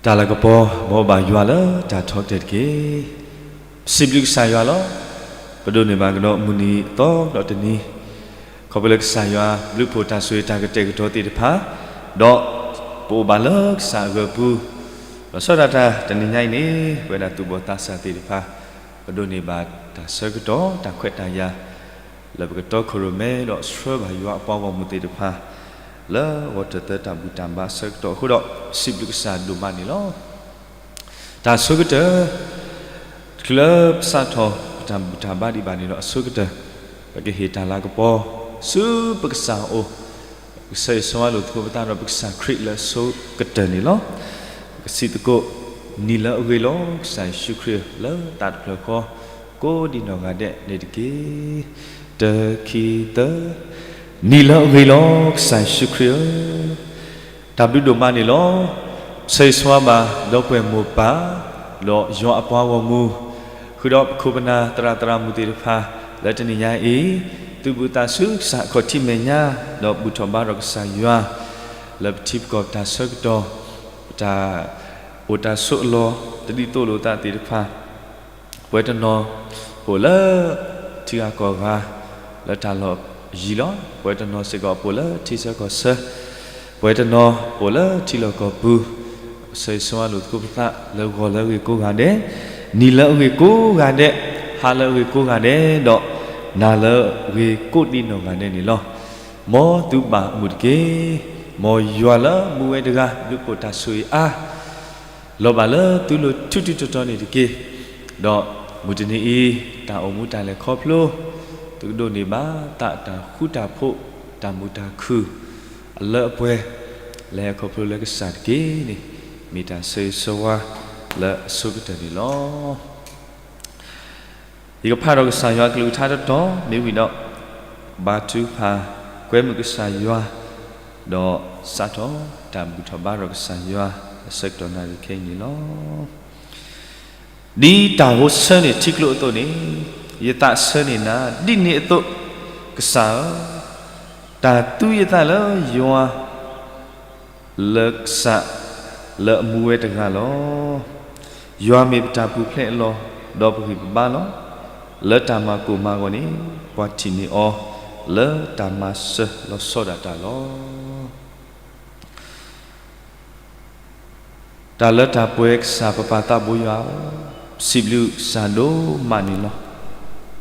တၢ်လၤကပီၤ မ်ဘၣ်ယွၤလၢတၢ်ထီကတၢၢ်တက့ၢ်. စံးဘျုးကစၢ်ယွၤလီၤ. ပဒိးန့ၢ်ဘၣ်ကဒီးမုၢ်နံၤအသီဒီးတနံၤ, ခီဖျိလၢကစၢ်ယွၤဘျုးဖှိၣ်တၢ်ဆိၣ်ဂ့ၤတၢ်ကတဲာ်ကတီၤသ့ၣ်တဖၣ်, ဒီးပအိၣ်ဘၣ်လၢကစၢ်အဂၢၢ်ပူၤ, ဒီးဆီဒၣ်တၢ်တနံၤညါအံၤန့ၣ် ပဝဲဒၣ်သူၣ်ဘီၣ်သးစၢ်သ့ၣ်တဖၣ် ပဒိးန့ၢ်ဘၣ်တၢ်ဆၢကတီၢ် တၢ်ခွဲးတၢ်ယာ် လၢပကတီခိၣ်ရိၣ်မဲဒီးဆှၢဘၣ်ယွၤအပှၤဂီၢ်မုၢ်သ့ၣ်တဖၣ် လၢဂီၤတၢၢ်သၢတၢ်ဘူၣ်တၢ်ဘါအဆၢကတီၢ်အဃိဒီး စံးဘျုးကစၢ်ဒိၣ်မးန့ၣ်လီၤ. တၢ်ဆိကတၢၢ် တုၤလၢပစးထီၣ်ပတၢ်ဘူၣ်တၢ်ဘါဒံးဘၣ်န့ၣ်ဒီးအဆိကတၢၢ် ပကဟ့ၣ်တၢ်လၤကပီၤ ဆူပကစၢ်အအိၣ်, ပကဆၢဂ့ၤဆၢဝါလိာ်သကိးပသးဒီးပကစၢ်ခရံာ်လၢအဆိကတၢၢ်န့ၣ်လီၤ. ပကစံးသကိး, နံၤလၢအဂ့ၤလီၤ ကစၢ်ယ့ၣ်ၡူးခရံာ် လၢသးတဖျၢၣ်ဃီ ကိးဒံနီၢ်ဂၤဒဲးန့ၣ်တက့ၢ်. တၢ ခံ သၢ, နံၤလၢအဂ့ၤလီၤ ကစၢ်ယ့ၣ်ၡူးခရံာ်ဧၢ, တၢ်ဘျုးဒိၣ်မးန့ၣ်လီၤ. ဆၢဂ့ၤဆၢဝါဘၣ်ဒီပုၢ်ဝဲၢ်မိၢ်ပၢ် ဒီးယွၤအပှၤဂီၢ်မုၢ်, ဃုာ်ဒီးပခိၣ်ပနၢ်သရၣ်သရၣ်မုၣ်သ့ၣ်တဖၣ် လၢတနံၤညါအံၤ သုးဘူးသးဆူကစၢ်အခီၣ်ထံးမဲာ်ညါ ဒီးဘူၣ်ထီၣ်ဘါထီၣ်ကစၢ်ယွၤ လၢပထံပကီၢ်ပတၢ်ဆၢကတီၢ် ပတၢ်အိၣ်တၢ်ဆိးအလီၢ် တဒ်သိးလိာ်သးသ့ၣ်တဖၣ် ပှဲၤတနီၤ ပအိၣ်လၢထံဂၤကီၢ်ဂၤ လၢတၢ်လီၢ်ယံၤလီၤ. ပဝဲတနီၤစ့ၢ်ကီးပအိၣ်လၢထံဆၢကီၢ်ဆၢ, ပဝဲတနီၤပအိၣ်လၢထံလီၢ်ကီၢ်ပူၤ, ပဆၢဂ့ၤဆၢဝါလိာ်သကိးပသးလၢဂီၤလၢအဂ့ၤကိးဂၤဒဲး, နံၤလၢအဂ့ၤကိးဂၤဒဲး, ဟါလၢအဂ့ၤကိးဂၤဒဲး, ဒီးနၤလၢအဂ့ၤကိးဒံနီၢ်ဂၤဒဲးန့ၣ်လီၤ. မ်သုဘၣ်မုာ်တက့ၢ်. မ်ယွၤလၢမူဝဲတဂၤ ဘျုးဖှိၣ်တၢ်ဆိၣ်ဂ့ၤအါ လီၤဘၣ်လၢသုလိၤထူထူတီတီန့ၣ်တက့ၢ်. ဒီးမုၢ်တနံၤအံၤ တၢ်အိၣ်မူတၢ်လဲၤခီဖျိ သုကဒိးန့ၢ်ဘၣ်သးတၢ်ဃူတၢ်ဖိး တၢ်မုာ်တၢ်ခုၣ် အလၢအပှဲၤ လဲၤခီဖျိလၢကစၢ်တက့ၢ်န့ၣ် မ့ၢ်တၢ်ဆၢဂ့ၤဆၢဝါလၢအဆိကတၢၢ်န့ၣ်လီၤ. ယကဖးဒီးကစၢ်ယွၤကလုၢ်ကထါတတီၤ မ့ၢ်ဝံၤဒီး ဘါထုကဖၣ် ကွဲမုာ်ကစၢ်ယွၤ ဒီးစးထီၣ်တၢ်ဘူၣ်ထီၣ်ဘါထီၣ်ကစၢ်ယွၤ အဆၢကတီၢ်နၣ်ရံၣ်ခဲအံၤန့ၣ်လီၤ. ဒ်တၢ်ဟိဆၢန့ၢ်ထံကျိအသိးန့ၣ် ယသးဆၢန့ၢ်နၤ ဒ်န့ၣ်အသိး ကစၢ်ဧၢ, တၢ်သူယသးလၢယွၤ လၢကစၢ်လၢအမူဝဲတဂၤလီၤ. ယွၤမ့ၢ်ပတၢ်ပူၤဖျဲးအလီၢ် ဒီးပဂံၢ်ပဘါလီၤ. လၢတၢ်မၤကိၢ်မၤဂီၤန့ၣ် ပှၤထံၣ်န့ၢ်အီၤ လၢတၢ်မၤစၢၤလီၤဆီဒၣ်တၢ်လီၤ. တၢ်လၢတၢ်ပှဲၤကစၢ်ပပၢ်သးဘိယွၤဧၢ, စံးဘျုးကစၢ်ဒိၣ်မးန့ၣ်လီၤ.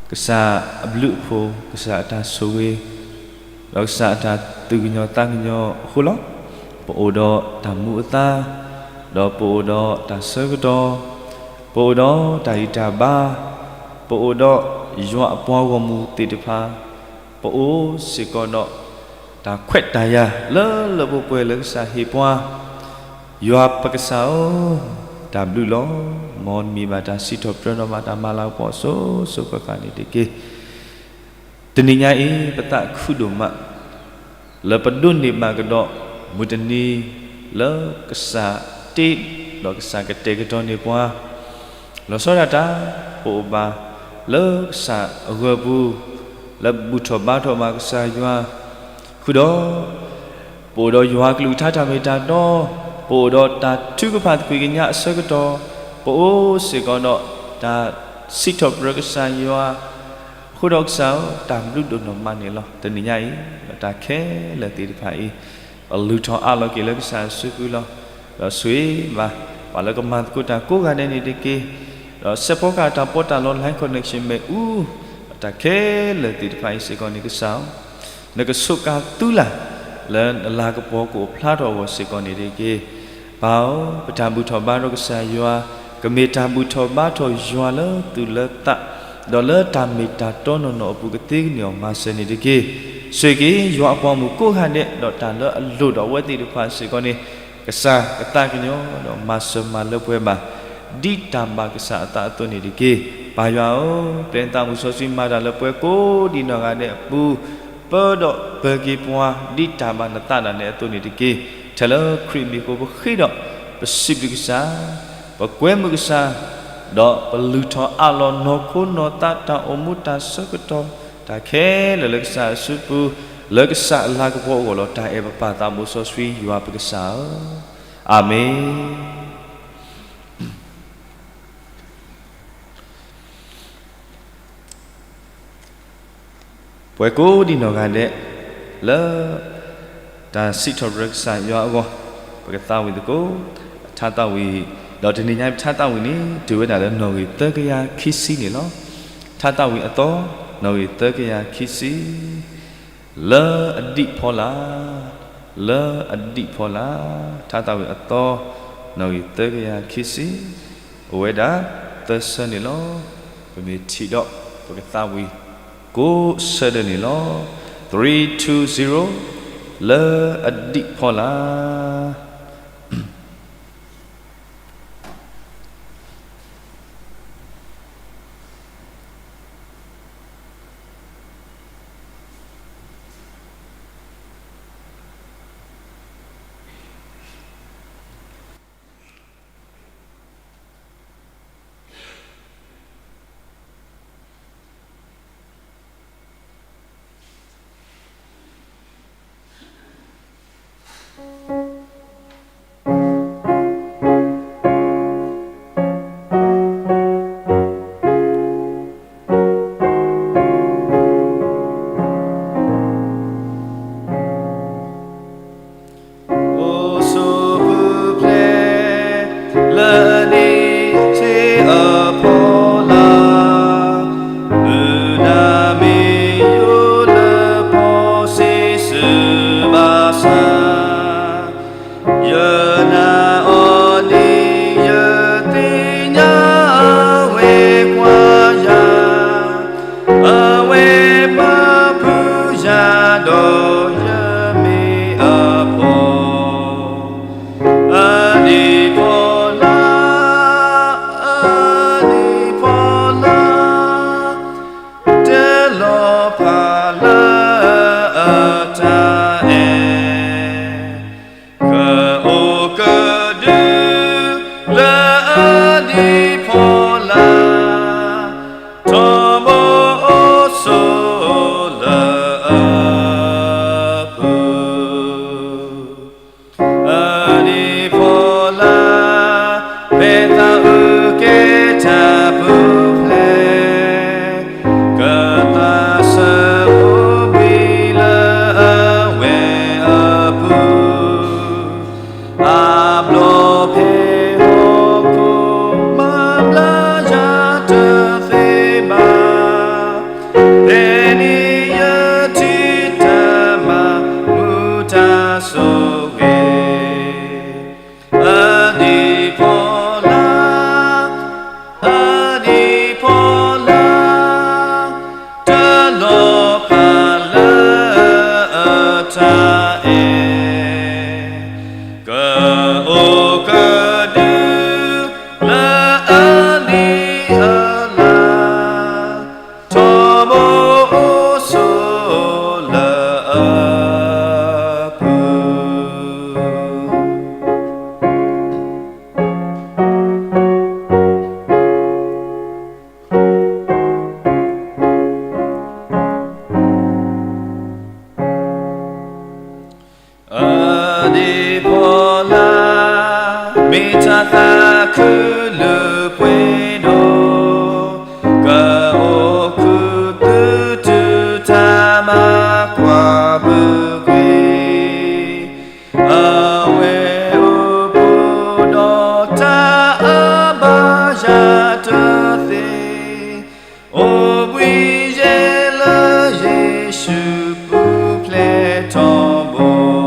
ကစၢ်အဘျုးအဖှိၣ် ကစၢ်အတၢ်ဆိၣ်ဂ့ၤ ဒီးကစၢ်အတၢ်သူၣ်ကညီၤသးကညီၤအဃိလီၤ. ပအိၣ်ဒီးတၢ်မူအသါ, ဒီးပအိၣ်ဒီးတၢ်ဆၢကတီၢ်, ပအိၣ်ဒီးတၢ်ဂံၢ်တၢ်ဘါ, ပအိၣ်ဒီးယွၤအပှၤဂီၢ်မုၢ်သ့ၣ်တဖၣ်, ပအိၣ်စ့ၢ်ကီးဒီး တၢ်ခွဲးတၢ်ယာ်လၢလၢပှဲၤပှဲၤလၢကစၢ်ဟ့ၣ်ပှၤ, ယွၤပကစၢ်ဧၢ, တၢ်ဘျုးလီၤ. မ်နမံၤဘၣ်တၢ်စံးထီၣ်ပတြၢၤဒီးမၤတၢ်မၤလၤကပီၤအစိၤစိၤဃၣ်ဃၣ်န့ၣ်တက့ၢ်. တနံၤညါအံၤ ပသးခုဒိၣ်မး လၢပဒိးန့ၢ်ဘၣ်ကဒီး မုၢ်တနံၤလၢကစၢ်တ့ ဒီးကစၢ်ကတဲာ်ကတီၤန့ၢ်ပှၤ လီၤဆီဒၣ်တၢ် ပအိၣ်ဘၣ်လၢကစၢ်အဂၢၢ်ပူၤ လၢဘူၣ်ထီၣ်ဘါထီၣ်ဘၣ်ကစၢ်ယွၤ ဃုာ်ဒီး ပအိၣ်ဒီးယွၤကလုၢ်ကထါတၢ်မ့ၢ်တၢ်တီ, ပအိၣ်ဒီးတၢ်ထုကဖၣ်သကွံာ်ကညးအဆၢကတီၢ်, ပအိၣ်စ့ၢ်ကီးဒီးတၢ်စံးထီၣ်ပတြၢၤကစၢ်ယွၤ, အဃိဒီးကစၢ်ဧၢ, တၢ်ဘျုးဒိၣ်နီၢ်မးန့ၣ်လီၤ. တနံၤညါအံၤ ဒီးတၢ်ခဲလၢာ်သ့ၣ်တဖၣ်အံၤ အလုၢ်ထီၣ်အးလီၤက့ၤလၢကစၢ်အစုပူၤလီၤ. ဒီးဆိၣ်ဂ့ၤဘၣ် ပှၤလၢကမၤသကိးတၢ်ကိးဂၤဒဲးန့ၣ်တက့ၢ်. ဒီးစဲးဖီကဟၣ်တၢ်ပီးတၢ်လီ line connection မ့ၣ်အူ, ဒီးတၢ်ခဲလၢာ်သ့ၣ်တဖၣ်အံၤစ့ၢ်ကီးန့ၣ်ကစၢ်ဧၢ, နကဆိးကါသူလၢ် လၢနလၤကပီၤကအိၣ်ဖျါထီၣ်အဂီၢ်စ့ၢ်ကီးန့ၣ်တက့ၢ်. ပၢ်ဧၢ, ပတၢ်ဘူၣ်ထီၣ်ဘါထီၣ်ကစၢ်ယွၤ, ကမ့ၢ်တၢ်ဘူၣ်ထီၣ်ဘါထီၣ်ယွၤလၢသူၣ်လၢသး, ဒီးလၢတၢ်မ့ၢ်တၢ်တီနီၢ်နီၢ်အပူၤကသ့ကန့ၢ်အီၤမၤစၢၤန့ၣ်တက့ၢ်. ဆိၣ်ဂ့ၤက့ၤယွၤအပှၤမုၣ်ကိးဂၤဒဲး, ဒီးတၢ်လၢအလိၣ်ဒီးအဝဲသ့ၣ်တဖၣ်စ့ၢ်ကီးန့ၣ်, ကစၢ်ကသးကညီၤဒီးမၤစၢၤမၤလၢပှဲၤဘၣ် ဒ်တၢ်ဘၣ်ကစၢ်အသးအသိးန့ၣ်တက့ၢ်. ပၢ်ယွၤဧၢ, ပျဲနသးမုၢ်စီဆှံမၤတၢ်လၢပှၤကိးဒံးနီၢ်ဂၤဒဲးအပူၤ, ပၢဒီးပၢၤက့ၤပှၤ ဒ်တၢ်ဘၣ်နသးဒၣ်နဲအသိးန့ၣ်တက့ၢ်. ထဲလၢခရံာ်မံၤအဃိပဃ့ဒီး ပစံးဘျုးကစၢ်, ပကွဲမုာ်ကစၢ်, ဒီးပလုၢ်ထီၣ်အးလီၤနီၢ်ခိနီၢ်သးတၢ်အိၣ်မူတၢ်ဆၢကတီၢ် တၢ်ခဲလၢာ်လၢကစၢ်အစုပူၤ, လၢကစၢ်အလၤကပီၤအဂီၢ်လီၤ. တၢ်အဲၣ်ပပၢ်သးမုၢ်စီဆှံယွၤပကစၢ်ဧၢ, အၤမ့ၣ်. ပှၤကိးဒံးနီၢ်ဂၤဒဲး လၢ တၢ်စံးထီၣ်ပတြၢၤကစၢ်ယွၤအဂီၢ်, ပကသးဝံၣ်သကိး, ထါသးဝံၣ်, ဒီးတနံၤညါပထါသးဝံၣ်န့ၣ် တုၤဝဲဒၣ်လၢနီၣ်ဂံၢ်သၢကယၤခံဆံန့ၣ်လီၤ. ထါသးဝံၣ်အသီ, နီၣ်ဂံၢ်သၢကယၤခံဆံ လၢအဒံးဖီလာ်, လၢအဒံးဖီလာ်, ထါသးဝံၣ်အသီ, နီၣ်ဂံၢ်သၢကယၤခံဆံ, အိၣ်ဝဲဒၣ်သၢဆၢန့ၣ်လီၤ. ပမ့ၢ်ထံၣ်ဒီး ပကသးဝံၣ်ကိးဆၢဒၢးန့ၣ်လီၤ. Three two zero, လၢအဒံးဖီလာ်. အိၣ်ဆူၣ်ပူၤဖျဲး လၢနံၣ်ထံအဖီလာ်, မုၢ်နၤမ့ၢ်ယိလၢပီၣ်စံးစုဘၣ်ဆၣ်, ယနာ်အီၤဒ်ယသ့ၣ်ညါဝဲကွၢ်ယၤ, အဝဲပာ်ဖှိၣ်ယၤဒီးယမ့ၢ်အဖီ, အဒံးဖီလာ်, အဒံးဖီလာ်, တလီၤဖးလၢအတၢ်အဲၣ် ကအိၣ်ကဒု လၢအဒံးဖီလာ်, ထီဘိအိၣ်ဆိးလၢအပူၤ, အဒံးဖီလာ်, ဖဲသးအုးကဲတၢ်ပူၤဖျဲး ကသးစၢ်အိၣ်ဘှံးလၢအဝဲအပူၤ, အဘျီဖဲဟီၣ်ခိၣ်မၤဘျါယၤတသ့ဘၣ်, ဖဲန့ၣ်ယထံၣ်တၢ်မၤမုာ်တၢ်ဆိၣ်ဂ့ၤ အဒံးဖီလာ်, အဒံးဖီလာ်, တလီၤဖးလၢအတၢ်အဲၣ်, ကအိၣ်ကဒု လၢအဒံးအလၤ, ထီဘိအိၣ်ဆိးလၢအပူၤ. အဒံးဖီလာ်, မ့ၢ်တၢ်သးခုလၢပှဲၤဒီး, ကအိၣ်ခုသူၣ်တုၤတၢ်မၤကွၢ်ပူၤကွံာ်, အဝဲအိၣ်ဘူးဒီးတၢ်အါဘၣ်ယၤတသ့, အိၣ်ဘှံးယဲၢ်လၢယ့ၣ်ၡူးပူၤဖျဲးထီဘိ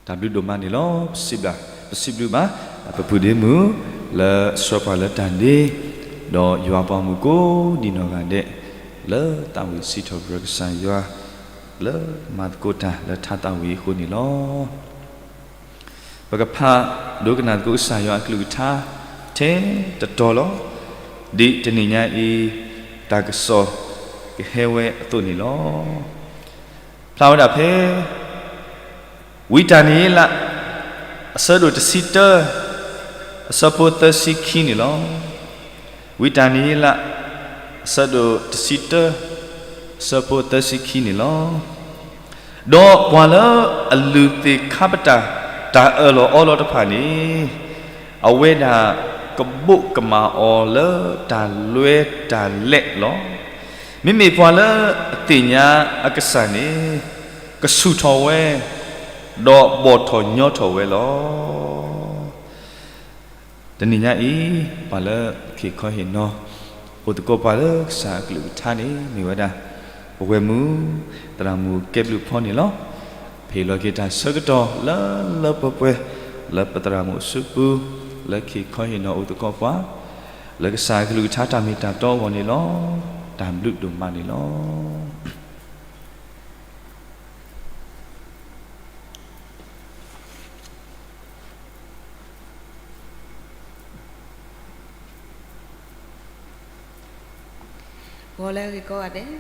တၢ်ဘျုးဒိၣ်မးန့ၣ်လီၤ. ပစံးဘျုး, ပစံးဘျုးဘၣ် ပပုၢ်ဒ့မုၣ် လၢဆှၢပှၤလၢတၢ်ဒ့, ဒီးယွၤပှၤမုၣ်ကိးဒံနီၢ်ဂၤဒဲး လၢသးဝံၣ်စံးထီၣ်ပတြၢၤကစၢ်ယွၤ လၢမၤသကိးတၢ်လၢထါသးဝံၣ်အဃိန့ၣ်လီၤ. ပကဖးဒိကနၣ်သကိးကစၢ်ယွၤအကလုၢ်ကထါ ထဲတတီၤလီၤ. ဒ်တနံၤညါအံၤ တၢ်ကစီၣ်ကဟဲဝဲအသိးန့ၣ်လီၤ. ဖျါဝဲဒၣ်ဖဲ ဝံတၢ်နံၤယ့လး အဆၢဒိၣ်တဆံတၢ အဆၢဖိသၢဆံခံန့ၣ်လီၤ. ဝံတၢ်နံၤယ့လး အဆၢဒိၣ်တဆံတၢ အဆၢဖိသၢဆံခံန့ၣ်လီၤ. ဒီးပှၤလၢအလုၢ်သ့ၣ်ခါပတာ် တၢ်အၢၣ်လီၤအီလီၤတဖၣ်န့ၣ် အဝဲဒၣ်ကဘိးကမၣ်အီၤလၢတၢ်လွဲတၢ်လဲးလီၤ. မ့မ့ၢ်ပှၤလၢအသ့ၣ်ညါအကစၢ်န့ၣ် ကဆူၣ်ထီၣ်ဝဲ ဒီးဘီၣ်ထီၣ်ညီထီၣ်ဝဲလီၤ. တနံၤညါအံၤ ပှၤလၢဟ့ၣ်ခီဟ့ၣ်နီၤ အိၣ်သကိးပှၤလၢကစၢ်အကလုၢ်ကထါန့ၣ် မ့ၢ်ဝဲဒၣ် ပဝဲၢ်မုၣ် သရၣ်မုၣ်ကဲဘျုးဖီန့ၣ်လီၤ. ပဟ့ၣ်လီၤက့ၤတၢ်ဆၢကတီၢ်လၢလၢပှဲၤပှဲၤ လၢပသရၣ်မုၣ်အစုပူၤ လၢကဟ့ၣ်ခီဟ့ၣ်နီၤအိၣ်သကိးပှၤ လၢကစၢ်အကလုၢ်ကထါတၢ်မ့ၢ်တၢ်တီအဂီၢ်န့ၣ်လီၤ. တၢ်ဘျုးဒိၣ်မးန့ၣ်လီၤ. ဂီၤလၢအဂ့ၤကိးဂၤဒဲး,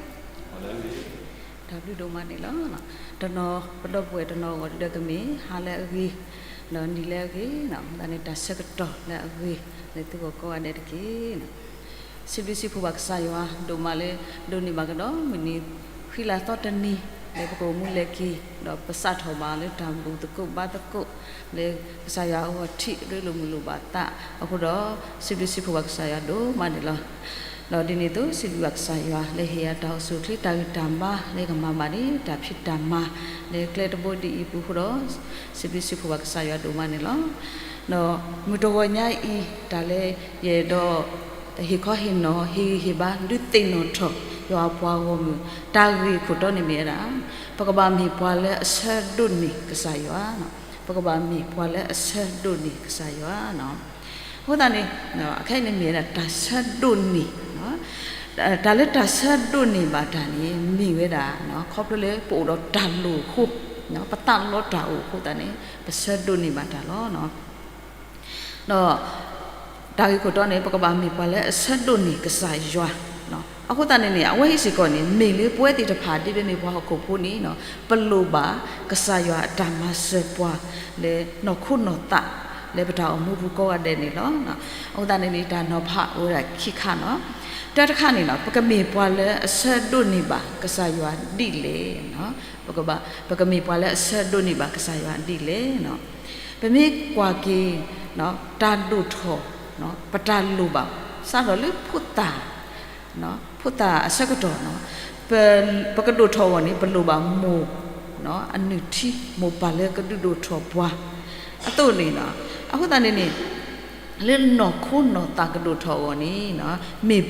တၢ်ဘျုးဒိၣ်မးန့ၣ်လီၤ. တနီၤပဒီပုၢ်ဝဲၢ်တနီၤအဂီၢ်ဒုးဒီးကမ့ၢ် ဟါလၢအဂ့ၤ, ဒီးနံၤလၢအဂ့ၤ, သတးန့ၣ်တၢ်ဆၢကတီၢ်လၢအဂ့ၤ လၢသုဂီၢ်ကိးဂၤဒဲးတက့ၢ်. စံးဘျုးစံးဖှိၣ်ဘၣ်ကစၢ်ယွၤဒိၣ်မးလၢ ဒိးန့ၢ်ဘၣ်ကဒီးမုၢ်နံၤ ဃံလၤသီတနံၤ လၢပကအိၣ်မူလဲၤက့ၤ ဒီးပစးထီၣ်ဘၣ်လၢတၢ်ဘူၣ်သကိးဘါသကိး လၢကစၢ်ယွၤအဂီၢ်ထံးရ့လိာ်မုာ်လိာ်ဘၣ်သးအဃိဒီး စံးဘျုးစံးဖှိၣ်ဘၣ်ကစၢ်ယွၤဒိၣ်မးန့ၣ်လီၤ. ဒီးဒ်န့ၣ်အသိး စံးဘျုးဘၣ်ကစၢ်ယွၤလၢဟ့ၣ်ယၤတၢ်အိၣ်ဆူၣ်အိၣ်ချ့တၢ်ဂံၢ်တၢ်ဘါ လၢကမၤဘၣ်န့ၣ် တၢ်ဖံးတၢ်မၤ လၢကျဲတဘိဒ်အံၤအပူၤအဃိဒီး စံးဘျုးစံးဖှိၣ်ဘၣ်ကစၢ်ယွၤဒိၣ်မးန့ၣ်လီၤ. ဒီးမုၢ်တဂီၤညါအံၤ တၢ်လၢယအဲၣ်ဒိး ဟ့ၣ်ခီဟ့ၣ်နီၤ ဟ့ၣ်ဂံၢ်ဟ့ၣ်ဘါ ဒုးသ့ၣ်နီၣ်ထီၣ် ယွၤအပှၤဂီၢ်မုၢ် တၢ်ဂ့ၢ်ခိၣ်တီန့ၣ်မ့ၢ်ဝဲဒၣ် ပကဘၣ်မ့ၢ်ပှၤလၢအဆၢဒိးန့ၢ်ကစၢ်ယွၤ, ပကဘၣ်မ့ၢ်ပှၤလၢအဆၢဒိးန့ၢ်ကစၢ်ယွၤ. အဃိသတးန့ၣ် အခဲအံၤန့ၣ်မ့ၢ်ဝဲဒၣ်တၢ်ဆၢဒိးန့ၢ်, တၢ်လၢတၢ်ဆၢဒိးန့ၢ်ဘၣ်တၢ်န့ၣ် မ့ၢ်ဝဲဒၣ် ခီဖျိလၢပအိၣ်ဒီးတၢ်လိၣ်အဃိ, ပသးလီတၢ်အိၣ်အဃိသတးန့ၣ် ပဆၢဒိးန့ၢ်ဘၣ်တၢ်လီၤ. ဒီး တၢ်ဂ့ၢ်ခိၣ်တီန့ၣ် ပကဘၣ်မ့ၢ်ပှၤလၢအဆၢဒိးန့ၢ်ကစၢ်ယွၤ. အဃိသတးန့ၣ်န့ၣ် အဝဲဟံးစ့ၢ်ကီးန့ၣ် မ့ၢ်လၢပဝဲသ့ၣ်တဖၣ်ဒ်ပမ့ၢ်ပှၤဟီၣ်ခိၣ်ဖိန့ၣ် ပလိၣ်ဘၣ်ကစၢ်ယွၤအတၢ်မၤစၢၤပှၤ လၢနီၢ်ခိနီၢ်သး လၢပတၢ်အိၣ်မူပူၤကိးဂၤဒဲးန့ၣ်လီၤ. အဃိသတးန့ၣ်န့ၣ် တၢ်နီၤဖးအိၣ်ဝဲဒၣ်ခံခါန့ၣ်, တၢတခါန့ၣ် ပကမ့ၢ်ပှၤလၢအဆၢဒိးန့ၢ်ဘၣ်ကစၢ်ယွၤဒ်လဲၣ်. ပကမ့ၢ်ပှၤလၢအဆၢဒိးန့ၢ်ဘၣ်ကစၢ်ယွၤဒ်လဲၣ်. ပမ့ၢ်ကွၢ်က့ၤ တၢ်ဒိၣ်ထီၣ် ပတၢ်လိၣ်ဘၣ် စးထီၣ်လၢဖိသၣ်, ဖိသၣ်အဆၢကတီၢ်, ပကဒိၣ်ထီၣ်အဂီၢ်န့ၣ် ပလိၣ်ဘၣ်မိၢ် အနုၢ်ထံ မိၢ်ပၢ်လၢကဒုးဒိၣ်ထီၣ်ပှၤ အသိးန့ၣ်လီၤ. အဃိသတးန့ၣ်န့ၣ် လၢနီၢ်ခိနီၢ်သးကဒိၣ်ထီၣ်အဂီၢ်န့ၣ် မ့ၢ်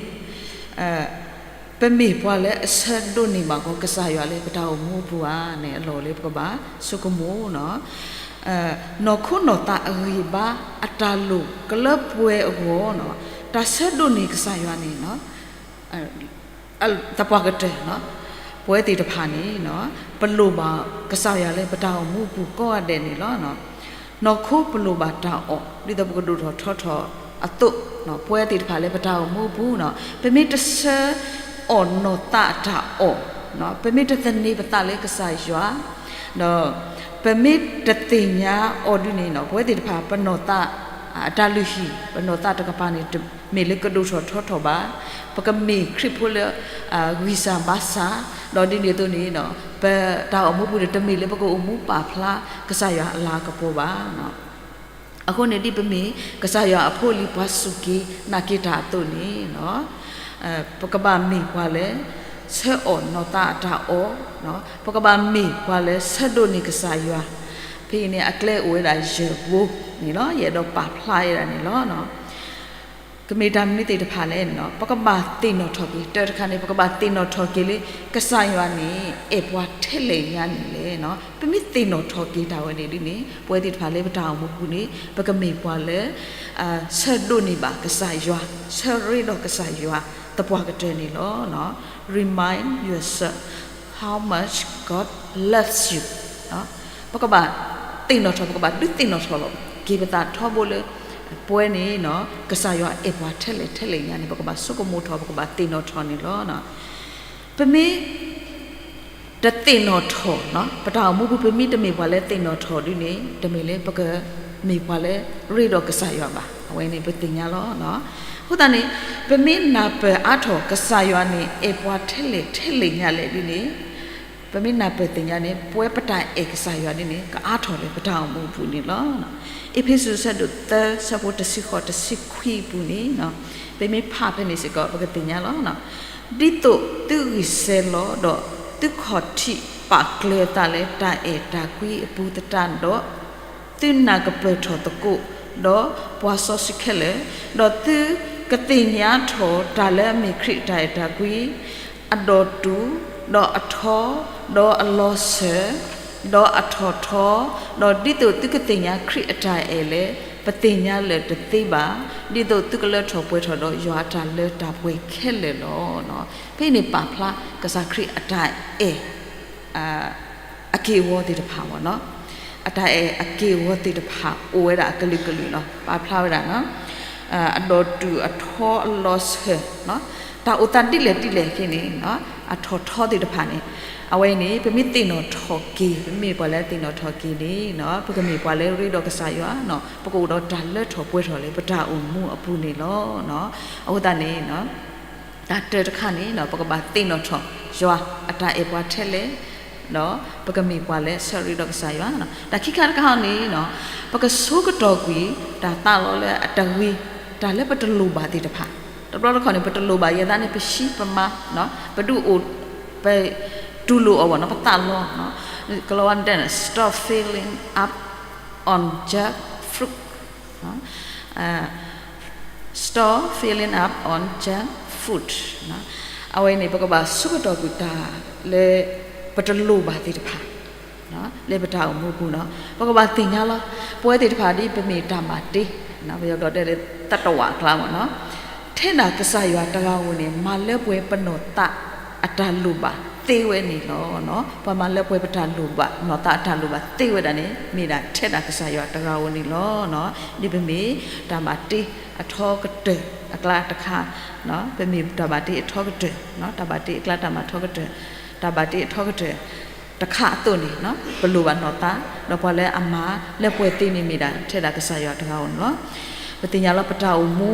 ပမ့ၢ်ပှၤလၢအဆၢဒိးန့ၢ်ဘၣ်ကီးကစၢ်ယွၤလၢပတၢ်အိၣ်မူအပူၤဧါန့ၣ် အလီၢ်လၢပကဘၣ်ဆိကမိၣ်န့ၣ်, နီၢ်ခိနီၢ်သးအဂံၢ်ဘါအတၢ်လိၣ်ကလၢပှဲၤအဂီၢ်န့ၣ် တၢ်ဆၢဒိးန့ၢ်ကစၢ်ယွၤန့ၣ် သပှၢ်ကတၢၢ်န့ၣ် ပဝဲသ့ၣ်တဖၣ်န့ၣ် ပလိၣ်ဘၣ်ကစၢ်ယွၤလၢပတၢ်အိၣ်မူအပူၤကိးဂၤဒဲးန့ၣ်လီၤ. နီၢ်ခိပလိၣ်ဘၣ်တၢ်အီၣ် ဒ်သိးပကဒိၣ်ထီၣ်ထီထီၣ်အသိး, ပဝဲသ့ၣ်တဖၣ်လၢပတၢ်အိၣ်မူအပူၤန့ၣ် ပမ့ၢ်တဆၢအီၣ်နီၢ်သးအတၢ်အီၣ်, ပမ့ၢ်တသန့ၤပသးလၢကစၢ်ယွၤ ဒီး ပမ့ၢ်တသ့ၣ်ညါအီၤဒုန့ၣ် ပဝဲသ့ၣ်တဖၣ် ပနီၢ်သးအတၢ်လုၢ်ဟံၣ် ပနီၢ်သးတကပၤန့ၣ် တမ့ၢ်လၢကဒိၣ်ထီၣ်ထီထီၣ်ဘၣ်. ပကမ့ၢ်ခရံာ်ဖိလၢ ဂံၢ်စၢ်ဘါစၢ်, ဒီးဒ်န့ၣ်အသိးန့ၣ် ပတၢ်အိၣ်မူပူၤန့ၣ် တမ့ၢ်လၢပကအိၣ်မူပာ်ဖျါကစၢ်ယွၤအလၤကပီၤဘၣ်. အဃိန့ၣ် ဒ်ပမ့ၢ်ကစၢ်ယွၤအဖိအလံၤ ပှၤစူၢ်က့ၤနာ်က့ၤတၢ်အသိးန့ၣ် ပကဘၣ်မ့ၢ်ပှၤလၢ ဆၢအီၣ်နီၢ်သးအတၢ်အီၣ်, ပကဘၣ်မ့ၢ်ပှၤလၢဆၢဒိးန့ၢ်ကစၢ်ယွၤ. ဖဲအံၤန့ၣ် အကျဲအိၣ်ဝဲဒၣ်ယဲၢ်ဘိန့ၣ်လီၤ. ယအဲၣ်ဒိးပာ်ဖျါဝဲဒၣ်န့ၣ်လီၤ. ကမ့ၢ်တၢ်မနုၤသ့ၣ်တဖၣ်လဲၣ်န့ၣ် ပကဘၣ်သ့ၣ်နီၣ်ထီၣ်က့ၤ တၢ်တခါန့ၣ် ပကဘၣ်သ့ၣ်နီၣ်ထီၣ်က့ၤလၢ ကစၢ်ယွၤန့ၣ် အဲၣ်ပှၤထဲလဲၣ်ညါန့ၣ်လဲၣ်. ပမ့ၢ်သ့ၣ်နီၣ်ထီၣ်က့ၤတၢ်ဝဲန့ၣ်ဒ်န့ၣ် ပဝဲသ့ၣ်တဖၣ်လၢပတၢ်အိၣ်မူပူၤန့ၣ် ပကမ့ၢ်ပှၤလၢ ဆၢဒိးန့ၢ်ဘၣ်ကစၢ်ယွၤ, ဆၢရ့ဒီးကစၢ်ယွၤသပှၢ်ကတၢၢ်န့ၣ်လီၤ. Remind yourself how much God loves you. ပကဘၣ်သ့ၣ်နီၣ်ထီၣ်, ပကဘၣ်ဒုးသ့ၣ်နီၣ်ထီၣ်လီၤက့ၤပသးထီဘိလၢ ပဝဲန့ၣ် ကစၢ်ယွၤအဲၣ်ပှၤထဲလဲၣ်ထဲလဲၣ်ညါန့ၣ် ပကဘၣ်ဆိကမိၣ်ထီၣ်, ပကဘၣ်သ့ၣ်နီၣ်ထီၣ်န့ၣ်လီၤ. ပမ့ၢ် တသ့ၣ်နီၣ်ထီၣ်, ပတၢ်အိၣ်မူပူၤ ပမ့ၢ်တမ့ၢ်ပှၤလၢသ့ၣ်နီၣ်ထီၣ်ဒ်န့ၣ် တမ့ၢ်လၢပကမ့ၢ်ပှၤလၢရ့ဒီးကစၢ်ယွၤဘၣ်. အဝဲန့ၣ်ပသ့ၣ်ညါလီၤ. အဃိသတးန့ၣ် ပမ့ၢ်နၢ်ပၢၢ်အါထီၣ် ကစၢ်ယွၤန့ၣ် အဲၣ်ပှၤထဲလဲၣ်ထဲလဲၣ်ညါလဲၣ်ဒ်န့ၣ် ပမ့ၢ်နၢ်ပၢၢ်သ့ၣ်ညါန့ၣ် ပဝဲပတၢ်အဲၣ်ကစၢ်ယွၤဒ်န့ၣ် ကအါထီၣ်လၢပတၢ်အိၣ်မူအပူၤန့ၣ်လီၤ. အ့းဖ့းစူး အဆၢဒိၣ်သၢ ဆၢဖိတဆံဃိး တဆံခွံအပူၤန့ၣ် ပမ့ၢ်ဖးဖဲန့ၣ်စ့ၢ်ကီး ပကသ့ၣ်ညါလီၤ. ဒ်သိးသုဂံၢ်စဲၤလီၤဒီး သုခီၣ်ထံးပာ်ကျၢၤသးလၢ တၢ်အဲၣ်တၢ်ကွံအပူၤသတးဒီး သုနၢ်ကပၢၢ်ထီၣ်သကိးဒီးပှၤစီဆှံခဲလၢာ်, ဒီးသုကသ့ၣ်ညါထီၣ်တၢ်လၢအမ့ၢ်ခရံာ်အတၢ်အဲၣ်တၢ်ကွံ, အဒီးတူၢ်, ဒီးအထီ, ဒီးအလီၤစၢၤ, ဒီးအထီၣ်ထီ, ဒီးဒ်သိးသုကသ့ၣ်ညါခရံာ်အတၢ်အဲၣ်လၢ ပသ့ၣ်ညါလၢာ်တသ့ဘၣ်, ဒ်သိးသုကလၢထီၣ်ပှဲၤထီၣ်ဒီးယွၤအတၢ်လၢတၢ်ပှဲၤခဲလၢာ်လီၤ. ဖဲအံၤန့ၣ်ပာ်ဖျါကစၢ်ခရံာ်အတၢ်အဲၣ် အက့ၢ်အဂီၤသ့ၣ်တဖၣ်မ့ၢ်နီၤ, အတၢ်အဲၣ်အက့ၢ်အဂီၤသ့ၣ်တဖၣ် အိၣ်ဝဲဒၣ်အကလုာ်ကလုာ်လီၤ. ပာ်ဖျါဝဲဒၣ် အဒီးတူၢ်အထီအလီၤဆၢ, တၢ်အိၣ်သးဒ်လဲၣ်ဒ်လဲၣ်က့န့ၣ် အထီၣ်ထီသ့ၣ်တဖၣ်န့ၣ် အဝဲအံၤန့ၣ် ပမ့ၢ်သ့ၣ်နီၣ်ထီၣ်က့ၤ, ပမ့ၢ်ပှၤလၢသ့ၣ်နီၣ်ထီၣ်က့ၤန့ၣ် ပကမ့ၢ်ပှၤလၢရ့ဒီးကစၢ်ယွၤ, ပကအိၣ်ဒီးတၢ်လၢထီၣ်ပှဲၤထီၣ်လၢပတၢ်အိၣ်မူအပူၤန့ၣ်လီၤ. အဃိသတးန့ၣ် တၢ်တၢတခါန့ၣ် ပကဘၣ်သ့ၣ်နီၣ်ထီၣ် ယွၤအတၢ်အဲၣ်ပှၤထဲလဲၣ်, ဒီးပကမ့ၢ်ပှၤလၢဆၢရ့ဒီးကစၢ်ယွၤ. တၢ်ခံခါတခါန့ၣ် ပကဆိကတီၢ်ကွံာ် တၢ်သးလီလၢအတဂ့ၤ, တၢ်လၢပတလိၣ်ဘၣ်သ့ၣ်တဖၣ်. တဘျီတခီၣ်န့ၣ် ပတလိၣ်ဘၣ်ယဲဒၣ်န့ၣ် ပဟံးပမါ, ပဒုးအိၣ်, ပတူၢ်လိာ်အီၤဘၣ်နီၤ, ပသးလီ, ကလီၤဝါန့ၣ်တဲ stop filling up on junk food, stop filling up on junk food. အဝဲန့ၣ် ပကဘၣ်ဆိကတီၢ်ကွံာ်တၢ်လၢ ပတလိၣ်ဘၣ်သ့ၣ်တဖၣ် လၢပတၢ်အိၣ်မူပူၤနီၤ. ပကဘၣ်သ့ၣ်ညါလီၤ. ပဝဲသ့ၣ်တဖၣ်ဒ်ပမ့ၢ်တၢ်မၤတ့, ပယီၤကျိာ်တဲလၢ သတ္တဝါ အကျါမ့ၢ်နီၤ, ထဲဒၣ်ကစၢ်ယွၤတဂၤဧိၤန့ၣ် မၤလၢပှဲၤပနီၢ်သးအတၢ်လိၣ်ဘၣ်သ့ဝဲန့ၣ်လီၤ. ပှၤမၤလၢပှဲၤပတၢ်လိၣ်ဘၣ်, နီၢ်သးအတၢ်လိၣ်ဘၣ်သ့ဝဲဒၣ်န့ၣ် မ့ၢ်ဒၣ်ထဲဒၣ်ကစၢ်ယွၤတဂၤဧိၤန့ၣ်လီၤ. ဒ်ပမ့ၢ်တၢ်ဘၣ်တ့အထီကတၢၢ်အကျါတခါ, ပမ့ၢ်တၢ်ဘၣ်တ့အထီကတၢၢ်, တၢ်ဘၣ်တ့အကျါတၢ်မၤထီကတၢၢ်, တၢ်ဘၣ်တ့အထီကတၢၢ် တခါအသိးန့ၣ် ပလိၣ်ဘၣ်နီၢ်သး, ဒီးပှၤလၢအမၤလၢပှဲၤသ့န့ၣ်မ့ၢ်ဒၣ် ထဲဒၣ်ကစၢ်ယွၤတဂၤဧိၤန့ၣ်လီၤ. ပသ့ၣ်ညါလီၤ ပတၢ်အိၣ်မူ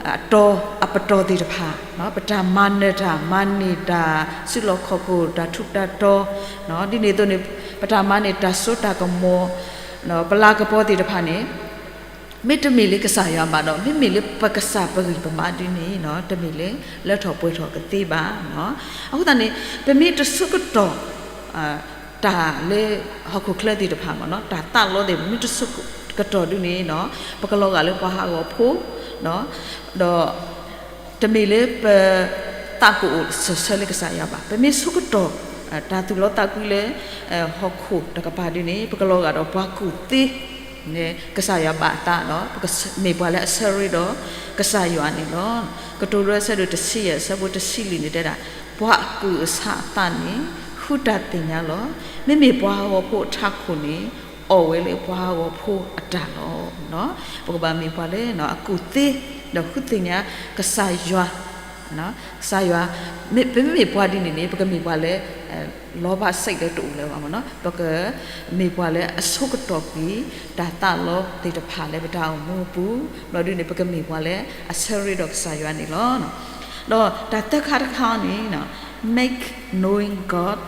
အတီၤအပတီၢ်သ့ၣ်တဖၣ်, ပတၢ်မၤနၢၤတၢ် မၤန့ၢ်တၢ် စုလီၢ်ခီၣ်ခိၣ် တၢ်ထူးတၢ်တီၤ, ဒ်န့ၣ်အသိးန့ၣ် ပတၢ်မၤန့ၢ်တၢ်စိတၢ်ကမီၤ ပလၤကပီၤသ့ၣ်တဖၣ်န့ၣ် မ့တမ့ၢ်လၢကစၢ်ယွၤဘၣ်ဒီး မ့မ့ၢ်လၢပကစၢ်ပဂံၢ်ပဘါဒ်န့ၣ် တမ့ၢ်လၢလၢထီၣ်ပှဲၤထီၣ်ကသ့ဘၣ်. အဃိသတးန့ၣ် ပမ့ၢ်တဆိကတီၢ် တၢ်လၢဟီၣ်ခိၣ်ချၢသ့ၣ်တဖၣ်မ့ၢ်နီၤ, တၢ်သးလီသ့ၣ် ပမ့ၢ်တဆိကတီၢ်ဒ်န့ၣ် ပကလီၤဂာ်လၢပှၤဟးဂီၤဖိ, ဒီး တမ့ၢ်လၢပသးကအိၣ်စၢၤဆၢလၢကစၢ်ယွၤဘၣ်. ပမ့ၢ်ဆိကတီၢ် တၢ်သူၣ်လီသးကွံလၢ ဟီၣ်ခိၣ်တကပၤဒ်န့ၣ် ပကလီၤဂာ်ဒီးပှၤကူၣ်သ့ ကစၢ်ယွၤဘၣ်အသးဒီး ပကမ့ၢ်ပှၤလၢအဆၢရ့ဒီးကစၢ်ယွၤန့ၣ်လီၤ. ကတိၤဒိ အဆၢဒိၣ်တဆံယဲၢ် အဆၢဖိတဆံလွံၢ်န့ၣ်တဲဒၣ်, ပှၤအကူၣ်အဆးအသးန့ၣ် ဃုတၢ်သ့ၣ်ညါလီၤ. မ့မ့ၢ်ပှၤဟးဂီၤဖိအထးခိၣ်န့ၣ် အီၣ်ဝဲလၢပှၤဟးဂီၤဖိအတၢ်လီၤ. ပကဘၣ်မ့ၢ်ပှၤလၢအကူၣ်သ့ ဒီးဃုသ့ၣ်ညါကစၢ်ယွၤ ကစၢ်ယွၤ, ပမ့မ့ၢ်ပှၤဒ်န့ၣ်န့ၣ် ပကမ့ၢ်ပှၤလၢ လီၤဘၣ်စဲးလၢတအိၣ်လၢၤဘၣ်မ့ၢ်နီၤ, ပကမ့ၢ်ပှၤလၢအဆိကတီၢ်ကွံာ် တၢ်သးလီသ့ၣ်တဖၣ်လၢပတၢ်အိၣ်မူအပူၤ, ဘျီဒ်န့ၣ် ပကမ့ၢ်ပှၤလၢအဆၢရ့ဒီးကစၢ်ယွၤန့ၣ်လီၤ. ဒီးတၢ်သၢခါတခါန့ၣ် make knowing God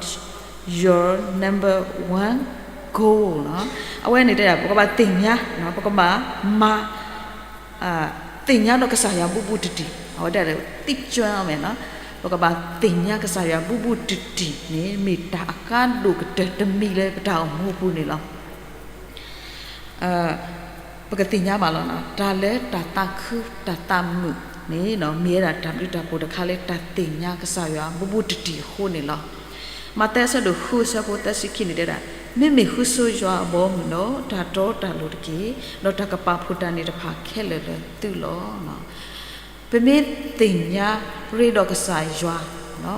your number one goal နီၤ, အဝဲန့ၣ်တဲဒၣ် ပကဘၣ်သ့ၣ်ညါ, ပကဘၣ်မၤ သ့ၣ်ညါဒီးကစၢ်ယွၤဘူးဘူးတံၢ်တံၢ်, အဝဲဒၣ်လၢ သိကျၢ မ့ၢ်နီၤ, ပကဘၣ်သ့ၣ်ညါကစၢ်ယွၤဘူးဘူးတံၢ်တံၢ်န့ၣ် မ့ၢ်တၢ်အကါဒိၣ်ကတၢၢ်တမံၤလၢပတၢ်အိၣ်မူအပူၤန့ၣ်လီၤ. ပကသ့ၣ်ညါဘၣ်လီၤ, တၢ်လၢတၢ်သးခု တၢ်သးမုာ် န့ၣ် မ့ၢ်ဝဲဒၣ်တၢ်ဘျုးတၢ်ဖှိၣ်တခါလၢတၢ်သ့ၣ်ညါကစၢ်ယွၤဘူးဘူးတံၢ်တံၢ်အဃိန့ၣ်လီၤ. မးသဲအဆၢဒိၣ်ဃုအဆၢဖိသၢဆံခံန့ၣ်တဲဒၣ်, မ့မ့ၢ်ဃုဆိယွၤအဘီအမုၢ်ဒီး တၢ်တီတၢ်လိၤတက့ၢ်, ဒီးတၢ်ကပာ်ဖှိၣ်တၢ်န့ၣ်တဖၣ်ခဲလၢာ်လၢသုလီၤ. ပမ့ၢ်သ့ၣ်ညါရ့ဒီးကစၢ်ယွၤ,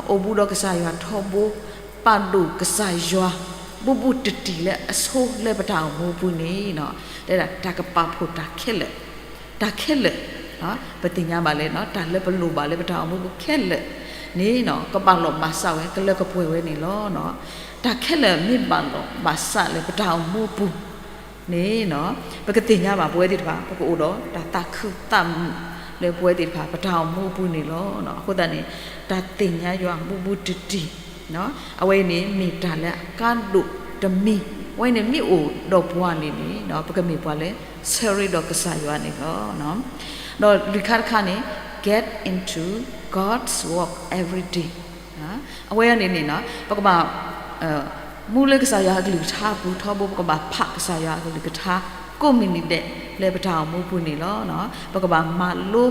အိၣ်ဘူးဒီးကစၢ်ယွၤထီဘိ, ပာ်ဒိၣ်ကစၢ်ယွၤ ဘူးဘူးတံၢ်တံၢ်လၢအဆိလၢပတၢ်အိၣ်မူအပူၤန့ၣ်, တဲဒၣ်တၢ်ကပာ်ဖှိၣ်တၢ်ခဲလၢာ်, တၢ်ခဲလၢာ်, ပသ့ၣ်ညါဘၣ်လၢ တၢ်လၢပလိၣ်ဘၣ်လၢပတၢ်အိၣ်မူပူၤခဲလၢာ်န့ၣ် ကဘၣ်လီၢ်ဘၣ်စးဝဲ ကလၢကပှဲၤဝဲန့ၣ်လီၤ. တၢ်ခဲလၢာ်မ့ၢ်ဘၣ်လီၢ်ဘၣ်စးလၢပတၢ်အိၣ်မူအပူၤန့ၣ် ပကသ့ၣ်ညါဘၣ်ပဝဲသ့ၣ်တဖၣ် ပကအိၣ်ဒီးတၢ်သးခုသးမုာ်လၢပဝဲသ့ၣ်တဖၣ် ပတၢ်အိၣ်မူအပူၤန့ၣ်လီၤ. အဃိသတးန့ၣ် တၢ်သ့ၣ်ညါယွၤဘူးဘူးတံၢ်တံၢ်, အဝဲအံၤန့ၣ်မ့ၢ်တၢ်လၢအကါဒိၣ်တမံၤ, အဝဲန့ၣ်မ့ၢ်အိၣ်ဒီးပှၤန့ၣ်န့ၣ် ပကမ့ၢ်ပှၤလၢဆၢရ့ဒီးကစၢ်ယွၤန့ၣ်လီၤ. ဒီးလွံၢ်ခါတခါန့ၣ် get into God's word every day အဝဲအံၤန့ၣ်န့ၣ် ပကဘၣ် မူလၢကစၢ်ယွၤအကလုၢ်ကထါအပူၤထီဘိ ပကဘၣ်ဖးကစၢ်ယွၤအကလုၢ်ကထါ ကိးမုၢ်နံၤဒဲးလၢပတၢ်အိၣ်မူအပူၤန့ၣ်လီၤ. ပကဘၣ်မၤလိ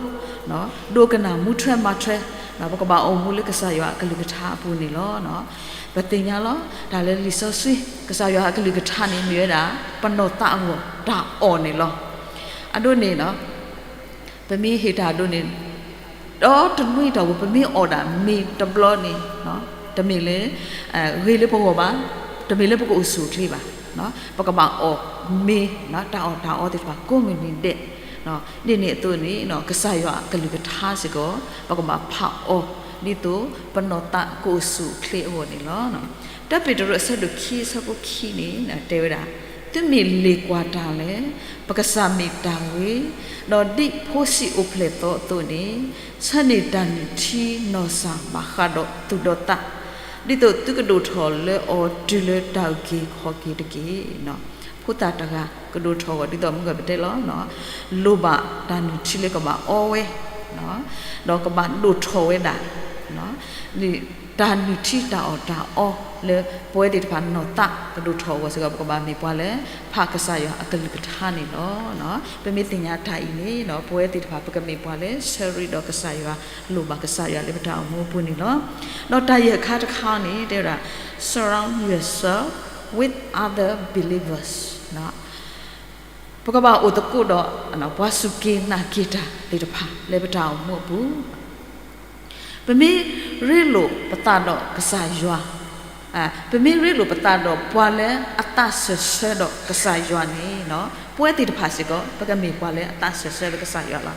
ဒိကနၣ်မူထွဲမၤထွဲ, ပကဘၣ်အိၣ်မူလၢကစၢ်ယွၤအကလုၢ်ကထါအပူၤန့ၣ်လီၤ. ပသ့ၣ်ညါလီၤ တၢ်လၢလံာ်စီဆှံ ကစၢ်ယွၤအကလုၢ်ကထါန့ၣ် မ့ၢ်ဝဲဒၣ် ပနီၢ်သးအဂီၢ်တၢ်အီၣ်န့ၣ်လီၤ. အဒိန့ၣ် ပမ့ၢ်ဟ့ၣ်တၢ်ဒိန့ၣ် ဒီတနွံအတီၢ်ပူၤ ပမ့ၢ်အီၣ်ဒၣ်မ့ၤတဘျီန့ၣ် တမ့ၢ်လၢ ဂ့ၤလၢပဂီၢ်ဘၣ်, တမ့ၢ်လၢပကအိၣ်ဆူၣ်အိၣ်ချ့ဘၣ်. ပကဘၣ်အီၣ်မ့ၤ တၢ်အီၣ်တၢ်အီသ့ၣ်တဖၣ်ကိးမုၢ်နံၤဒဲး, ဒ်န့ၣ်အသိးန့ၣ် ကစၢ်ယွၤအကလုၢ်ကထါစ့ၢ်ကီး ပကဘၣ်ဖးအီၤ ဒ်သိးပနီၢ်သးကအိၣ်ဆူၣ်အိၣ်ချ့အဂီၢ်န့ၣ်လီၤ. တၢ်ပ့းတရူးအဆၢဒိၣ်ခံအဆၢဖိခံန့ၣ် တဲဝဲဒၣ်, သုမ့ၢ်လ့ၣ်ကွၢ်တၢ်လၢ ပကစၢ်မ့ၢ်တၢ်ဂ့ၤ, ဒီးဒ်ဖိဆံးအိၣ်ဖျဲၣ်သီအသိးန့ၣ်, ဆၢန့ၢ်တၢ်နုၢ်ထံနီၢ်စၢ်ဘၣ်ဃးဒီးသူၣ်ဒီးသး, ဒ်သိးသုကဒိၣ်ထီၣ်လၢအီၤတုၤလၢတၢ်အုၣ်က့ၤခီၣ်က့ၤတက့ၢ်. ဖိသၣ်တဂၤကဒိၣ်ထီၣ်အဂီၢ် ဒ်သိးမုၢ်ဂီၤပတဲလီၤ လိၣ်ဘၣ်တၢ်နုၢ်ထံလၢကဘၣ်အီဝဲ ဒီးကဘၣ်ဒိၣ်ထီၣ်ဝဲဒၣ် တၢ်နုၢ်ထံတၢ်အီၣ်တၢ်အီလၢ ပဝဲသ့ၣ်တဖၣ်နီၢ်သးကဒိၣ်ထီၣ်အဂီၢ်စ့ၢ်ကီး ပကဘၣ်မ့ၢ်ပှၤလၢ ဖးကစၢ်ယွၤအကလုၢ်ကထါန့ၣ်လီၤ. ပမ့ၢ်သ့ၣ်ညါတၢ်အံၤန့ၣ် ပဝဲသ့ၣ်တဖၣ် ပကမ့ၢ်ပှၤလၢဆၢရ့ဒီးကစၢ်ယွၤ, လိၣ်ဘၣ်ကစၢ်ယွၤလၢပတၢ်အိၣ်မူအပူၤန့ၣ်လီၤ. ဒီးတၢ်ယဲၢ်ခါတခါန့ၣ် တဲဝဲဒၣ် surround yourself with other believers ပကဘၣ်အိၣ်သကိးဒီး ပှၤစူၢ်က့ၤနာ်က့ၤတၢ်သ့ၣ်တဖၣ်လၢပတၢ်အိၣ်မူအပူၤ ပမ့ၢ်ရ့လိာ်ပသးဒီးကစၢ်ယွၤ, ပမ့ၢ်ရ့လိာ်ပသးဒီးပှၤလၢအသးစၢၢ်ဆၢဒီးကစၢ်ယွၤန့ၣ် ပဝဲသ့ၣ်တဖၣ်စ့ၢ်ကီး ပကမ့ၢ်ပှၤလၢအသးစၢၢ်ဆၢဒီးကစၢ်ယွၤလီၤ.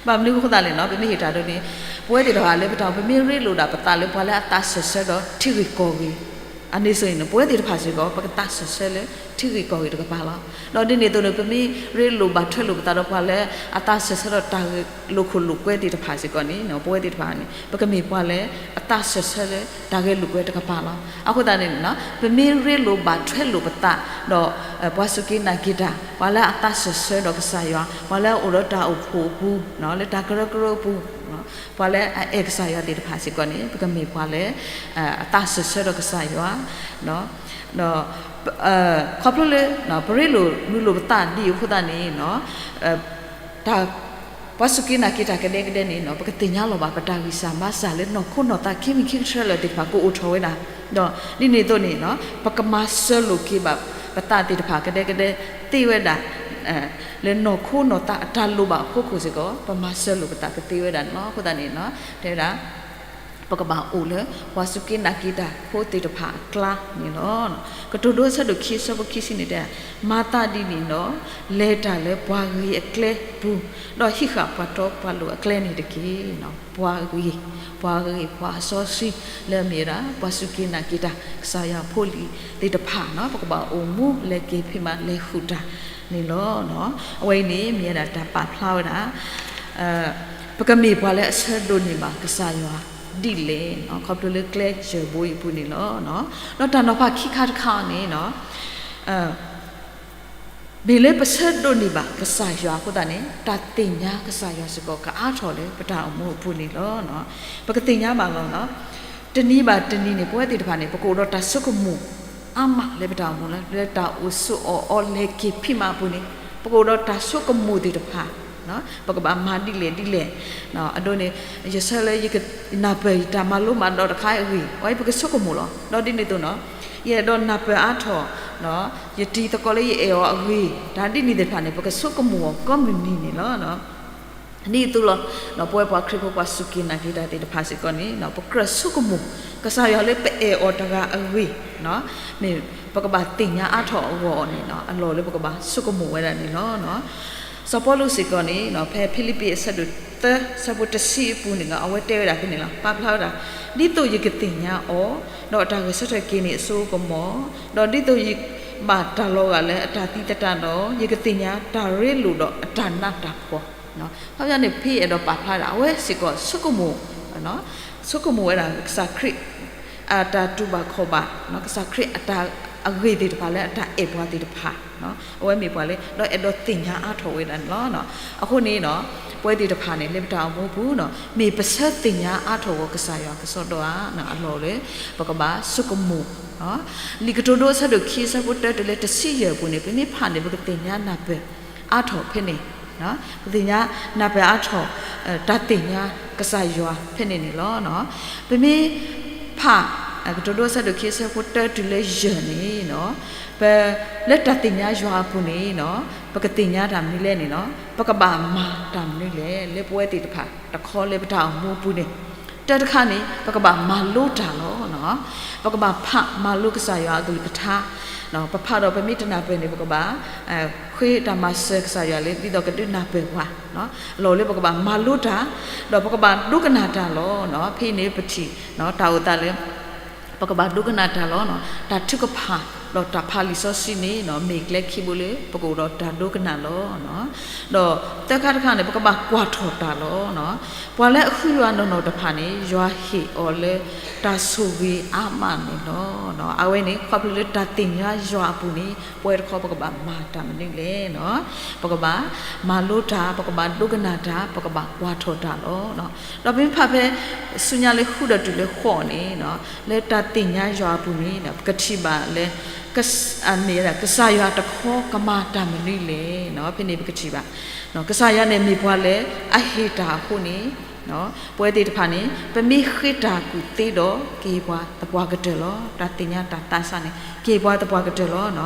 ဘၣ်မနုၤအဃိသတးလဲၣ်န့ၣ် ပမ့ၢ်ဟ့ၣ်တၢ်ဒိန့ၣ် ပဝဲသ့ၣ်တဖၣ်လၢပတၢ်အိၣ် ပမ့ၢ်ရ့လိာ်ဒၣ်ပသးလၢပှၤလၢအသးစၢၢ်ဆၢဒီးထံဂ့ၢ်ကီၢ်ဂ့ၢ် အန့ၣ်စ့ၢ်ကီးန့ၣ် ပဝဲသ့ၣ်တဖၣ်စ့ၢ်ကီး ပကသးစၢၢ်ဆၢလၢထံဂ့ၢ်ကီၢ်ဂ့ၢ်တကပၤလီၤ. ဒီးဒ်န့ၣ်အသိးန့ၣ် ပမ့ၢ်ရ့လိာ်ဘၣ်ထွဲလိာ်ပသးဒီးပှၤလၢအသးစၢၢ်ဆၢဒီးတၢ်ဂဲၤလိာ်ခိၣ်လိာ်ကွဲသ့ၣ်တဖၣ်စ့ၢ်ကီးန့ၣ် ပဝဲသ့ၣ်တဖၣ်န့ၣ် ပကမ့ၢ်ပှၤလၢအသးစၢၢ်ဆၢလၢတၢ်ဂဲၤလိာ်ကွဲတကပၤလီၤ. အဃိသတးန့ၣ် ပမ့ၢ်ရ့လိာ်ဘၣ်ထွဲလိာ်ပသးဒီး ပှၤစူၢ်က့ၤနာ်က့ၤတၢ် ပှၤလၢအသးစၢၢ်ဆၢဒီးကစၢ်ယွၤ ပှၤလၢအအိၣ်ဒီးတၢ်အိၣ်ဖှိၣ်အပူၤ လၢတၢ်ကရၢကရိအပူၤ ပှၤလၢအအဲၣ်ကစၢ်ယွၤသ့ၣ်တဖၣ်စ့ၢ်ကီးန့ၣ် ပကမ့ၢ်ပှၤလၢ အသးစၢၢ်ဆၢဒီးကစၢ်ယွၤ ဒီး ခီဖျိလၢ ပရ့လိာ်မုာ်လိာ်ပသးဒ်အံၤအဃိသတးန့ၣ် တၢ် ပှၤစူၢ်က့ၤနာ်က့ၤတၢ်ကဒဲကဒဲန့ၣ် ပကသ့ၣ်ညါလီၤဘၣ် ပတၢ်ဂံၢ်စၢ်ဘါစၢ်လၢနီၢ်ခိနီၢ်သးခံမံၤခံကတၢၢ်လၢာ်သ့ၣ်တဖၣ်ကအိၣ်ထီၣ်ဝဲဒၣ် ဒီးဒ်န့ၣ်အသိးန့ၣ် ပကမၤစၢၤလိာ်က့ၤဘၣ်ပသးသ့ၣ်တဖၣ်ကဒဲကဒဲသ့ဝဲဒၣ် လၢနီၢ်ခိနီၢ်သးအတၢ်လိၣ်ဘၣ်အဖီခိၣ်စ့ၢ်ကီး ပမၤစၢၤလိာ်ပသးကသ့ဝဲဒၣ်န့ၣ်လီၤ. အဃိသတးန့ၣ် တဲဝဲဒၣ် ပကဘၣ်အိၣ်လၢ ပှၤစူၢ်က့ၤနာ်က့ၤတၢ်ဖိသ့ၣ်တဖၣ်အကျါန့ၣ်လီၤ. ကတိၤဒိအဆၢဒိၣ်ခံအဆၢဖိခံဆံန့ၣ်တဲ မၤသးဒ်န့ၣ်ဒီး လဲၤတၢ်လၢပှၤဂ့ၤအကျဲပူၤ, ဒီးဟံးဃာ်ပှၤတီပှၤလိၤအကျဲန့ၣ်တက့ၢ်. ပှၤဂ့ၤ, ပှၤဂ့ၤ, ပှၤအစီဆှံလၢအမ့ၢ်ဝဲဒၣ် ပှၤစူၢ်က့ၤနာ်က့ၤတၢ် ကစၢ်ယွၤဖိလံၤသ့ၣ်တဖၣ်န့ၣ် ပကဘၣ်အိၣ်မူလဲၤက့ၤဖံးမၤလဲၤဃုာ်တၢ်န့ၣ်လီၤ. အဝဲအံၤန့ၣ် မ့ၢ်ဝဲဒၣ်တၢ်ပာ်ဖျါဝဲဒၣ် ပကမ့ၢ်ပှၤလၢအဆၢဒိးန့ၢ်ဘၣ်ကစၢ်ယွၤဒ်လဲၣ် ခီဖျိလၢကျဲယဲၢ်ဘိအံၤအပူၤန့ၣ်လီၤ. ဒီးတၢ်နီၤဖးခံခါတခါန့ၣ် မ့ၢ်လၢပဆၢဒိးန့ၢ်ဘၣ်ကစၢ်ယွၤအဃိသတးန့ၣ် တၢ်သ့ၣ်ညါကစၢ်ယွၤစ့ၢ်ကီး ကအါထီၣ်လၢပတၢ်အိၣ်မူအပူၤန့ၣ်လီၤ. ပကသ့ၣ်ညါဘၣ်လီၤ. တနံၤဘၣ်တနံၤန့ၣ် ပဝဲသ့ၣ်တဖၣ်န့ၣ် ပကအိၣ်ဒီးတၢ်ဆိကမိၣ်အါမးလၢပတၢ်အိၣ်မူလၢ လၢတၢ်အိၣ်ဆိးအီၣ်အီလဲၤက့ၤဖံးမၤအပူၤန့ၣ် ပကအိၣ်ဒီးတၢ်ဆိကမိၣ်သ့ၣ်တဖၣ် ပကဘၣ်မၤဒ်လဲၣ်ဒ်လဲၣ်, အဒိန့ၣ် ယဆၢလၢယကနၢ်ပၢၢ်ယတၢ်မၤလိမၤဒိးတခါအံၤအဂ့ၢ်, အဝဲပကဆိကမိၣ်လီၤ. ဒီးဒ်န့ၣ်အသိးနီၤ, ယအဲၣ်ဒိးနၢ်ပၢၢ်အါထီၣ် ယတံၤသကိးလၢယအဲၣ်အီၤအဂ့ၢ်, တၢ်ဒ်န့ၣ်သ့ၣ်တဖၣ်န့ၣ် ပကဆိကမိၣ်အီၤကိးမုၢ်နံၤန့ၣ်လီၤ. ဒ်သိးလီၤ, ပဝဲပှၤခရံာ်ဖိပှၤစူၢ်က့ၤနာ်က့ၤတၢ်သ့ၣ်တဖၣ်စ့ၢ်ကီးန့ၣ် ပကြၢးဆိကမိၣ် ကစၢ်ယွၤလၢပအဲၣ်အီၤတဂၤအဂ့ၢ်, မ့ၢ်ပကဘၣ်သ့ၣ်ညါအါထီၣ်အဂီၢ်အီၤန့ၣ် အလီၢ်လၢပကဘၣ်ဆိကမိၣ်ဝဲဒၣ်န့ၣ်လီၤ. စီၤပီလူးစ့ၢ်ကီးန့ၣ် ဖဲဖံလံးပံးအဆၢဒိၣ်သၢ ဆၢဖိတဆံအပူၤန့ၣ် အဝဲတဲဝဲဒၣ်ဖဲန့ၣ်လီၤ. ပာ်ဖျါဝဲဒၣ်, ဒ်သိးယကသ့ၣ်ညါအီၤ, ဒီးအတၢ်ဂဲၤဆၢထၢၣ်က့ၤန့ၣ်အစိကမီၤ, ဒီးဒ်သိးယဘၣ်တၢ်လီၤဂာ်လၢအတၢ်သံသတးဒီး ယကသ့ၣ်ညါတၢ်ရ့လိာ်ဒီးအတၢ်နးတၢ်ဖှီၣ် အခီပညီန့ၣ် ဖဲအဲၣ်ဒိးပာ်ဖျါဒၣ် အဝဲစ့ၢ်ကီးဆိကမိၣ်, ဆိကမိၣ်ဝဲဒၣ်ကစၢ်ခရံာ် အတၢ်တူၢ်ဘၣ်ခီၣ်ဘၣ်, ကစၢ်ခရံာ်အတၢ်အဂ့ၢ်သ့ၣ်တဖၣ်လၢအတၢ်အဲၣ်ပှၤသ့ၣ်တဖၣ်, အဝဲမ့ၢ်ပှၤလၢ ဒီးအဲၣ်ဒိးသ့ၣ်ညါအါထီၣ်ဝဲဒၣ်န့ၣ်လီၤ. အဃိန့ၣ် ပဝဲသ့ၣ်တဖၣ်န့ၣ် လၢပတၢ်အိၣ်မူပူၤ မ့ၢ်ပဆၢသ့ၣ်ညါအါထီၣ်ဝဲကစၢ်ယွၤကစီဒီဧါ, အလီၢ်လၢ ပကဘၣ်ဆိကမိၣ် လံာ်ကတိၤဒိအဆၢဒိၣ်ခံ အဆၢဖိတၢတုၤလၢတဆံယဲၢ်အပူၤန့ၣ် ပမ့ၢ်ဖးန့ၣ် ပကသ့ၣ်ညါနၢ်ပၢၢ်အါထီၣ်ဖဲန့ၣ်, ပသ့ၣ်ညါနၢ်ပၢၢ်အါထီၣ် တၢ်သ့ၣ်ညါကစၢ်ယွၤဖဲန့ၣ်န့ၣ်လီၤ. ပမ့ၢ်ဖး ကတိၤဒိအဆၢဒိၣ်ခံ အဆၢဖိတၢတုၤလၢယဲၢ်န့ၣ် ပ လၢတၢ်သ့ၣ်ညါယွၤအပူၤန့ၣ် ပကသ့ၣ်ညါတၢ်မနုၤလဲၣ်န့ၣ်လီၤ. ပကဘၣ်မၤတၢ်မနုၤလဲၣ် လၢပဝဲသ့ၣ်တဖၣ်တခီလၢပတၢ်အိၣ်မူအပူၤန့ၣ်, တၢ်တခါန့ၣ် ပကဘၣ်မၤလိတၢ်လီၤ. ပကဘၣ်ဖးမၤလိကစၢ်ယွၤအကလုၢ်ကထါ, ပဖးဒီးပမ့ၢ်တနၢ်ပၢၢ်န့ၣ် ပကဘၣ် ဃ့တၢ်မၤစၢၤကစၢ်ယွၤလၢ ဒ်သိးကဒုးနၢ်ပၢၢ်ပှၤ, အလီၢ်လၢပကဘၣ်မၤလိတၢ်, ဒီးပကဘၣ်ဒိကနၣ်တၢ်လီၤ. ဖဲအံၤန့ၣ်ပထံၣ် တၢ်အိၣ်သးလၢ ပကဘၣ်ဒိကနၣ်တၢ်လီၤ. တၢ်ထုကဖၣ် ဒီးတၢ်ဖးလံာ်စီဆှံန့ၣ် မ့ၢ်ကျဲခံဘိလၢ ပကအိၣ်ဒီးတၢ်ဒိကနၣ်လီၤ. ဒီးသၢခါတခါန့ၣ် ပကဘၣ်ကွၢ်ထီၣ်တၢ်လီၤ. ပှၤလၢအဃုယွၤနီၢ်နီၢ်တဖၣ်န့ၣ် ယွၤဟ့ၣ်အီၤလၢတၢ်ဆိၣ်ဂ့ၤအါမးန့ၣ်လီၤ. အဝဲန့ၣ် ခီဖျိလၢတၢ်သ့ၣ်ညါယွၤအပူၤန့ၣ် ပဝဲတခီပကဘၣ်မၤတၢ်မနုၤလဲၣ်. ပကဘၣ်မၤလိတၢ်, ပကဘၣ်ဒိကနၣ်တၢ်, ပကဘၣ်ကွၢ်ထီၣ်တၢ်လီၤ. ဒီးပမ့ၢ်ဖးဖဲ ဆူညါလၢဃုဒီးတုၤလၢဃိးန့ၣ် လၢတၢ်သ့ၣ်ညါယွၤအပူၤန့ၣ် ပကထံၣ်ဘၣ်လၢ မ့ၢ်ဝဲဒၣ် ကစၢ်ယွၤတခီကမၤတၢ်မနုၤလဲၣ်. ဖဲန့ၣ်ပကထံၣ်ဘၣ် ကစၢ်ယွၤန့ၣ်မ့ၢ်ပှၤလၢအဟ့ၣ်တၢ်အဃိန့ၣ် ပဝဲသ့ၣ်တဖၣ်န့ၣ် ပမ့ၢ်ဃ့တၢ်ကူၣ်သ့ဒီး ကဟ့ၣ်ပှၤသပှၢ်ကတၢၢ်လီၤ. တၢ်သ့ၣ်ညါတၢ်သးစၢ်န့ၣ် ကဟ့ၣ်ပှၤသပှၢ်ကတၢၢ်လီၤ.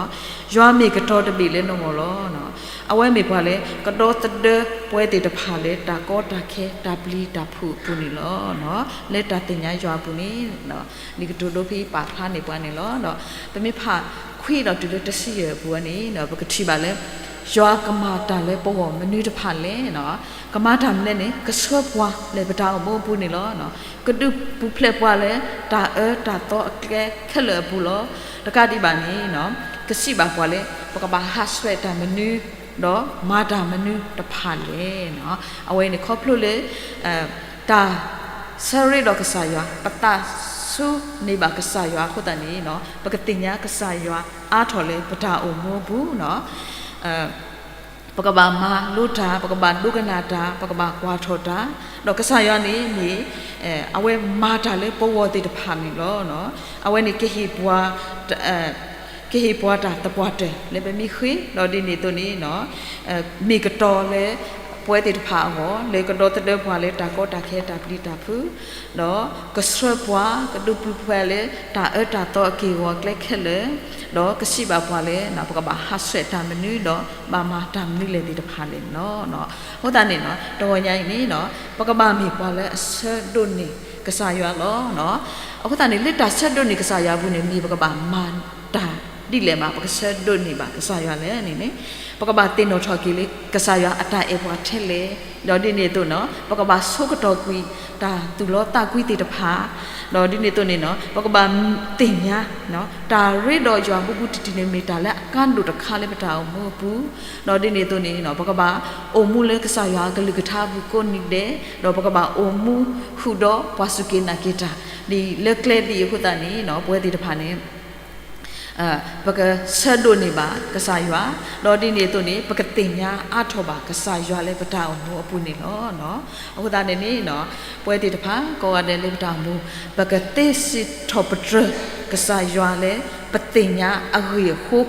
ယွၤမ့ၢ်ကတီၤတဘ့ၣ်လၢနဂီၢ်လီၤ. အဝဲမ့ၢ်ပှၤလၢ ကဒီသဒၢပဝဲသ့ၣ်တဖၣ်လၢ တၢ်ကီတၢ်ခဲ တၢ်ပျံၤတၢ်ဖုးအပူၤန့ၣ်လီၤ. လၢတၢ်သ့ၣ်ညါယွၤအပူၤန့ၣ် လံာ်ကတိၤဒိဖဲအံၤပာ်ဖျါန့ၢ်ပှၤန့ၣ်လီၤ. ပမ့ၢ်ဖးခွံဒီးတုၤလၢတဆံယဲၢ်အပူၤန့ၣ် ပကထံၣ်ဘၣ်လၢ ယွၤကမၤတၢ်လၢပဂီၢ်မနုၤတဖၣ်လဲၣ်. ကမၤတၢ်မနုၤလဲၣ်န့ၣ် ကဆှၢပှၤလၢပတၢ်အိၣ်မူအပူၤန့ၣ်လီၤ. ကဒုးပူၤဖျဲးပှၤလၢ တၢ်အၢတၢ်သီအကျဲခဲလၢာ်အပူၤလီၤ. တကးဒံးဘၣ်န့ၣ် ကစံးဘၣ်ပှၤလၢ ပကဘၣ်ဟးဆှဲးတၢ်မနုၤ ဒီးမၤတၢ်မနုၤတဖၣ်လဲၣ်. အဝဲန့ၣ်ခီဖျိလၢ တၢ်ဆၢရ့ဒီးကစၢ်ယွၤ ပသးဆူန့ၢ်ဘၣ်ကစၢ်ယွၤအဃိသတးန့ၣ် ပကသ့ၣ်ညါကစၢ်ယွၤအါထီၣ်လၢပတၢ်အိၣ်မူအပူၤ ပကဘၣ်မၤလိတၢ်, ပကဘၣ်ဒိကနၣ်တၢ်, ပကဘၣ်ကွၢ်ထီၣ်တၢ်, ဒီးကစၢ်ယွၤန့ၣ်မ့ၢ် အဝဲမၤတၢ်လၢပဂီၢ်သ့ၣ်တဖၣ်န့ၣ်လီၤ. အဝဲန့ၣ်ကဟ့ၣ်ပှၤ ကဟ့ၣ်ပှၤတၢ်သပှၢ်တၢၢ်လၢပမ့ၢ်ဃ့, ဒီးဒ်န့ၣ်အသိးန့ၣ် မ့ၢ်ကတီၤလၢ ပဝဲသ့ၣ်တဖၣ်အဂီၢ် လၢကဒီသဒၢပှၤလၢတၢ်ကီတၢ်ခဲတၢ်ပျံၤတၢ်ဖုး, ဒီးကဆှၢပှၤ ကဒုးပူၤဖျဲးလၢတၢ်အၢတၢ်သီအက့ၢ်အဂီၤအကျဲခဲလၢာ်, ဒီးကစံးဘၣ်ပှၤလၢ ပကဘၣ်ဟးဆှဲးတၢ်မနုၤ ဒီးဘၣ်မၤတၢ်မနုၤလဲၣ်သ့ၣ်တဖၣ်န့ၣ်လီၤ. အဃိသတးန့ၣ် တဂီၤညါအံၤန့ၣ် ပကဘၣ်မ့ၢ်ပှၤလၢအဆၢဒိးန့ၢ်ကစၢ်ယွၤလီၤ. အဃိသတးန့ၣ် လၢတၢ်ဆၢဒိးန့ၢ်ကစၢ်ယွၤအပူၤန့ၣ် မ့ၢ်ပကဘၣ်မၤတၢ်ဒ်လဲၣ်ဘၣ် ပကဆၢဒိးန့ၢ်ဘၣ်ကစၢ်ယွၤလဲၣ်န့ၣ်န့ၣ် ပကဘၣ်သ့ၣ်နီၣ်ထီၣ်က့ၤလၢကစၢ်ယွၤအတၢ်အဲၣ်ပှၤထဲလဲၣ်, ဒီးဒ်န့ၣ်အသိးန့ၣ် ပကဘၣ်ဆိကတီၢ်ကွံာ်တၢ်သူၣ်လီသးကွံသ့ၣ်တဖၣ်, ဒီးဒ်န့ၣ်အသိးန့ၣ် ပကဘၣ်သ့ၣ်ညါ တၢ်ရ့ဒီးယွၤဘူးဘူးတံၢ်တံၢ်န့ၣ် မ့ၢ်တၢ်လၢအကါဒိၣ်တခါလၢပတၢ်အိၣ်မူအပူၤ, ဒီးဒ်န့ၣ်အသိးန့ၣ် ပကဘၣ်အိၣ်မူလၢကစၢ်ယွၤအကလုၢ်ကထါအပူၤကိးနံၤဒဲး, ဒီးပကဘၣ်အိၣ်မူဃုာ်ဒီးပှၤစူၢ်က့ၤနာ်က့ၤတၢ် ဒ်လၢကျဲဒ်အံၤအဃိသတးန့ၣ် ပဝဲသ့ၣ်တဖၣ်န့ၣ် ပကဆၢဒိးန့ၢ်ဘၣ်ကစၢ်ယွၤ, ဒီးဒ်န့ၣ်အသိးန့ၣ် ပကသ့ၣ်ညါအါထီၣ်ဘၣ်ကစၢ်ယွၤလၢပတၢ်အိၣ်မူအပူၤန့ၣ်လီၤ. အဃိသတးန့ၣ်န့ၣ် ပဝဲသ့ၣ်တဖၣ် ကိးဂၤဒဲးလၢပတၢ်အိၣ်မူ ပကသ့စံးထီၣ်ပတြၢၤကစၢ်ယွၤလၢ ပသ့ၣ်ညါအဂ့ၢ်အဃိ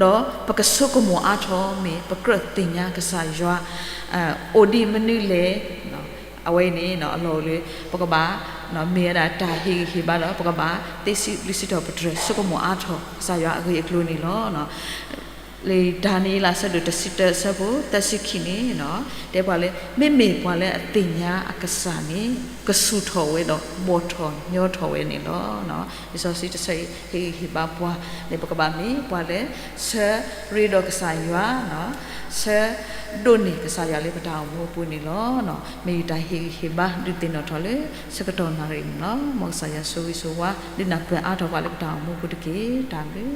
ဒီးပကဆိကမိၣ်အါထီၣ်မ့ၢ် ပကြၢးသ့ၣ်ညါကစၢ်ယွၤ အိၣ်ဒံးမနုၤလဲၣ်. အဝဲအံၤန့ၣ် အလီၢ်အိၣ်လၢ ပကဘၣ် မ့ၢ်ဝဲဒၣ်တၢ်ဟ့ၣ်ဂံၢ်ဟ့ၣ်ဘါဒီး ပကဘၣ်သ့စံးဘျုးစံးထီၣ်ပတြၢၤ ဆိကမိၣ်အါထီၣ် ကစၢ်ယွၤအဂ့ၢ်အကျိၤန့ၣ်လီၤ. လံာ်ဒၤနံးယ့လး အဆၢဒိၣ်တဆံတၢ အဆၢဖိသၢဆံခံန့ၣ် တဲပှၤလၢ မ့မ့ၢ်ပှၤလၢအသ့ၣ်ညါအကစၢ်န့ၣ် ကဆူၣ်ထီၣ်ဝဲဒီးဘီၣ်ထီၣ်ညီထီၣ်ဝဲန့ၣ်လီၤ. လံာ်စီဆှံတဆၢအံၤ ဟ့ၣ်ဂံၢ်ဟ့ၣ်ဘါပှၤန့ၣ် ပကဘၣ်မ့ၢ်ပှၤလၢ ဆၢရ့ဒီးကစၢ်ယွၤ ဆၢဒိးန့ၢ်ကစၢ်ယွၤလၢပတၢ်အိၣ်မူအပူၤန့ၣ်လီၤ. မ့ၢ်ယတၢ်ဟ့ၣ်ဂံၢ်ဟ့ၣ်ဘါဒုးသ့ၣ်နီၣ်ထီၣ်လၢ ဆၢကတီၢ်နၣ်ရံၣ်န့ၣ်လီၤ. မ်ကစၢ်ယွၤဆိၣ်ဂ့ၤဆိၣ်ဝါ ဒုးနၢ်ပၢၢ်အါထီၣ်ပှၤလၢပတၢ်အိၣ်မူအပူၤတက့ၢ်. တၢ်ဘျုး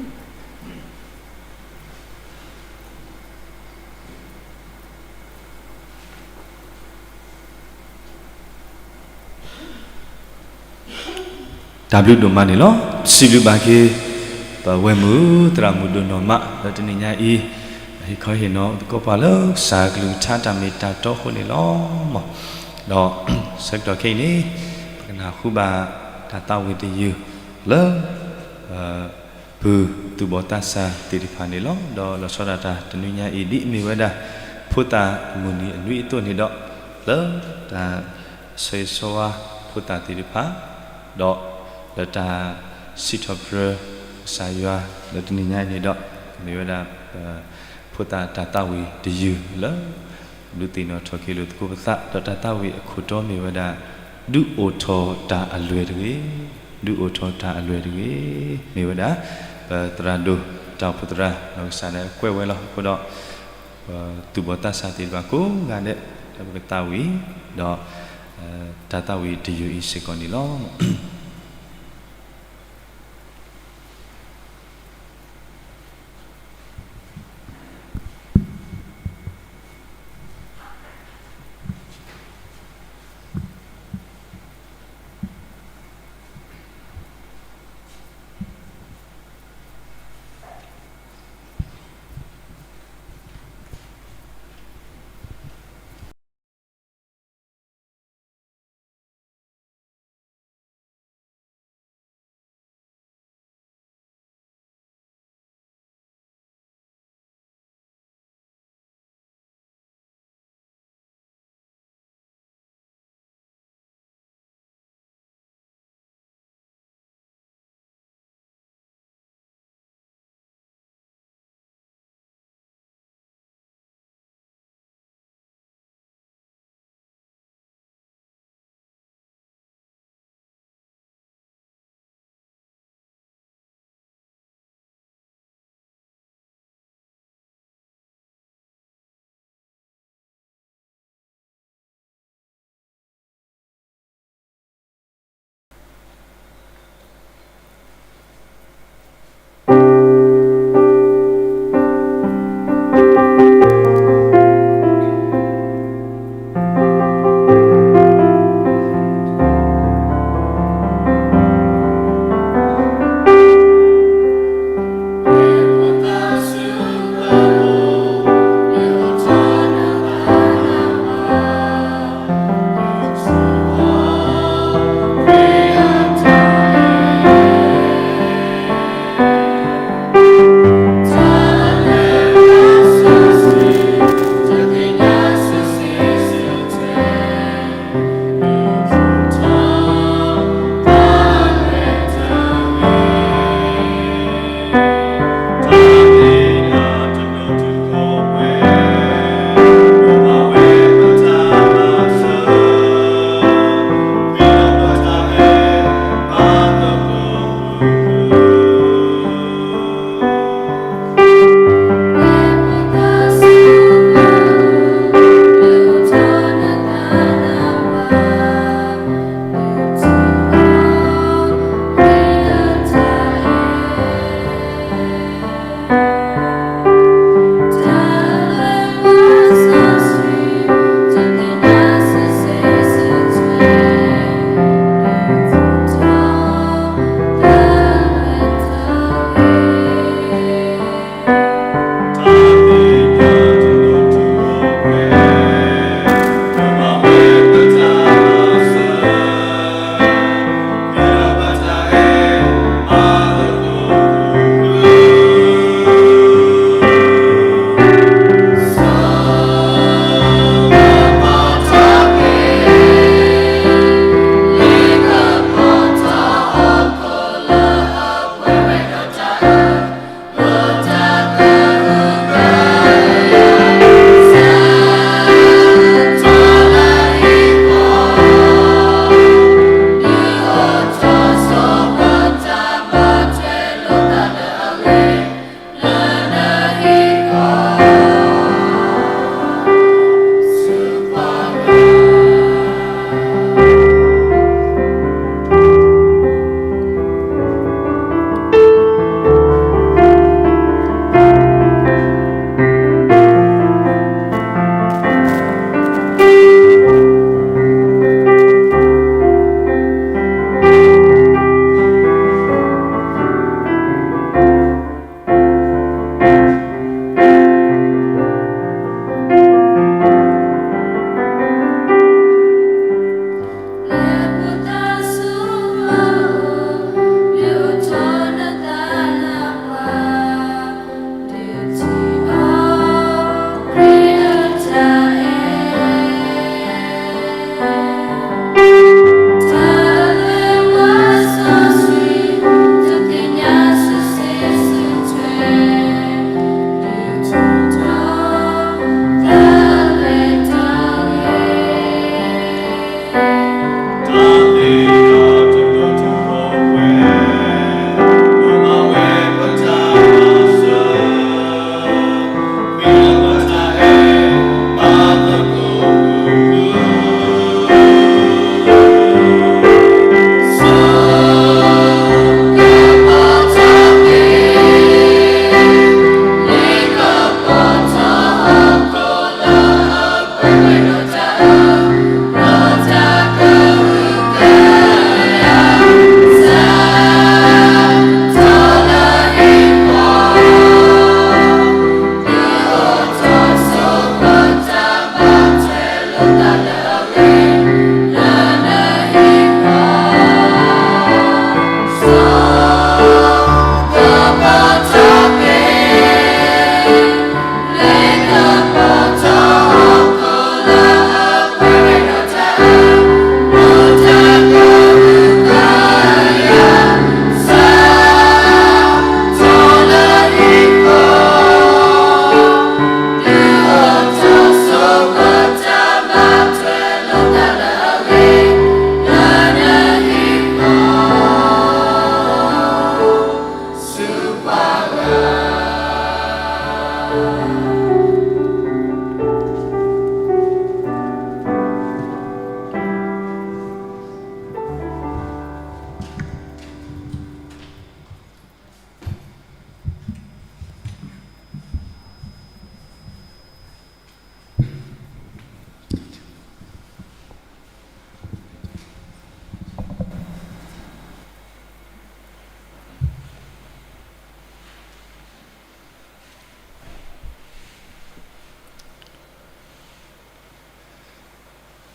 တၢ်ဘျုးဒိၣ်မးန့ၣ်လီၤ. စံးဘျုးဘၣ်က့ၤ ပဝဲမုၢ်သရၣ်မုၣ်ဒိၣ်နီၢ်မး လၢတနံၤညါအံၤ ဟ့ၣ်ခီဟ့ၣ်နီၤသကိးပှၤလၢကစၢ်ကလုၢ်ကထါတၢ်မ့ၢ်တၢ်တီအဃိန့ၣ်လီၤ. ဒီးဆၢကတီၢ်ခဲအံၤန့ၣ် ပကနၢ်ဟူဘၣ်တၢ်သးဝံၣ်တယုၢ်လၢ ပုၢ်သူၣ်ဘီၣ်သးစၢ်သ့ၣ်တဖၣ်န့ၣ်လီၤ. ဒီးလီၤဆီဒၣ်တၢ်တနွံညါအံၤ ဒ်အမ့ၢ်ဝဲဒၣ် ဖိသၣ်မုၢ်နံၤအနွံအသိးန့ၣ်ဒီး လၢတၢ်ဆၢဂ့ၤဆၢဝါဖိသၣ်သ့ၣ်တဖၣ် ဒီးလၢတၢ်စံးထီၣ်ပတြၢၤကစၢ်ယွၤလၢတနံၤညါအံၤန့ၣ်ဒီး မ့ၢ်ဝဲဒၣ် ဖိသၣ်တၢ်သးဝံၣ်တယုၢ်လၢ ဒုးသ့ၣ်နီၣ်ထီၣ်က့ၤလိာ်သကိးပသး ဒီးတၢ်သးဝံၣ်အခိၣ်တီမ့ၢ်ဝဲဒၣ် ဒုးအိၣ်ထီၣ်တၢ်အလွဲၢ်တဂ့ၤ, ဒုးအိၣ်ထီၣ်တၢ်အလွဲၢ်တဂ့ၤ, မ့ၢ်ဝဲဒၣ် ပသရၣ်ဒိၣ်တၢ်အိၣ်ဖှိၣ်သရၣ် နီၢ်ကစၢ်ဒၣ်ကွဲးဝဲလီၤ. အဃိဒီး ပသူၣ်ဘီၣ်သးစၢ်သ့ၣ်တဖၣ်ကိးဂၤဒဲး ဒီးပကသးဝံၣ် ဒီး တၢ်သးဝံၣ်တယုၢ်အံၤစ့ၢ်ကီးန့ၣ်လီၤ.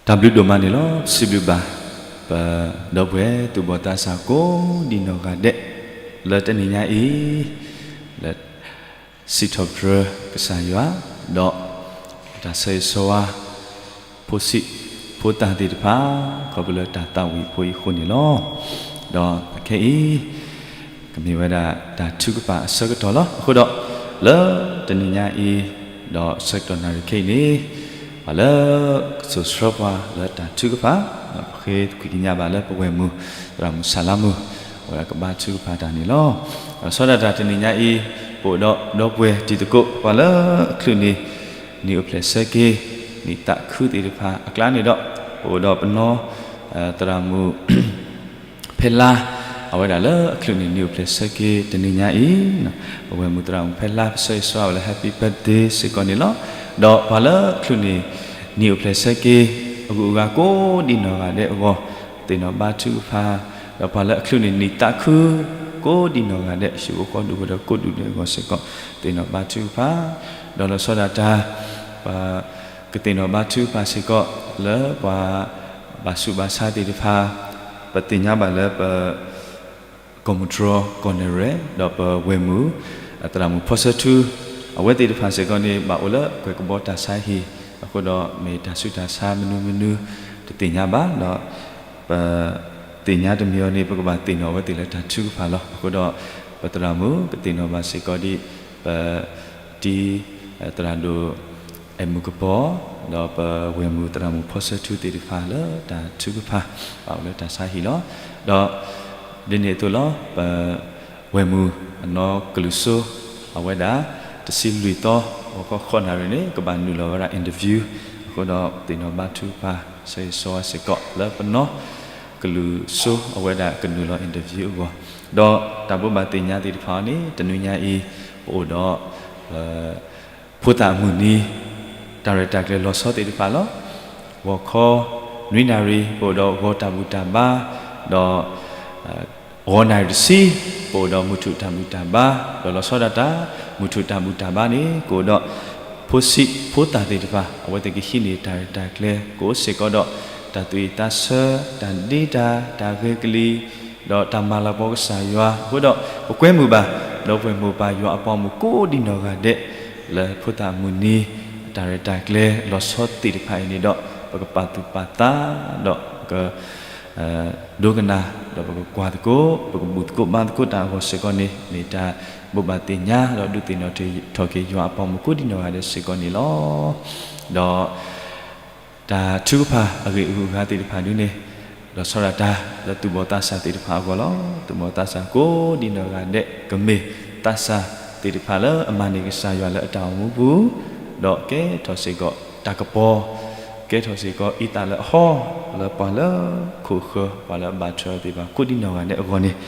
တၢ်ဘျုးဒိၣ်မးန့ၣ်လီၤ. ပစံးဘျုးဘၣ် ပဒီပုၢ်ဝဲၢ်သူၣ်ဘီၣ်သးစၢ်ကိးဒံနီၢ်ဂၤဒဲး လၢတနံၤညါအံၤ လၢ စံးထီၣ်ပတြၢၤကစၢ်ယွၤ ဒီး တၢ်ဆၢဂ့ၤဆၢဝါ ဖိဆံးဖိသၣ်သ့ၣ်တဖၣ် ခီဖျိလၢတၢ်သးဝံၣ်ဖိအံၤအဃိန့ၣ်လီၤ. ဒီးခဲအံၤ ကမ့ၢ်ဝဲဒၣ်တၢ်ထုကဖၣ်အဆၢကတီၢ်လီၤ. အဃိဒီး လၢတနံၤညါအံၤ ဒီးဆၢကတီၢ်နၣ်ရံၣ်ခဲအံၤန့ၣ် ပှၤလၢကစိာ်ဆှၢပှၤလၢတၢ်ထုကဖၣ် ဒီးပဃ့ခွံကညးဘၣ်လၢပဝဲၢ်မုၢ် သရၣ်မုၣ်ဆၣ်လါမုၣ် အဝဲဒၣ်ကဘါထုကဖၣ်တၢ်န့ၣ်လီၤ. ဒီးဆီဒၣ်တၢ်တနံၤညါအံၤ ပအိၣ်ဒီးဒီပုၢ်ဝဲၢ်တံၤသကိး ပှၤလၢအချုးန့ၢ် နံၣ်အိၣ်ဖျဲၣ်ဆၢက့ၤ နံၣ်သးခုသ့ၣ်တဖၣ်အကျါန့ၣ်ဒီး ပအိၣ်ဒီးပနီၢ် သရၣ်မုၣ် ဖဲလါ အဝဲဒၣ်လၢအချုးန့ၢ်နံၣ်အိၣ်ဖျဲၣ်ဆၢက့ၤတနံၤညါအံၤ ပဝဲၢ်မုၢ်သရၣ်မုၣ်ဖဲလါ ပဆၢဂ့ၤဆၢဝါဝဲလၢ Happy Birthday စ့ၢ်ကီးန့ၣ်လီၤ. ဒီးပှၤလၢအချုးန့ၢ် နံၣ်အိၣ်ဖျဲၣ်ဆၢက့ၤ အဂုၤအဂၤကိးဒံနီၢ်ဂၤဒဲးအဂီၢ် သ့ၣ်နီၣ်ဘါထုကဖၣ်, ဒီးပှၤလၢအချုးန့ၢ်နံၣ်သးခု ကိးဒံနီၢ်ဂၤဒဲး ဟံၣ်ဖိဃီဖိဒူၣ်ဖိထၢဖိကိးဒူၣ်ဒဲးအဂီၢ်စ့ၢ်ကီး သ့ၣ်နီၣ်ဘါထုကဖၣ်, ဒီးလီၤဆီဒၣ်တၢ် ပှၤကသ့ၣ်နီၣ်ဘါထုကဖၣ်စ့ၢ်ကီး လၢပှၤဘၣ်ဆူးဘၣ်ဆါသ့ၣ်တဖၣ်, ပသ့ၣ်ညါဘၣ်လၢပ ကီၢ်မုၢ်တြီၢ်ကီၢ်နဲၣ်ရွဲၣ် ဒီးပဝဲၢ်မုၢ် သရၣ်မုၣ်ဖီဆၢထူ အဝဲသ့ၣ်တဖၣ်စ့ၢ်ကီးန့ၣ် ဘၣ်အိၣ်လၢကွဲၤကဘီတၢ်ဆါဟံၣ် အဃိဒီးမ့ၢ်တၢ်ဆူးတၢ်ဆါမနုၤမနုၤ တသ့ၣ်ညါဘၣ်ဒီး ပသ့ၣ်ညါတမံၤအီၤန့ၣ် ပကဘၣ်သ့ၣ်နီၣ်အဝဲသ့ၣ်လၢတၢ်ထုကဖၣ်လီၤ. အဃိဒီး ပသရၣ်မုၣ်ကသ့ၣ်နီၣ်ဘၣ်စ့ၢ်ကီးဒ် ပ တံ သရၣ်ဒိၣ် အဲၣ်မုၢ်ကပီၤ ဒီးပဝဲၢ်မုၢ်သရၣ်မုၣ်ဖီဆၢထူသ့ၣ်တဖၣ်လၢတၢ်ထုကဖၣ် ဘၣ်အိၣ်လၢတၢ်ဆါဟံၣ်လီၤ. ဒီး ဒ်န့ၣ်အသိးလီၤ ပဝဲၢ်မုၢ်အနီၢ်ကလုၢ်စိ အဝဲဒၣ် တဆံလွံၢ်သီ ဂီၤခီဃိးနၣ်ရံၣ်န့ၣ် ကဘၣ်နုာ်လီၤဝဲဒၣ် interview အဃိဒီး သ့ၣ်နီၣ်ဘါထုကဖၣ် ဆၢဂ့ၤဆၢဝါစ့ၢ်ကီး လၢပနီၢ်ကလုၢ်စိ အဝဲဒၣ်ကနုာ်လီၤ interview အဂီၢ်, ဒီးတၢ်ဘိးဘၣ်သ့ၣ်ညါသ့ၣ်တဖၣ်အံၤန့ၣ် တနွံညါအံၤ ပအိၣ်ဒီး ပ ဖိသၣ်အမုၢ်နံၤ တၢ်ရဲၣ်တၢ်ကျဲၤလီၤဆီသ့ၣ်တဖၣ်လီၤ. ဂီၤခီ နွံနၣ်ရံၣ် ပအိၣ်ဒီးဂီၤတၢ်ဘူၣ်တၢ်ဘါ, ဒီး ဂီၤနၣ်ရံၣ်တဆံ ပအိၣ်ဒီးမုၢ်ထူၣ်တၢ်ဘူၣ်တၢ်ဘါ, ဒီးလီၤဆီဒၣ်တၢ် မုၢ်ထူၣ်တၢ်ဘူၣ်တၢ်ဘါန့ၣ် ကအိၣ်ဒီး ဖိဆံးဖိသၣ်သ့ၣ်တဖၣ် အဝဲသ့ၣ်ကဟံးန့ၢ်တၢ်ရဲၣ်တၢ်ကျဲၤ ကအိၣ်စ့ၢ်ကီးဒီး တၢ်သူၣ်ဝံၣ်သးဆၢ, တၢ်ဒ့တၢ်, တၢ်ဂဲၤကလံၤ, ဒီးတၢ်မၤလၤကပီၤကစၢ်ယွၤ, အဃိဒီး ပကွဲမုာ်ဘၣ် ဒီပုၢ်ဝဲၢ်မိၢ်ပၢ်ယွၤအပှၤမုၣ်ကိးဒံနီၢ်ဂၤဒဲး လၢဖိသၣ်အမုၢ်နံၤ အတၢ်ရဲၣ်တၢ်ကျဲၤလီၤဆီသ့ၣ်တဖၣ်အံၤန့ၣ်ဒီး ပကပာ်သူၣ်ပာ်သး ဒီးပက ဒိကနၣ် ဒီးပကကွၢ်သကိး ပကဘူၣ်သကိးဘါသကိးတၢ်အဂီၢ်စ့ၢ်ကီးန့ၣ် မ့ၢ်တၢ်ဘိးဘၣ်သ့ၣ်ညါ ဒီးဒုးသ့ၣ်နီၣ်ထီၣ်က့ၤယွၤအပှၤမုၣ်ကိးဒံနီၢ်ဂၤဒဲးစ့ၢ်ကီးန့ၣ်လီၤ. ဒီး တၢ်ထုကဖၣ်အဂ့ၢ်အဂုၤအဂၤသ့ၣ်တဖၣ်ဒ်န့ၣ် လီၤဆီဒၣ်တၢ်လၢသူၣ်ဘီၣ်သးစၢ်သ့ၣ်တဖၣ်အဂီၢ်လီၤ. သူၣ်ဘီၣ်သးစၢ်ကိးဒံနီၢ်ဂၤဒဲး ကမ့ၢ်သးစၢ်သ့ၣ်တဖၣ်လၢအမၤန့ၢ်ကစၢ်ယွၤလၢအတၢ်အိၣ်မူပူၤ ဒီးကဲထီၣ်စ့ၢ်ကီးတၢ်ကပီၤ ကဲထီၣ်စ့ၢ်ကီးအံသၣ်လၢအဟီ လၢပှၤလၢခိၣ်ဃၢၤ ပှၤလၢအဘၣ်ထွဲအီၤသ့ၣ်တဖၣ်ကိးဒံနီၢ်ဂၤဒဲးအဂီၢ်န့ၣ်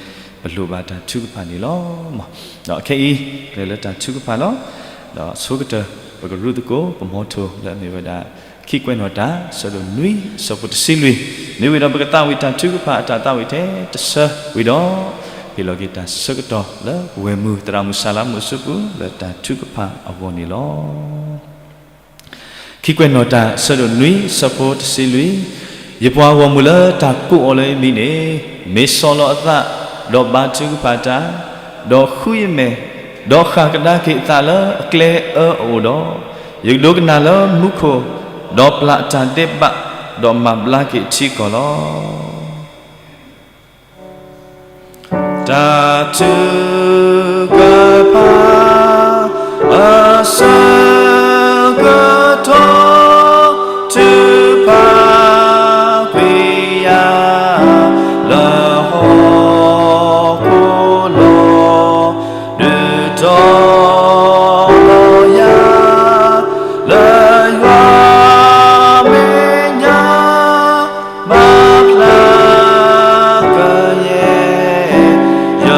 ပလိၣ်ဘၣ်တၢ်ထုကဖၣ်န့ၣ်လီၤ. ဒီးခဲအံၤ လဲၤလၢတၢ်ထုကဖၣ်လီၤ. ဒီးဆိကတၢၢ် ပကရူၢ်သကိး ပမီထိၣ်လၢအမ့ၢ်ဝဲဒၣ် ခံကွဲးနီၣ်တၢ် ဆၢဒိၣ်နွံ ဆၢဖိတဆံလွံၢ် မ့ၢ်ဝံၤဒီးပကသးဝံၣ်တၢ်ထုကဖၣ်အတၢ်သးဝံၣ်ထဲတဆၢဝံၤဒီး ဟ့ၣ်လီၤက့ၤတၢ်ဆၢကတီၢ်လၢပဝဲၢ်မုၢ်သရၣ်မုၣ်ဆၣ်လါမုၣ်အစုပူၤ လၢတၢ်ထုကဖၣ်အဂီၢ်န့ၣ်လီၤ. ခံကွဲးနီၣ်တၢ် ဆၢဒိၣ်နွံ ဆၢဖိတဆံလွံၢ် ယပှၤဂီၢ်မုၢ်လၢတၢ်ကိးအီၤလၢယမံၤန့ၣ် မ့ၢ်ဆီၣ်လီၤအသး ဒီးဘါထုကဖၣ်တၢ်, ဒီးဃုယမဲာ်, ဒီးဃၣ်ကဒါက့ၤအသးလၢအကျဲအၢအအိၣ်ဒီး, ယကဒိကနၣ်လၢမူခိၣ်, ဒီးပျၢ်အတၢ်ဒဲးဘး, ဒီးမၤဘျါက့ၤအထံအကီၢ်လီၤ. တၢ်ထုကဖၣ် အဆၢကတီၢ် ထုကဖၣ်ကွံာ်ယၤ လၢဟီၣ်ခိၣ်လီၤ. ဒုးတီၤလီၤယၤ လၢယွၤမဲာ်ညါ ဘၣ်ဖျါကယဲၢ် ယ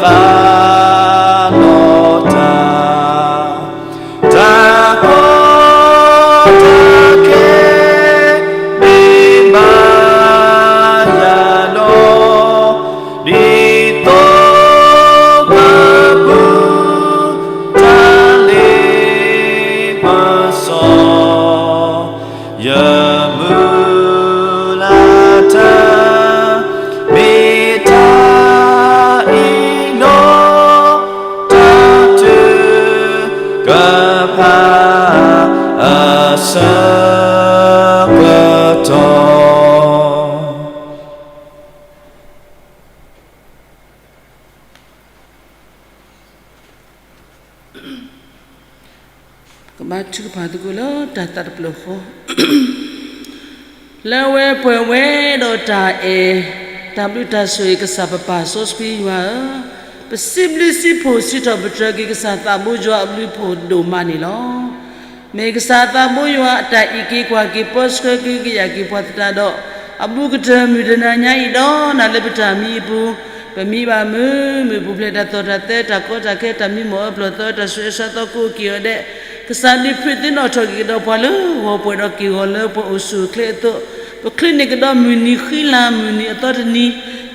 သးလီၤတၢ် တၢ်ကိး ကဖးအဆၢကတီၢ် ကဘါထုကဖၣ်သကိးလၢတၢ်သးတဖျၢၣ်ဃီ, လၢအဝဲပှဲၤဝဲဒီးတၢ်အဲၣ်, တၢ်ဘျုးတၢ်ဆိၣ်ဂ့ၤကစၢ်ပပၢ်စီဆှံယွၤဧၢ, ပစံးဘျုးစံးဖှိၣ်စံးထီၣ်ပတြၢၤက့ၤကစၢ်သးဘိယွၤအဘျုးအဖှိၣ်ဒိၣ်မးန့ၣ်လီၤ. မ့ၢ်ကစၢ်သးဘိယွၤအတၢ်အံးက့ၤကွၢ်က့ၤပၢဆှၢက့ၤကယာ်က့ၤပှၤသတးဒီး, အဘူးကတၢၢ်မုၢ်တနၤညါအံၤဒီးနၤလၢပတၢ်မံအပူၤ, ပမံဘၣ်မုာ်မုာ်ပူၤဖျဲးတၢ်သီၣ်တၢ်သဲတၢ်ကီတၢ်ခဲတၢ်မံမီၢ်အၢပျီၢ်သီတၢ်ဆူးအၢဆါသီကိးက့ၤအီၤဒဲး, ကစၢ်ဒုးဖုးသ့ၣ်နီၣ်ထီၣ်က့ၤကဒီးပှၤလၢဂီၤပှဲၤဒီးက့ၢ်ဂီၤလၢပှၤအိၣ်ဆူၣ်အိၣ်ချ့အသိး, ပချုးန့ၢ်ကဒီးမုၢ်နံၤဃံလၤမုၢ်နံၤအသီတနံၤ,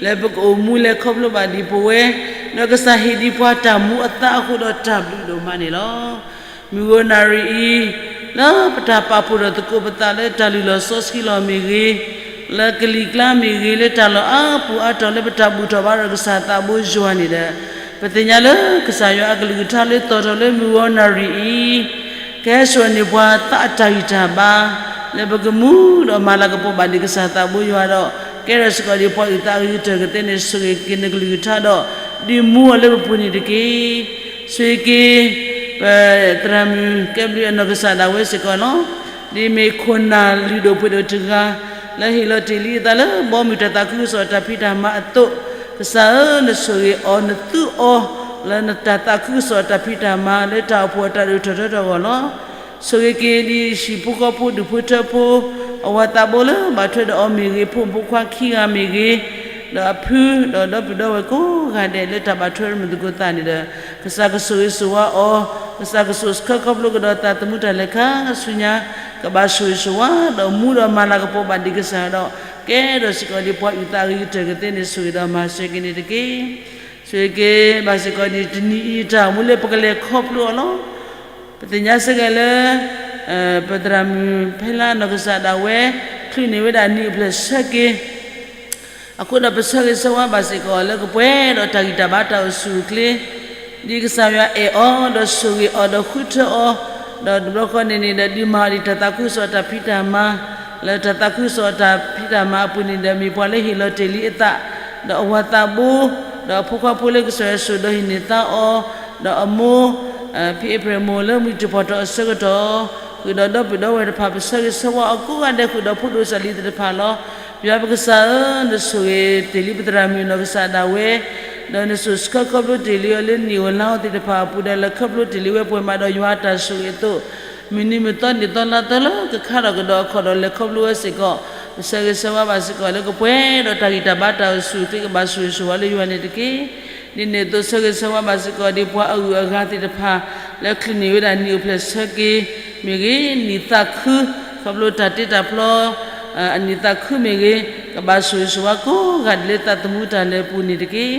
လၢပကအိၣ်မူလဲၤခီဖျိဘၣ်ဒံးပဝဲ, ဒီးကစၢ်ဟ့ၣ်ဒံးပှၤတၢ်မူအသါအဃိဒီးတၢ်ဘျုးဒိၣ်မးန့ၣ်လီၤ. မုၢ်ဂီၤနၣ်ရံၣ်အံၤ, လၢပတၢ်ပာ်ဖှိၣ်ထီၣ်သကိးပသးလၢတၢ်လုၢ်လီၢ်စီဆှံလီၢ်မ့ၢ်ဂ့ၤ, လၢကလံၤကျါမ့ၢ်ဂ့ၤ, လၢတၢ်လီၢ်အါပူၤအါတီၤလၢပတၢ်ဘူၣ်ထီၣ်ဘါထီၣ်ကစၢ်သးဘိယွၤန့ၣ်ဒီး, ပသ့ၣ်ညါလၢကစၢ်ယွၤအကလုၢ်ကထါလၢသီၣ်ထီၣ်လၢမုၢ်ဂီၤနၣ်ရံၣ်အံၤ, ကဟဲစိာ်န့ၢ်ပှၤသးအတၢ်ဂံၢ်တၢ်ဘါ, လၢပကမူဒီးမၤလၤကပီၤဘၣ်ဒံးကစၢ်သးဘိယွၤဒီး, ကဲထီၣ်စ့ၢ်ကီးဒံးပှၤအုၣ်သးအဂ့ၤကတၢၢ်ကသ့န့ၣ် ဆိၣ်ဂ့ၤက့ၤနကလုၢ်ကထါဒီး, ဒုးမူအီၤလၢပပူၤန့ၣ်တက့ၢ်. ဆိၣ်ဂ့ၤက့ၤ ပသရၣ်မုၣ်ကဲဘျုးအနီၢ်ကစၢ်ဒၣ်ဝဲစ့ၢ်ကီးလီၤ. ဒ်မ့ၢ်ခိၣ်နၢ်လုၢ်ဒိၣ်ပှ့ၤဒိၣ်တဂၤ, လၢဟ့ၣ်လီၤတ့ၢ်လံအသးလၢဘီမုၢ်တၢ်သးခုကစီၣ်တၢ်ဖံးတၢ်မၤအသိး, ကစၢ်ဧၢ, နဆိၣ်ဂ့ၤအီၤနသူအီၤ, လၢနတၢ်သးခုကစီၣ်တၢ်ဖံးတၢ်မၤလၢတၢ်အိၣ်ဖှိၣ်အတၢ်ဒိၣ်ထီၣ်ထီထီၣ်အဂီၢ်လီၤ. ဆိၣ်ဂ့ၤက့ၤဒ်ဟံၣ်ဖိဃီဖိဒူၣ်ဖိထၢဖိ, အဝၤသးဘိလၢဘၣ်ထွဲဒီးအီၤမ့ၢ်ဂ့ၤ, ဖိမုၣ်ဖိခွါခံဂၤမ့ၢ်ဂ့ၤ, ဒီးအဖု, ဒီးဒီပုၢ်ဒီဝဲၢ်ကိးဂၤဒဲးလၢတၢ်ဘၣ်ထွဲမုၢ်သကိးသးန့ၣ်ဒီး, ကစၢ်ကဆိၣ်ဂ့ၤဆိၣ်ဝါအီၤ, ကစၢ်ကဆိၣ်ဆှၢခီဖျိကဒီးသးသမူတၢ်လဲၤခါဆူညါ, ကဘၣ်ဆိၣ်ဂ့ၤဆိၣ်ဝါ, ဒီးမူဒီးမၤလၤကပီၤဘၣ်ဒံးကစၢ်ဒီး, ကဲထီၣ်စ့ၢ်ကီးဒံးပှၤအုၣ်သးအဂ့ၤကတၢၢ်ကသ့န့ၣ် ဆိၣ်ဂ့ၤဒီးမၤစၢၤက့ၤန့ၣ်တက့ၢ်. ဆိၣ်ဂ့ၤက့ၤဘၣ်စ့ၢ်ကီးဒံးတနံၤအံၤတၢ်အိၣ်မူလၢပကလဲၤခီဖျိအီၤလီၤ. ပသ့ၣ်ညါစ့ၢ်ကီးလၢ ပသရၣ်မုၣ်ဖဲလါနီၢ်ကစၢ်ဒၣ်ဝဲ ချုးန့ၢ်ဝဲဒၣ်နံၣ်အိၣ်ဖျဲၣ်ဆၢက့ၤ, အဃိဒီးပဆၢဂ့ၤဆၢဝါဘၣ်စ့ၢ်ကီးလၢကပှဲၤဒီးတၢ်ဂံၢ်တၢ်ဘါတၢ်အိၣ်ဆူၣ်အိၣ်ချ့, ဒ်ကစၢ်ယွၤအဲၣ်အီၤဒီးဆိၣ်ဂ့ၤအီၤဒီးဃုထၢအီၤ, ဒီးတဘျီဃီန့ၣ်န့ၣ်ဒီးဒုးမၤအီၤဒံးတၢ်သးခုကစီၣ်တၢ်ဖံးတၢ်မၤ, လၢတၢ်သးခုကစီၣ်တၢ်ဖံးတၢ်မၤအပူၤန့ၣ်ဒီးမ့ၢ်ပှၤလၢဟ့ၣ်လီၤတ့ၢ်လံအသး, ဒီးအဝၤသးဘိ, ဒီးအဖိခွါဖိလၢကစၢ်ယွၤဆိၣ်ဒီးဟံးန့ၢ်သါအီၤ, ဒီးအမိၢ် ဖံအ့ဖြ့ၣ်မိၢ်လၢမုၢ်တံၢ်ဖီၣ်ထီၣ်အဆၢကတီၢ်, ဃုာ်ဒီးဒီပုၢ်ဒီဝဲၢ်တဖၣ် ပဆၢဂ့ၤဆၢဝါအီၤကိးဂၤဒဲး ဃုာ်ဒီးဖိဒိၣ်စၢ်လံၤသ့ၣ်တဖၣ်လီၤ. ယွၤပကစၢ်ဧၢ, နဆိၣ်ဂ့ၤတ့ၢ်လံပသရၣ်မုၣ်နီၢ်ကစၢ်ဒၣ်ဝဲ, ဒီးနဆိၣ်ဆှၢခီဖျိတ့ၢ်လံအီၤလၢနံၣ်ဧိၤလါဧိၤသ့ၣ်တဖၣ်အပူၤဒီး လဲၤခီဖျိတ့ၢ်လံဝဲပှဲၤမးဒီးယွၤအတၢ်ဆိၣ်ဂ့ၤအသိး, မုၢ်နံၤမုၢ်သီနံၣ်သီလါသီလၢကခါထီၣ်ကဒီးအခီၣ်ဒီးလဲၤခီဖျိဝဲစ့ၢ်ကီး, ပဆၢဂ့ၤဆၢဝါဘၣ်စ့ၢ်ကီးလၢကပှဲၤဒီးတၢ်ဂံၢ်တၢ်ဘါတၢ်အိၣ်ဆူၣ်အိၣ်ချ့ကဘၣ်ဆိၣ်ဂ့ၤဆိၣ်ဝါလၢယွၤန့ၣ်တက့ၢ်. ဒ်န့ၣ်အသိးဆၢဂ့ၤဆၢဝါဘၣ်စ့ၢ်ကီးဒ်ပှၤအဂုၤအဂၤသ့ၣ်တဖၣ် လၢချုးန့ၢ်ဝဲဒၣ်နံၣ်အိၣ်ဖျဲၣ်ဆၢက့ၤမ့ၢ်ဂ့ၤ, နံၣ်သးခု, ခီဖျိတၢ်တ့တၢ်ဖျီ, အနံၣ်သးခုမ့ၢ်ဂ့ၤ, ကဘၣ်ဆိၣ်ဂ့ၤဆိၣ်ဝါကိးဂၤဒဲးလၢသးသမူတၢ်လဲၤအပူၤန့ၣ်တက့ၢ်.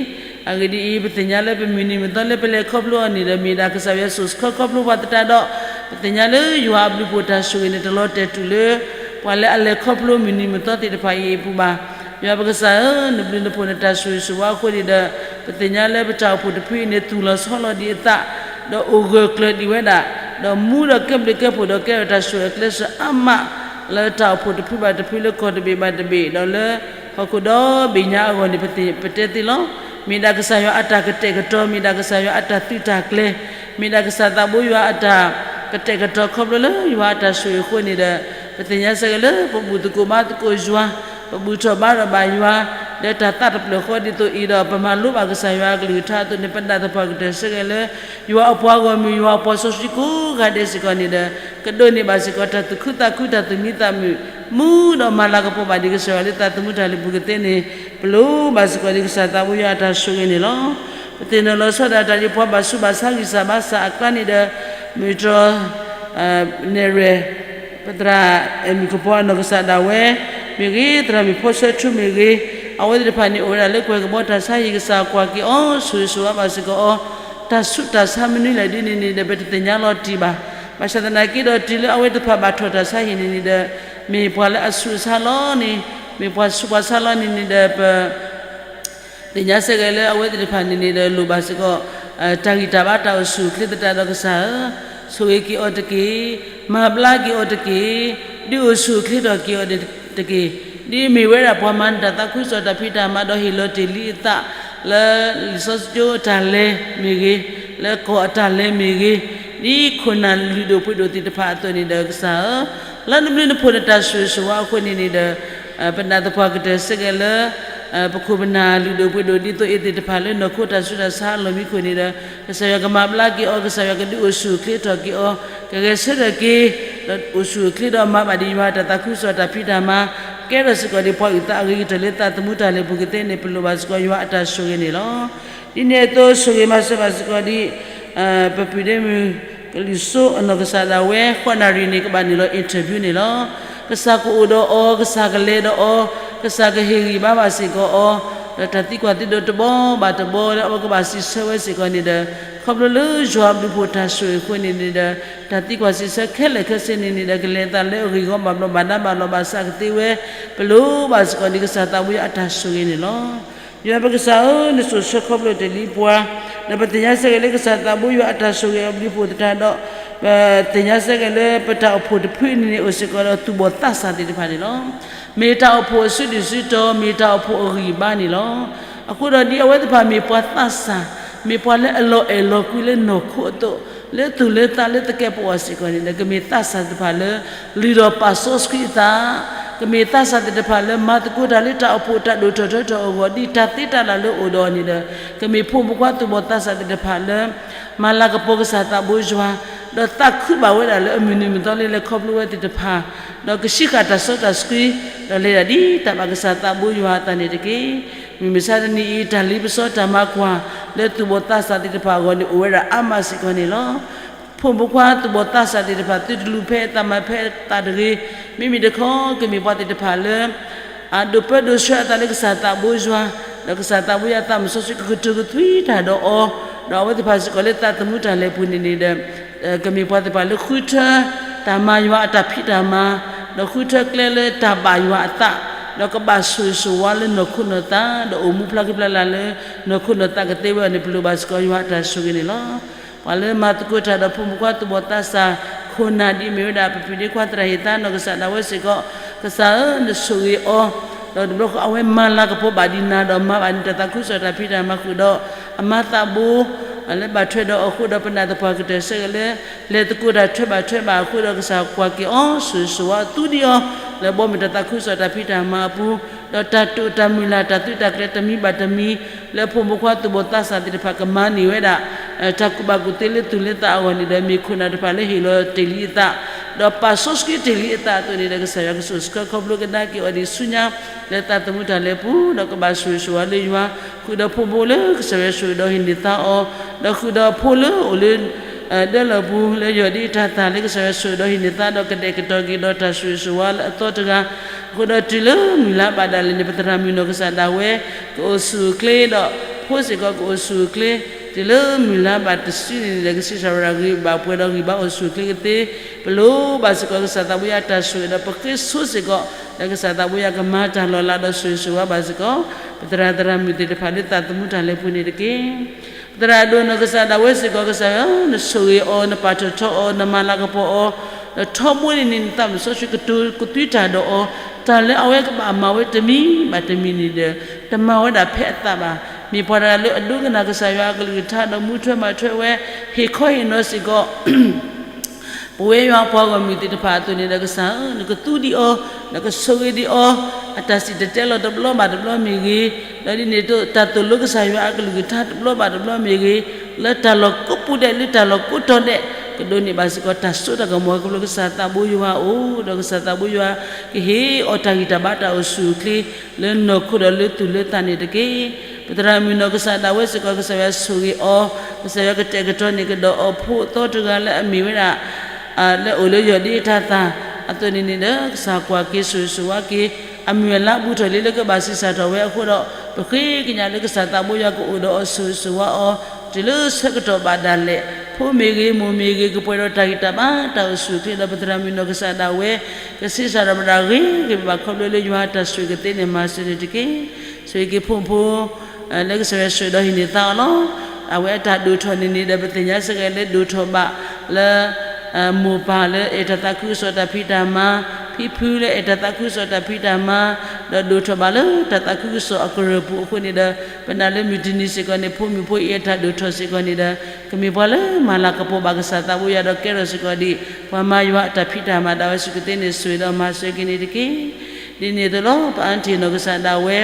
အဂ့ၢ်ဒ်အံၤ, ပသ့ၣ်ညါလၢပမုၢ်နံၤမုၢ်သီလၢပလဲၤခီဖျိအီၤန့ၣ်ဒီး မ့ၢ်ဒၣ်ကစၢ်ယွၤဆိၣ်ဆှၢခီဖျိပှၤသတးဒီး, ပသ့ၣ်ညါလၢယွၤအဘျုးအဖှိၣ်တၢ်ဆိၣ်ဂ့ၤန့ၣ် တလီၤတဲာ်တူာ်လၢ ပှၤလၢအလဲၤခီဖျိမုၢ်နံၤမုၢ်သီသ့ၣ်တဖၣ်အံၤအပူၤဘၣ်. ယွၤပကစၢ်ဧၢ, နဘျုးနဖှိၣ်နတၢ်ဆိၣ်ဂ့ၤဆိၣ်ဝါအဃိန့ၣ်ဒီး, ပသ့ၣ်ညါလၢပတၢ်အိၣ်ဖှိၣ်တဖုအံၤန့ၣ် သူၣ်လီၤဆီလီၤဒံးအသး, ဒီးအိၣ်ဂၢၢ်ကျၢၤဒံးဝဲဒၣ်, ဒီးမူဒီးကဲဘျုးကဲဖှိၣ်ဒီးကဲထီၣ်တၢ်ဆိၣ်အၢကျဲစၢးအါမး, လၢတၢ်အိၣ်ဖှိၣ်တဖုဘၣ်တဖုလၢကီၢ်တဘ့ၣ်ဘၣ်တဘ့ၣ်, ဒီးလၢဟီၣ်ခိၣ်ဒီဘ့ၣ်ညါအဂီၢ်န့ၣ် ပတဲသ့လီၤ. မ့ၢ်ဒၣ်ကစၢ်ယွၤအတၢ်ကတဲာ်ကတီၤ, မ့ၢ်ဒၣ်ကစၢ်ယွၤအတၢ်သုးတၢ်ကျဲၤ, မ့ၢ်ဒၣ်ကစၢ်သးဘိယွၤအတၢ်ကတဲာ်ကတီၤခီဖျိလၢယွၤအတၢ်ဆိၣ်ဂ့ၤအဃိန့ၣ်ဒီး, ပသ့ၣ်ညါစ့ၢ်ကီးလၢပဘူၣ်သကိးဘါသကိးယွၤ, ပဘူၣ်ထီၣ်ဘါထီၣ်ဘၣ်ယွၤ, ဒီးတၢ်သးတဖျၢၣ်ဃီဒ်သိးအံၤဒီး ပမၤလိဘၣ်ကစၢ်ယွၤအကလုၢ်ကထါအသိးန့ၣ် ပနၢ်သပှၢ်ကတၢၢ်စ့ၢ်ကီးလၢ ယွၤအပှၤဂီၢ်မုၢ် ယွၤအပှၤစီဆှံကိးဂၤဒဲးစ့ၢ်ကီးန့ၣ်ဒီး, ကဒိးန့ၢ်ဘၣ်စ့ၢ်ကီးတၢ်သူၣ်ခုသးခု တၢ်သူၣ်မံသးမုာ်, မူဒီးမၤလၤကပီၤဘၣ်ဒံးကစၢ်ယွၤလၢသးသမူတၢ်လၢပူၤကသ့န့ၣ်, ပလိၣ်ဘၣ်စ့ၢ်ကီးဒံးကစၢ်သးဘိယွၤအတၢ်ဆိၣ်ဂ့ၤန့ၣ်လီၤ. ပသ့ၣ်နီၣ်လီၤဆီဒၣ်တၢ်ဒ်ပှၤဘၣ်ဆူးဘၣ်ဆါဂံၢ်စၢ်ဘါစၢ်အကျါန့ၣ်ဒီး, မုၢ်တြီၤ နဲၣ်ရွဲၣ် ပသရၣ်အဲၣ်မုၣ်ကပီၤအနီၢ်ကစၢ်ဒၣ်ဝဲမ့ၢ်ဂ့ၤ, သရၣ်မုၣ်ဖီဆၢထူမ့ၢ်ဂ့ၤ, အဝဲသ့ၣ်တဖၣ်န့ၣ် အိၣ်ဝဲဒၣ်လၢကွဲၤကဘီတၢ်ဆါဟံၣ် ကစၢ်ကွၢ်က့ၤအီၤ ဆိၣ်ဂ့ၤဆိၣ်ဝါဘၣ်စ့ၢ်ကီးအီၤ, တၢ်ဆူးတၢ်ဆါမနုၤလဲၣ်ဒ်န့ၣ်န့ၣ်ဒီး ပတသ့ၣ်ညါလီၤတံၢ်ဘၣ်. ဘၣ်ဆၣ်သနာ်က့ဒီး တုၤလၢအဝဲသ့ၣ်တဖၣ်ဘၣ်ထီၣ်တၢ်ဆါဟံၣ်န့ၣ်န့ၣ်ဒီး, မ့ၢ်ပှၤလၢအဆူးအဆါလီၤန့ၣ်, မ့ၢ်ပှၤဆူးပှၤဆါလီၤန့ၣ်န့ၣ်ဒီး ပ သ့ၣ်ညါစ့ၢ်ကီးလၢအဝဲသ့ၣ်တဖၣ်န့ၣ်န့ၣ်ဒီး လိၣ်ဘၣ်စ့ၢ်ကီး တၢ်ဂံၢ်တၢ်ဘါတၢ်အိၣ်ဆူၣ်အိၣ်ချ့သတးဒီးကစၢ်ဧၢ, ဆိၣ်ဂ့ၤက့ၤအီၤတက့ၢ်, မၤဘျါက့ၤအီၤတက့ၢ်, ဒုးအိၣ်ဆူၣ်အိၣ်ချ့ထီၣ်က့ၤအီၤတက့ၢ်. ဒ်အမ့ၢ်ဝဲဒၣ်ပှၤမၤနၢၤတၢ်သးခုကစီၣ်တၢ်ဖံးတၢ်မၤဒီးဟ့ၣ်လီၤတ့ၢ်လံအသး လၢလံာ်စီဆှံကၠိအတၢ်လဲၤမ့ၢ်ဂ့ၤ, လၢကီၢ်အတၢ်လဲၤမ့ၢ်ဂ့ၤ, ဒ်ခိၣ်နၢ်လုၢ်ဒိၣ်ပှ့ၤဒိၣ်သ့ၣ်တဖၣ်အသိးန့ၣ်ဒီးကစၢ်ဧၢ, လၢနဘျုးနဖှိၣ်နတၢ်ဆိၣ်ဂ့ၤဆိၣ်ဝါအဃိန့ၣ်န့ၣ်ဒီး ပနာ်သပှၢ်ကတၢၢ်ဆၢက့ၤလၢ ပခိၣ်ပနၢ်လုၢ်ဒိၣ်ပှ့ၤဒိၣ်ဒ်သိးအံၤသ့ၣ်တဖၣ်လၢနီၢ်ခိတၢ်ဆူးတၢ်ဆါအလီၢ်မံခိၣ်န့ၣ်ဒီး ကစၢ်ယွၤကမၤဘျါက့ၤအီၤ, ကစၢ်ယွၤကဒုးအိၣ်ဆူၣ်အိၣ်ချ့ထီၣ်က့ၤအီၤ, ကဂဲၤဆၢထၢၣ်က့ၤ ဒီးအိၣ်ဆူၣ်အိၣ်ချ့ဒီးမၤဘၣ်ဒံးယွၤတၢ်သးခုကစီၣ်တၢ်ဖံးတၢ်မၤ, ကဲထီၣ်စ့ၢ်ကီးဒံးပှၤအုၣ်သးအဂ့ၤကတၢၢ်လၢသးသမူတၢ်လဲၤပူၤကသ့န့ၣ် ပလိၣ်ဘၣ်စ့ၢ်ကီးယွၤအတၢ်ဆိၣ်ဂ့ၤန့ၣ်လီၤ. ဒ်န့ၣ်အသိးဆိၣ်ဂ့ၤမၤစၢၤဘၣ်စ့ၢ်ကီးဒံး ပပုၢ်ဒ့မုၣ် ကလုာ်စိအနီၢ်ကစၢ်ဒၣ်ဝဲ ဃိးနၣ်ရံၣ်န့ၣ် ကဘၣ်နုာ်လီၤ interview န့ၣ်လီၤ. ကစၢ်ကအိၣ်ဒီးအီၤ, ကစၢ်ကလဲၤဒီးအီၤ, ကစၢ်ကဟ့ၣ်ဂံၢ်ဘါဘၣ်စ့ၢ်ကီးအီၤ, ဒီးတၢ်သံကွၢ်သံဒိးတဘီဘၣ်တဘီလၢအဝဲကဘၣ်စံးဆၢဝဲစ့ၢ်ကီးန့ၣ်ဒီး ခီဖျိလၢယွၤအဘျုးဖှိၣ်တၢ်ဆိၣ်ဂ့ၤအဃိန့ၣ်န့ၣ်ဒီး တၢ်သံကွၢ်စံးဆၢခဲလၢာ်ခဲဆ့န့ၣ်န့ၣ်ဒီး ကလဲၤအသးလၢအဂ့ၢ်ဂီၢ်ဘၣ်ဘျီးဘၣ်ဒါဘၣ်လီၤဘၣ်စးကသ့ဝဲ, ပလိၣ်ဘၣ်စ့ၢ်ကီးဒံးကစၢ်သးဘိယွၤအတၢ်ဆိၣ်ဂ့ၤန့ၣ်လီၤ. ယွၤပကစၢ်ဧၢ, နစိၤဆၢခီဖျိတ့ၢ်လံပှၤ, ဒီးပသ့ၣ်ညါဆၢက့ၤလၢကစၢ်သးဘိယွၤအတၢ်ဆိၣ်ဂ့ၤအဘျုးဖှိၣ်သတးဒီး ပသ့ၣ်ညါဆၢက့ၤလၢပတၢ်အိၣ်ဖှိၣ်တဖုန့ၣ်န့ၣ် အိၣ်စ့ၢ်ကီးဒီးသူၣ်ဘီၣ်သးစၢ်သ့ၣ်တဖၣ်န့ၣ်လီၤ. မ့ၢ်တၢ်အိၣ်ဖှိၣ်အစုဒုၣ်စုတီၤ, မ့ၢ်တၢ်အိၣ်ဖှိၣ်အဂံၢ်အဘါန့ၣ်လီၤ. အဃိဒီးဒ်အဝဲသ့ၣ်တဖၣ်မ့ၢ်ပှၤသးစၢ်, မ့ၢ်ပှၤလၢအလီၤအဲၣ်လီၤကွံလၢနီၢ်ခိအသိး, လၢသူၣ်လၢသးလၢသကဲးပဝးစ့ၢ်ကီးန့ၣ်ဒီး ကမ့ၢ်သးစၢ်သ့ၣ်တဖၣ်လၢ လုၢ်ထီၣ်ပာ်စီဆှံအသး, ကမ့ၢ်သးစၢ်သ့ၣ်တဖၣ်လၢမၤသကိးတၢ်လၢတၢ်အိၣ်ဖှိၣ်တၢ်ဒိၣ်ထီၣ်ထီထီၣ်အဂီၢ် ဒ်တၢ်သ့တၢ်လၢ်လၢအအိၣ်ဒီးအီၤန့ၣ်ဒီး ကမ့ၢ်ဖိမုၣ်ဖိခွါသူၣ်ဘီၣ်သးစၢ်သ့ၣ်တဖၣ်လၢ မၤလၤကပီၤကစၢ်သးဘိယွၤ, ဒီးသးခုဘၣ်ဝဲဒၣ်လၢအမုၢ်နံၤမုၢ်သီလၢလဲၤခီဖျိဝဲသ့ၣ်တဖၣ်, ဒီးကဆံးဃာ်တၢ်စီတၢ်ဆှံ, ဒီးလဲၤဒၣ်ဒ်တၢ်ဘၣ်ကစၢ်သးဘိယွၤအသးန့ၣ်တက့ၢ်. မုၢ်မဆါတနံၤအံၤ တၢ်လ့ပစီတၢ်မၤကွၢ် လၢသူၣ်ဘီၣ်သးစၢ်သ့ၣ်တဖၣ်အဂီၢ်န့ၣ် အိၣ်ဝဲဒၣ်အါမးစ့ၢ်ကီးန့ၣ်လီၤ. ဖိမုၣ်ဖိခွါသူၣ်ဘီၣ်သးစၢ်သ့ၣ်တဖၣ် သုတလူၤဖဲအသးမၤဖဲအသးတဂ့ၤ, မ့မ့ၢ်တခီ ကမ့ၢ်ပှၤသ့ၣ်တဖၣ်လၢ အဒိးပၢဒိးဆှၢအသးလၢကစၢ်သးဘိယွၤ, ဒီးကစၢ်သးဘိယွၤအသးမုၢ်စီဆှံကကတိၤကသွံတၢ်ဒီးအီၤ, ဒီးအဝဲသ့ၣ်တဖၣ်စ့ၢ်ကီးလၢသးသမူတၢ်လဲၤပူၤန့ၣ်န့ၣ်ဒီး ကမ့ၢ်ပှၤသ့ၣ်တဖၣ်လၢဃုထၢ တၢ်မၤယွၤအတၢ်ဖံးတၢ်မၤ, ဒီးဃုထၢကျဲလၢတၢ်ဘၣ်ယွၤအသး, ဒီးကဘၣ်ဆိၣ်ဂ့ၤဆိၣ်ဝါလၢနီၢ်ခိနီၢ်သး, ဒီးအိၣ်မူဖျါဃံဖျါလၤလၢ နီၢ်ခိနီၢ်သးကသ့ဝဲအီၤန့ၣ် ပလိၣ်ဘၣ်စ့ၢ်ကီးယွၤအတၢ်ဆိၣ်ဂ့ၤန့ၣ်လီၤ. ပှၤလၢမၤသကိးတၢ်ဒီးဖိမုၣ်ဖိခွါသူၣ်ဘီၣ်သးစၢ် ခိၣ်နၢ်ဒ်အမ့ၢ်ဝဲဒၣ် ပပုၢ်ဒ့ခွါသရၣ်ဟ့ၣ်သါနီၢ်ကစၢ်ဒၣ်ဝဲစ့ၢ်ကီး, ကစၢ်ဧၢ နဆိၣ်ဂ့ၤအီၤ, ဒီးတဘျီဃီအဝဲမၤလၤကပီၤဘၣ်ဒံးနၤ ဒီးမၤဘၣ်ဒံးတၢ်သးခုကစီၣ်တၢ်ဖံးတၢ်မၤဃုာ်ဒီး အမါသးဘိ လၢဘၣ်ထွဲဒီးအီၤအဃိဒီး ပနာ်သပှၢ်ကတၢၢ်ဆၢက့ၤလၢ လဲၤသကိးတၢ်ထွဲဘၣ်ထွဲဘၣ်အဃိဒီး ကစၢ်ကွၢ်က့ၤအီၤ ဆိၣ်ဂ့ၤဆိၣ်ဝါအီၤ သူဒံးအီၤ လၢဘီမုၢ်တၢ်သးခုကစီၣ်တၢ်ဖံးတၢ်မၤအပူၤ, ဒီးတၢ်တိာ်တၢ်မုၢ်လၢ်တၢ်သုးတၢ်ကျဲၤတမံၤဘၣ်တမံၤ လၢဖိမုၣ်ဖိခွါသူၣ်ဘီၣ်သးစၢ်သ့ၣ်တဖၣ်ကမၤန့ၢ်ဝဲဒၣ် တၢ်ကူၣ်ဘၣ်ကူၣ်သ့လၢသူၣ်လၢသးအဂီၢ်န့ၣ်ဒီး မ့ၢ်ခိၣ်နၢ်တဖၣ်လၢဟ့ၣ်လီၤတ့ၢ်လံအသး ဒီးပာ်စီဆှံတ့ၢ်လံအသးအသိးန့ၣ်ဒီး ကစၢ်ယွၤကဆိၣ်ဆှၢခီဖျိကဒါက့ၤအီၤဒ်ဆူညါ လၢသးသမူတၢ်လဲၤပူၤ ဒီးကဘၣ်ဆိၣ်ဂ့ၤဆိၣ်ဝါလၢယွၤ ဃုာ်ဒီးဖိဖိလၢကစၢ်ယွၤဆိၣ်ဂ့ၤဒီးဟံးန့ၢ်သါအီၤ, ဒီးဃုာ်ဒီးဖိလၢအိၣ်လၢ ဒၢလီၢ်ပူၤလၢယွၤဒ်တၢ်သၢ်လၢကစၢ်ယွၤဆိၣ်ဂ့ၤဒီးဟံးန့ၢ်သါ ဒီးကဒဲးကတီၤက့ၤဒီးတၢ်ဆိၣ်ဂ့ၤဆိၣ်ဝါလၢအသီတဂၤ အဃိဒီးတုၤလၢမုၢ်လါဘၣ်ဒၣ်လဲာ်န့ၣ် ပသရၣ်မုၣ်နီၢ်ကစၢ်ဒၣ်ဝဲ ကအိၣ်ဆူၣ်အိၣ်ချ့ဒီး ဖိစ့ၢ်ကီးကအိၣ်ဆူၣ်အိၣ်ချ့ တုၤလၢမုၢ်လါဘၣ်တစုန့ၣ်ဒီး ကဆံးစၢ်ဝဲဒၣ်ဂံၢ်ဘါပှဲၤဒီးဂံၢ်ဘါအိၣ်ဆူၣ်အိၣ်ချ့ကသ့ ပလိၣ်ဘၣ်စ့ၢ်ကီးကစၢ်သးဘိယွၤအတၢ်ဆိၣ်ဂ့ၤဒီး ပဃ့ဆိစ့ၢ်ကီး လၢကစၢ်သးဘိယွၤကမၤတၢ်လီၤလးဒီးဆိၣ်ဂ့ၤဆိၣ်ဝါဘၣ်စ့ၢ်ကီး ပသရၣ်သရၣ်မုၣ်သ့ၣ်တဖၣ်လၢသးသမူတၢ်လဲၤပူၤန့ၣ်တက့ၢ်. ပသရၣ်ဒိၣ်နီၢ်ကစၢ်ဒၣ်ဝဲစ့ၢ်ကီး ကစၢ်ဧၢ နဆိၣ်ဂ့ၤအီၤ နပာ်ထီၣ်ထီအီၤ နမၤလၤကပီၤအီၤ ဒီးထီဘိန့ၣ်န့ၣ် နသးမုၢ်စီဆှံကတိၤကသွံတၢ်ဒီးအီၤ တၢ်လၢအဝဲကဘၣ်မၤဝဲတမံၤဘၣ်တမံၤန့ၣ်ဒီး တမၤဝဲဒၣ်ဖဲအသးဘၣ်. မ့ၢ်ပှၤတဂၤလၢအဒိကနၣ်ကစၢ်ယွၤအကလုၢ်ကထါဒီးမူထွဲမၤထွဲဝဲ ဟ့ၣ်ခီဟ့ၣ်နီၤစ့ၢ်ကီး ပဝဲယွၤအပှၤဂီၢ်မုၢ်သ့ၣ်တဖၣ်အသိးန့ၣ်ဒီး ကစၢ်ဧၢ နကသူဒံးအီၤ, နကဆိၣ်ဂ့ၤဒံးအီၤ, အတၢ်စံၣ်တဲၤတဲလီၤတဘျီဘၣ်တဘျီမ့ၢ်ဂ့ၤ, ဒီးဒ်န့ၣ်အသိး တၢ်သိၣ်လိကစၢ်ယွၤအကလုၢ်ကထါတဘျီဘၣ်တဘျီမ့ၢ်ဂ့ၤ, လၢတၢ်လီၢ်ကိးပူၤဒဲး လၢတၢ်လီၢ်ကိးတီၤဒဲး ကဒိးန့ၢ်ဘၣ်စ့ၢ်ကီး တၢ်စိတၢ်ကမီၤခီဖျိကစၢ်သးဘိယွၤအအိၣ်, ဒီးကစၢ်သးဘိယွၤကဟ့ၣ်အီၤတၢ်ဂံၢ်တၢ်ဘါတၢ်အိၣ်ဆူၣ်အိၣ်ချ့ လၢနီၢ်ခိဒီးလၢသူၣ်လၢသးန့ၣ်တက့ၢ်. ပသရၣ်မုၣ်နီၢ်ကစၢ်ဒၣ်ဝဲစ့ၢ်ကီး ကစၢ်ယွၤဆိၣ်ဂ့ၤအီၤ, ကစၢ်ယွၤကတဲာ်ကတီၤန့ၢ်ကဒီးအီၤဖိအသီတဂၤလၢအမ့ၢ်ဝဲဒၣ် လၢအိၣ်လၢယွၤဒ်တၢ်သၢ်အသိးန့ၣ်န့ၣ်ဒီး ကစၢ်ကွၢ်က့ၤဆိၣ်ဂ့ၤဆိၣ်ဝါက့ၤ အမုၢ်အလါဘူးထီၣ်လံလၢကဘၣ်ဆံးစၢ်ထီၣ်ဝဲအဃိဒီး ပဃ့ကညးလၢကစၢ်သးဘိယွၤကအိၣ်ဒီးအီၤဆိၣ်ဂ့ၤဆိၣ်ဝါအီၤ တုၤလၢဆၢကတီၢ်ဘၣ်ဒၣ်လဲာ် ဖိမ့ၢ်ဂ့ၤ မိၢ်မ့ၢ်ဂ့ၤ ကပှဲၤဒီးတၢ်ဂံၢ်တၢ်ဘါတၢ်အိၣ်ဆူၣ်အိၣ်ချ့ဒီး ပသရၣ်မုၣ်နီၢ်ကစၢ်ဒၣ်ဝဲ ကဆံးစၢ်ဒီးမတၤဂ့ၤဂ့ၤဘၣ်ခီဖျိလၢယွၤအတၢ်ဆိၣ်ဂ့ၤကသ့န့ၣ် မၤစၢၤန့ၣ်တက့ၢ်. ဆိၣ်ဂ့ၤက့ၤဖိမုၣ်ဖိ လၢကစၢ်ယွၤဆိၣ်ဂ့ၤဒီးဟံးန့ၢ်သါအီၤလီၤ. အဝဲအတၢ်ဒိၣ်ထီၣ်န့ၣ်န့ၣ်ဒီး ပသ့ၣ်ညါစ့ၢ်ကီးလၢဒိၣ်ထီၣ်ဘၣ်လၢ မိၢ်ပၢ်လၢအဲၣ်တၢ်သးခုကစီၣ်တၢ်ဖံးတၢ်မၤ, ဖံဖုလၢအဲၣ်တၢ်သးခုကစီၣ်တၢ်ဖံးတၢ်မၤ, ဒီးဒိၣ်ထီၣ်ဘၣ်လၢတၢ်သးခုကစီၣ်အကရၢၢ်ပူၤအဃိန့ၣ်ဒီး ပနာ်လၢမုၢ်တနံၤစ့ၢ်ကီးန့ၣ် ဖိမုၣ်ဖိအံၤအတၢ်ဒိၣ်ထီၣ်စ့ၢ်ကီးန့ၣ်ဒီး ကမ့ၢ်ပှၤလၢမၤလၤကပီၤဘၣ်ကစၢ်သးဘိယွၤဒီးကဲထီၣ်စ့ၢ်ကီးဒ် ပှၤမၤယွၤအတၢ်ဖံးတၢ်မၤဒၣ်ဝဲ စူၢ်ကသ့န့ၣ် ဆိၣ်ဂ့ၤဒီးမၤစၢၤက့ၤန့ၣ်တက့ၢ်. ဒ်န့ၣ်အသိးလီၤ ပအါတ့ၢ်နီၢ်ကစၢ်ဒၣ်ဝဲ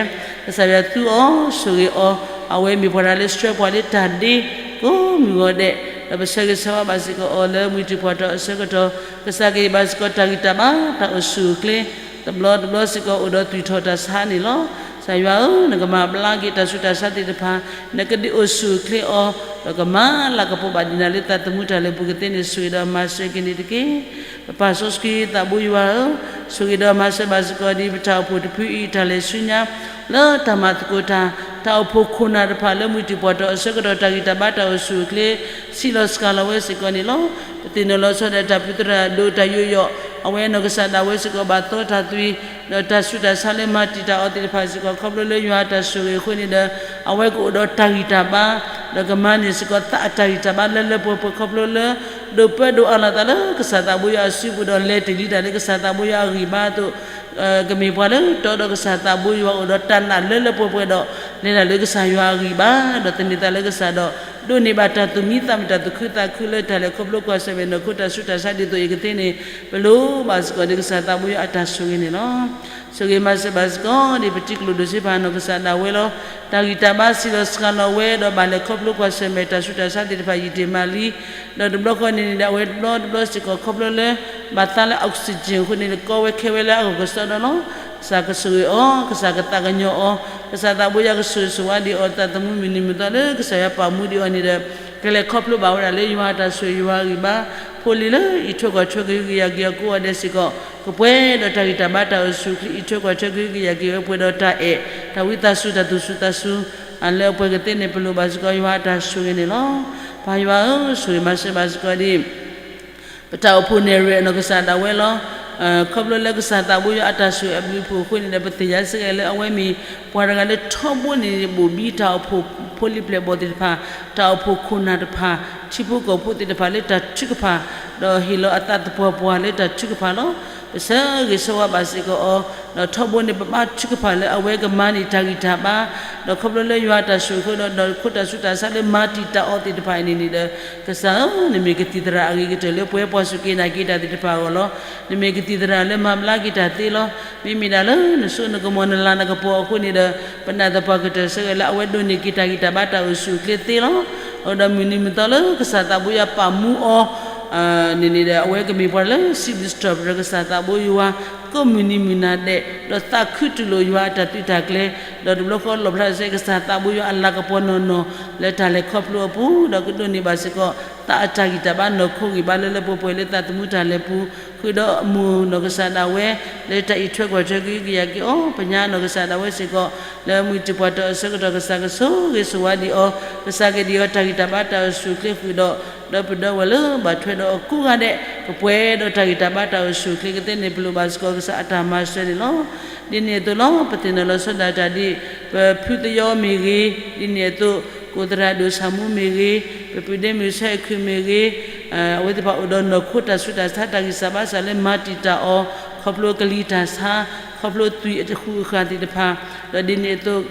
ကစၢ်ယွၤသူအီၤ ဆိၣ်ဂ့ၤအီၤ, အဝဲမ့ၢ်ပှၤတၢ်လၢဆှၢပှၤလၢတၢ်ဒ့ကိးမုၢ်ဂီၤဒဲး, ဒီးပဆၢဂ့ၤဆၢဝါဘၣ်စ့ၢ်ကီးအီၤလၢမုၢ်တံၢ်ပှၢ်တီၢ်အဆၢကတီၢ်, ကစၢ်ကဟ့ၣ်ဘၣ်စ့ၢ်ကီးတၢ်ဂံၢ်တၢ်ဘါ တၢ်အိၣ်ဆူၣ်အိၣ်ချ့, တဘျီတဘျီစ့ၢ်ကီးအိၣ်ဒီးသွံၣ်ထီၣ်တၢ်ဆါန့ၣ်လီၤ. ကစၢ်ယွၤဧၢ, နကမၤဘျါက့ၤတၢ်ဆူးတၢ်ဆါသ့ၣ်တဖၣ်, နကဒုးအိၣ်ဆူၣ်အိၣ်ချ့အီၤ, ဒီးကမၤလၤကပီၤဘၣ်ဒံးနၤလၢသးသမူတၢ်လၢာ်ပူၤ ကသ့န့ၣ် ဆိၣ်ဂ့ၤဒီးမၤစၢၤက့ၤန့ၣ်တက့ၢ်. ပပၢ်စီဆှံသးဘိယွၤဧၢ, ဆိၣ်ဂ့ၤဒီးမၤစၢၤဘၣ်စ့ၢ်ကီးဒ်ပတၢ်အိၣ်ဖှိၣ်တဖုအံၤ တၢ်လဲၤဆူညါ လၢတၢ်မၤသကိးတၢ်, တၢ်အိၣ်ဖှိၣ်ခိၣ်နၢ်တဖၣ်လၢမုၢ်တံၢ်ပှၢ်တီၢ်အဆၢကတီၢ် တၢ်ဂံၢ်တၢ်ဘါတၢ်အိၣ်ဆူၣ်အိၣ်ချ့ ဆံးလီၤစှၤလီၤဝဲစ့ၢ်ကီးန့ၣ်လီၤ. ပသ့ၣ်နီၣ်လီၤဆီဒၣ်တၢ်ဖုသရၣ်ဒိၣ်တၢ်ယူးယီၣ်, အဝဲနီၢ်ကစၢ်ဒၣ်ဝဲစ့ၢ်ကီးဘၣ်သီတၢ်သွံၣ်, ဒီးတၢ်ဆူးတၢ်ဆါလၢမၤတံာ်တာ်အီၤသ့ၣ်တဖၣ်စ့ၢ်ကီး ခီဖျိလၢယွၤအတၢ်ဆိၣ်ဂ့ၤအဃိန့ၣ်ဒီး အဝဲကအိၣ်ဒီးတၢ်ဂံၢ်တၢ်ဘါ, ဒီးကမၤန့ၢ်စ့ၢ်ကီးသးအတၢ်ဂံၢ်တၢ်ဘါလၢလၢပှဲၤပှဲၤ ခီဖျိလၢ ဒိးပၢဒိးအးလီၤသးလၢကစၢ်သးဘိယွၤအစုပူၤဒီး လဲၤတလံၤတၢ်လၢကစၢ်သးဘိယွၤအဂံၢ်ဘါအသိး, ကမ့ၢ်ပှၤလၢတီဒီးကစၢ်သးဘိယွၤအိၣ်ဒီးတၢ်နာ်လၢလၢပှဲၤပှဲၤဒီး လဲၤတၢ်လၢကစၢ်ယွၤအဂံၢ်ဘါ, ဒီးသန့ၤသးလၢကစၢ်ဒီး ဒိးန့ၢ်ဘၣ်တၢ်သူၣ်မံသးမုာ် တၢ်သူၣ်ခုသးခုလၢတၢ်လဲၤခီဖျိကွၢ်ဆၢၣ်မဲာ်နီၢ်ခိတၢ်ဆူးတၢ်ဆါဒ်သိးအံၤကသ့န့ၣ် ပလိၣ်ဘၣ်စ့ၢ်ကီးဒ်ကစၢ်သးဘိယွၤအတၢ်ဆိၣ်ဂ့ၤန့ၣ်လီၤ. ဆိၣ်ဂ့ၤမၤစၢၤဘၣ်စ့ၢ်ကီးဒ်ပတံၤကျိၣ်ဒိၣ်စ့ဖၣ်နီၢ်ကစၢ်ဒၣ်ဝဲလီၤ. တၢ်ဂံၢ်တၢ်ဘါဆံးလီၤစှၤလီၤဝဲဒီး ဘၣ်လဲၤခီဖျိကွၢ်ဆၢၣ်မဲာ်တၢ်ဆူးတၢ်ဆါသ့ၣ်တဖၣ်ယံာ်တ့ၢ်မးလံ, ဒီးတဘျီဃီန့ၣ်န့ၣ်ဒီး အဝဲတဘျီတဘျီစ့ၢ်ကီးခီဖျိလၢ ဘၣ်သးလၢ oxygen အဃိန့ၣ် ကီဝဲခဲဝဲလၢအဂီၢ်ကစီဒီလီၤ. ကစၢ်ကဆိၣ်ဂ့ၤအီၤ, ကစၢ်ကသးကညီၤအီၤ, ကစၢ်သးဘိယွၤကဆိၣ်ဂ့ၤဆိၣ်ဝါဒံးအီၤ သးသမူမုၢ်နံၤမုၢ်သီလၢကစၢ်ယွၤပာ်မူဒံးအီၤန့ၣ်ဒီး ကလဲၤခီဖျိဘၣ်ဝဲဒၣ်လၢယွၤအတၢ်ဆိၣ်ဂ့ၤယွၤအဂံၢ်ဘါ, ဖိလံၤလၢအံးထွဲကွၢ်ထွဲကဟုကယာ်က့ၤအီၤကိးဂၤဒဲးစ့ၢ်ကီး ကပှဲၤဒီးတၢ်ဂံၢ်တၢ်ဘါတၢ်အိၣ်ဆူၣ်အိၣ်ချ့ အံးထွဲကွၢ်ထွဲကဟုကယာ်က့ၤဝဲပှဲၤဒီးတၢ်အဲၣ် တၢ်ဝံသးစူၤ တၢ်သူၣ်ဆူၣ်သးဆူၣ် လၢအပှဲၤကသ့န့ၣ် ပလိၣ်ဘၣ်စ့ၢ်ကီးယွၤအတၢ်ဆိၣ်ဂ့ၤန့ၣ်လီၤ. ပၢ်ယွၤဧၢ, ဆိၣ်ဂ့ၤမၤစၢၤဘၣ်စ့ၢ်ကီးဒ် ပတၢ်အိၣ်ဖှိၣ်နဲၣ်ရွဲၣ်နီၢ်ကစၢ်ဒၣ်ဝဲလီၤ. ခီဖျိလၢကစၢ်သးဘိယွၤအတၢ်ဆိၣ်ဂ့ၤအဘျုးအဖှိၣ်အဃိန့ၣ်ဒီး ပသ့ၣ်ညါစ့ၢ်ကီးလၢအဝဲမ့ၢ်ပှၤတဂၤလၢထီဘိန့ၣ် ဘိၣ်ဘံတၢ်အိၣ်ဖှိၣ်ဖိလံၤပျဲၢ်ဘီၣ်သ့ၣ်တဖၣ်, တၢ်အိၣ်ဖှိၣ်ခိၣ်နၢ်တဖၣ်, ထံဖိကီၢ်ဖိသ့ၣ်တဖၣ်လၢတၢ်ထုကဖၣ်, ဒီးဟ့ၣ်လီၤအသးသပှၢ်ပှၢ်လၢတၢ်ထုကဖၣ်လီၤ. ပဆၢဂ့ၤဆၢဝါဘၣ်စ့ၢ်ကီးအီၤ, ဒီးထီဘိန့ၣ် ပဘၣ်ထုကဖၣ်လၢအဝဲကမၤန့ၢ်တၢ်ဂံၢ်တၢ်ဘါ, ဒီးခီဖျိလၢယွၤအတၢ်ဆိၣ်ဂ့ၤအဃိဒီး နီၢ်ခိတၢ်ဆူးတၢ်ဆါလၢမၤတံာ်တာ်အီၤသ့ၣ်တဖၣ်အံၤန့ၣ်န့ၣ်ဒီး ကစၢ်ဧၢ, နမ့ၢ်ကသံၣ်သရၣ်အဂ့ၤကတၢၢ်လၢပှၤပှၤစူၢ်က့ၤနာ်က့ၤတၢ်သ့ၣ်တဖၣ်အဂီၢ်လီၤ. နမ့ၢ်ကသံၣ်သရၣ်လၢမၤဘျါက့ၤတၢ်သ့လီၤ. မ့မ့ၢ်ဒၣ်လၢနစိနကမီၤနလၤနကပီၤအဃိန့ၣ်ဒီး ပနာ်သပှၢ်ကတၢၢ်စ့ၢ်ကီးလၢအဝဲဒိးန့ၢ်က့ၤတၢ်ဂံၢ်တၢ်ဘါတၢ်အိၣ်ဆူၣ်အိၣ်ချ့သ့လီၤ. အဃိဒီးမုၢ်နံၤမုၢ်သီလၢကစၢ်သးဘိယွၤပာ်မူအီၤ န့ၣ်န့ၣ်ဒီး အဝဲကမ့ၢ်ပှၤလၢစံးဘျုးစံးထီၣ်ပတြၢၤကစၢ်သးဘိယွၤ ကိးမုၢ်နံၤမုၢ်နၤဒဲး ဒီးသးခုတူၢ်လိာ်ယွၤအတၢ်သုးတၢ်ကျဲၤ, ဒီးတဘျီဃီလီၣ်ဖျါစ့ၢ်ကီးကစၢ်သးဘိယွၤအလၤကပီၤနီၢ်နီၢ် လၢတၢ်လဲၤခီဖျိအပူၤ, ဒီးကဒိးန့ၢ်ဘၣ်စ့ၢ်ကီး သးအတၢ်ဂံၢ်တၢ်ဘါနီၢ်ခိဂံၢ်ဘါလၢလၢပှဲၤပှဲၤလၢသးသမူတၢ်လဲၤပူၤ, ဃုာ်ဒီးအမိၢ်နီၢ်ကစၢ်ဒၣ်ဝဲ လၢတၢ်အံးထွဲကွၢ်ထွဲကဟုကယာ်က့ၤအီၤ, ပညါနီၢ်ကစၢ်ဒၣ်ဝဲစ့ၢ်ကီး လၢမုၢ်တံၢ်ပှၢ်တီၢ်အဆၢကတီၢ် ကစၢ်ကဆိၣ်ဂ့ၤဆိၣ်ဝါဒံးအီၤ, ကစၢ်ကဒံးအီၤတၢ်ဂံၢ်တၢ်ဘါတၢ်အိၣ်ဆူၣ်အိၣ်ချ့ဃုာ်ဒီး ဒီပုၢ်ဒီဝဲၢ်လၢဘၣ်ထွဲဒီးအီၤကိးဂၤဒဲး ကပှဲၤဒီးတၢ်ဂံၢ်တၢ်ဘါတၢ်အိၣ်ဆူၣ်အိၣ်ချ့ကသ့န့ၣ် ပလိၣ်ဘၣ်စ့ၢ်ကီးကစၢ်အတၢ်မၤစၢၤန့ၣ်လီၤ. ဒ်န့ၣ်အသိးလီၤ. ပသ့ၣ်နီၣ်လီၤဆီဒၣ်တၢ်ဒ် ပဖုသယီမ့ၢ်ဂ့ၤ, ဒ်န့ၣ်အသိး ကိၣ်သရၣ်ဒိၣ်ဆၣ်မူမ့ၢ်ဂ့ၤ, ပပုၢ်ဒ့မုၣ်ဆၢခုမ့ၢ်ဂ့ၤ, အဝဲသ့ၣ်တဖၣ်အိၣ်ဒီးနီၢ်ခိတၢ်ဆူးတၢ်ဆါတၢ်ဂံၢ်စၢ်ဘါစၢ်လၢမၤတံာ်တာ်အီၤ ခီဖျိကလံၤတၢ်ဆါ, ခီဖျိသွံၣ်အဃုာ်အဃာ်သ့ၣ်တဖၣ်, ဒီးဒ်န့ၣ်အသိး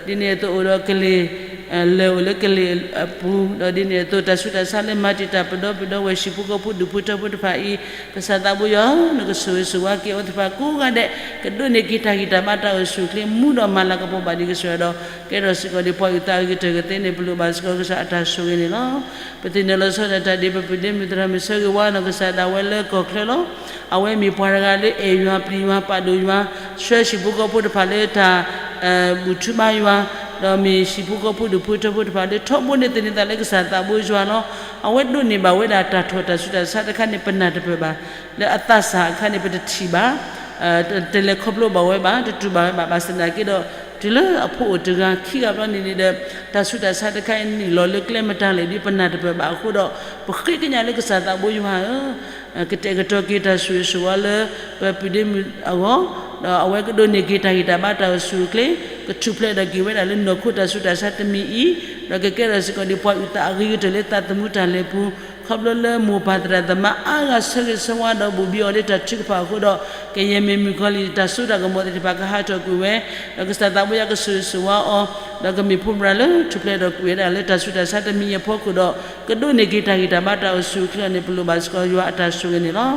ဒ်န့ၣ်အသိးအိၣ်ဒီးကလ့ၢ် လၢာ်အိၣ်လၢကလ့ၢ်အပူၤ, ဒီးဒ်န့ၣ်အသိး တၢ်ဆူးတၢ်ဆါလၢမၤတံာ်တာ်ပဒီပုၢ်ဒီဝဲၢ်ဟံၣ်ဖိဃီဖိဒူၣ်ဖိထၢဖိတဖၣ်အံၤ, ကစၢ်သးဘိယွၤဧၢ, နကဆိၣ်ဂ့ၤဆိၣ်ဝါက့ၤအဝဲသ့ၣ်တဖၣ်ကိးဂၤဒဲး, ကဒိးန့ၢ်က့ၤတၢ်ဂံၢ်တၢ်ဘါတၢ်အိၣ်ဆူၣ်အိၣ်ချ့ မူဒီးမၤလၤကပီၤဘၣ်ဒံးကစၢ်ယွၤဒီး ကဲထီၣ်စ့ၢ်ကီးဒ်ပှၤအုၣ်သးအဂ့ၤကတၢၢ်ကသ့န့ၣ် ပလိၣ်ဘၣ်စ့ၢ်ကီးကစၢ်အတၢ်ဆိၣ်ဂ့ၤန့ၣ်လီၤ. ပသ့ၣ်နီၣ်လီၤဆီဒၣ်တၢ်ဒ်ပပုၢ်ဒ့မုၣ်သရၣ်မုၣ်ဆၢဂ့ၤဝါ နီၢ်ကစၢ်ဒၣ်ဝဲလၢကီၢ်ချၢလီၤ. အဝဲမ့ၢ်ပှၤတဂၤလၢအဲၣ်ယွၤပျံၤယွၤပာ်ဒိၣ်ယွၤ, ဆှၢဟံၣ်ဖိဃီဖိတဖၣ်လၢတၢ် ဘူၣ်ထူဘါယွၤ, ဒီးမ့ၢ်ဟံၣ်ဖိဃီဖိဒူၣ်ဖိထၢဖိတဖၣ်လၢထီဘိန့ၣ်သန့ၤသးလၢကစၢ်သးဘိယွၤလီၤ. အဝဲဒိးန့ၢ်ဘၣ်ဝဲဒၣ်တၢ်ထီၣ်တၢ်ဆူးတၢ်ဆါတခါန့ၣ် ပနၢ်တပၢၢ်ဘၣ်, လၢအသးစၢ်အခါန့ၣ် ပတထံၣ်ဘၣ်, တလဲၤခီဖျိဘၣ်ဝဲဘၣ်, တတူၢ်ဘၣ်ဝဲဘၣ်, ဘၣ်ဆၣ်သနာ်က့ဒီး တုၤလၢအဖိအိၣ်တဂၤခံဂၤဘျီန့ၣ်န့ၣ်ဒီး တၢ်ဆူးတၢ်ဆါတခါအံၤနုာ်လီၤလၢကျဲမတၤလဲၣ်ဒီး ပနၢ်တပၢၢ်ဘၣ်အဃိဒီး ပဃ့ကညးလၢကစၢ်သးဘိယွၤဧၢ ကတဲာ်ကတီၤက့ၤတၢ်ဆိၣ်ဂ့ၤဆိၣ်ဝါလၢ ပပုၢ်ဒ့မုၣ်အဂီၢ်, ဒီးအဝဲကဒိးန့ၢ်က့ၤတၢ်ဂံၢ်တၢ်ဘါတၢ်အိၣ်ဆူၣ်အိၣ်ချ့, ကထူၣ်ဖျဲးထီၣ်က့ၤဝဲဒၣ်လၢနီၢ်ခိတၢ်ဆူးတၢ်ဆါတမံၤအံၤ, ဒီးကကဲထီၣ်စ့ၢ်ကီးဒ်ပှၤအုၣ်သးအဂ့ၤကတၢၢ်လၢသးသမူတၢ်လဲၤပူၤ, ခီဖျိလၢမိၢ်ပၢ်သရၣ်သမါအါဂၤဆၢဂ့ၤဆၢဝါဒီးဘူးဘံအီၤလၢတၢ်ထုကဖၣ်အဃိဒီး, ကယဲၢ်မ့ၢ်မုၣ်ကီၤလံၢ်တၢ်စိတၢ်ကမီၤသ့ၣ်တဖၣ်ကဟးထီၣ်ကွံာ်ဝဲ, ဒီးကစၢ်သးဘိယွၤကဆိၣ်ဂ့ၤဆိၣ်ဝါအီၤ, ဒီးကမ့ၢ်ဖိမုၣ်လၢထူၣ်ဖျဲးထီၣ်ကွံာ်ဝဲဒၣ်လၢတၢ်ဆူးတၢ်ဆါတမံၤအဖီခိၣ်ဒီး, ကဒိးန့ၢ်က့ၤတၢ်ဂံၢ်တၢ်ဘါတၢ်အိၣ်ဆူၣ်အိၣ်ချ့အီၤန့ၣ် ပလိၣ်ဘၣ်စ့ၢ်ကီးယွၤအတၢ်ဆိၣ်ဂ့ၤန့ၣ်လီၤ.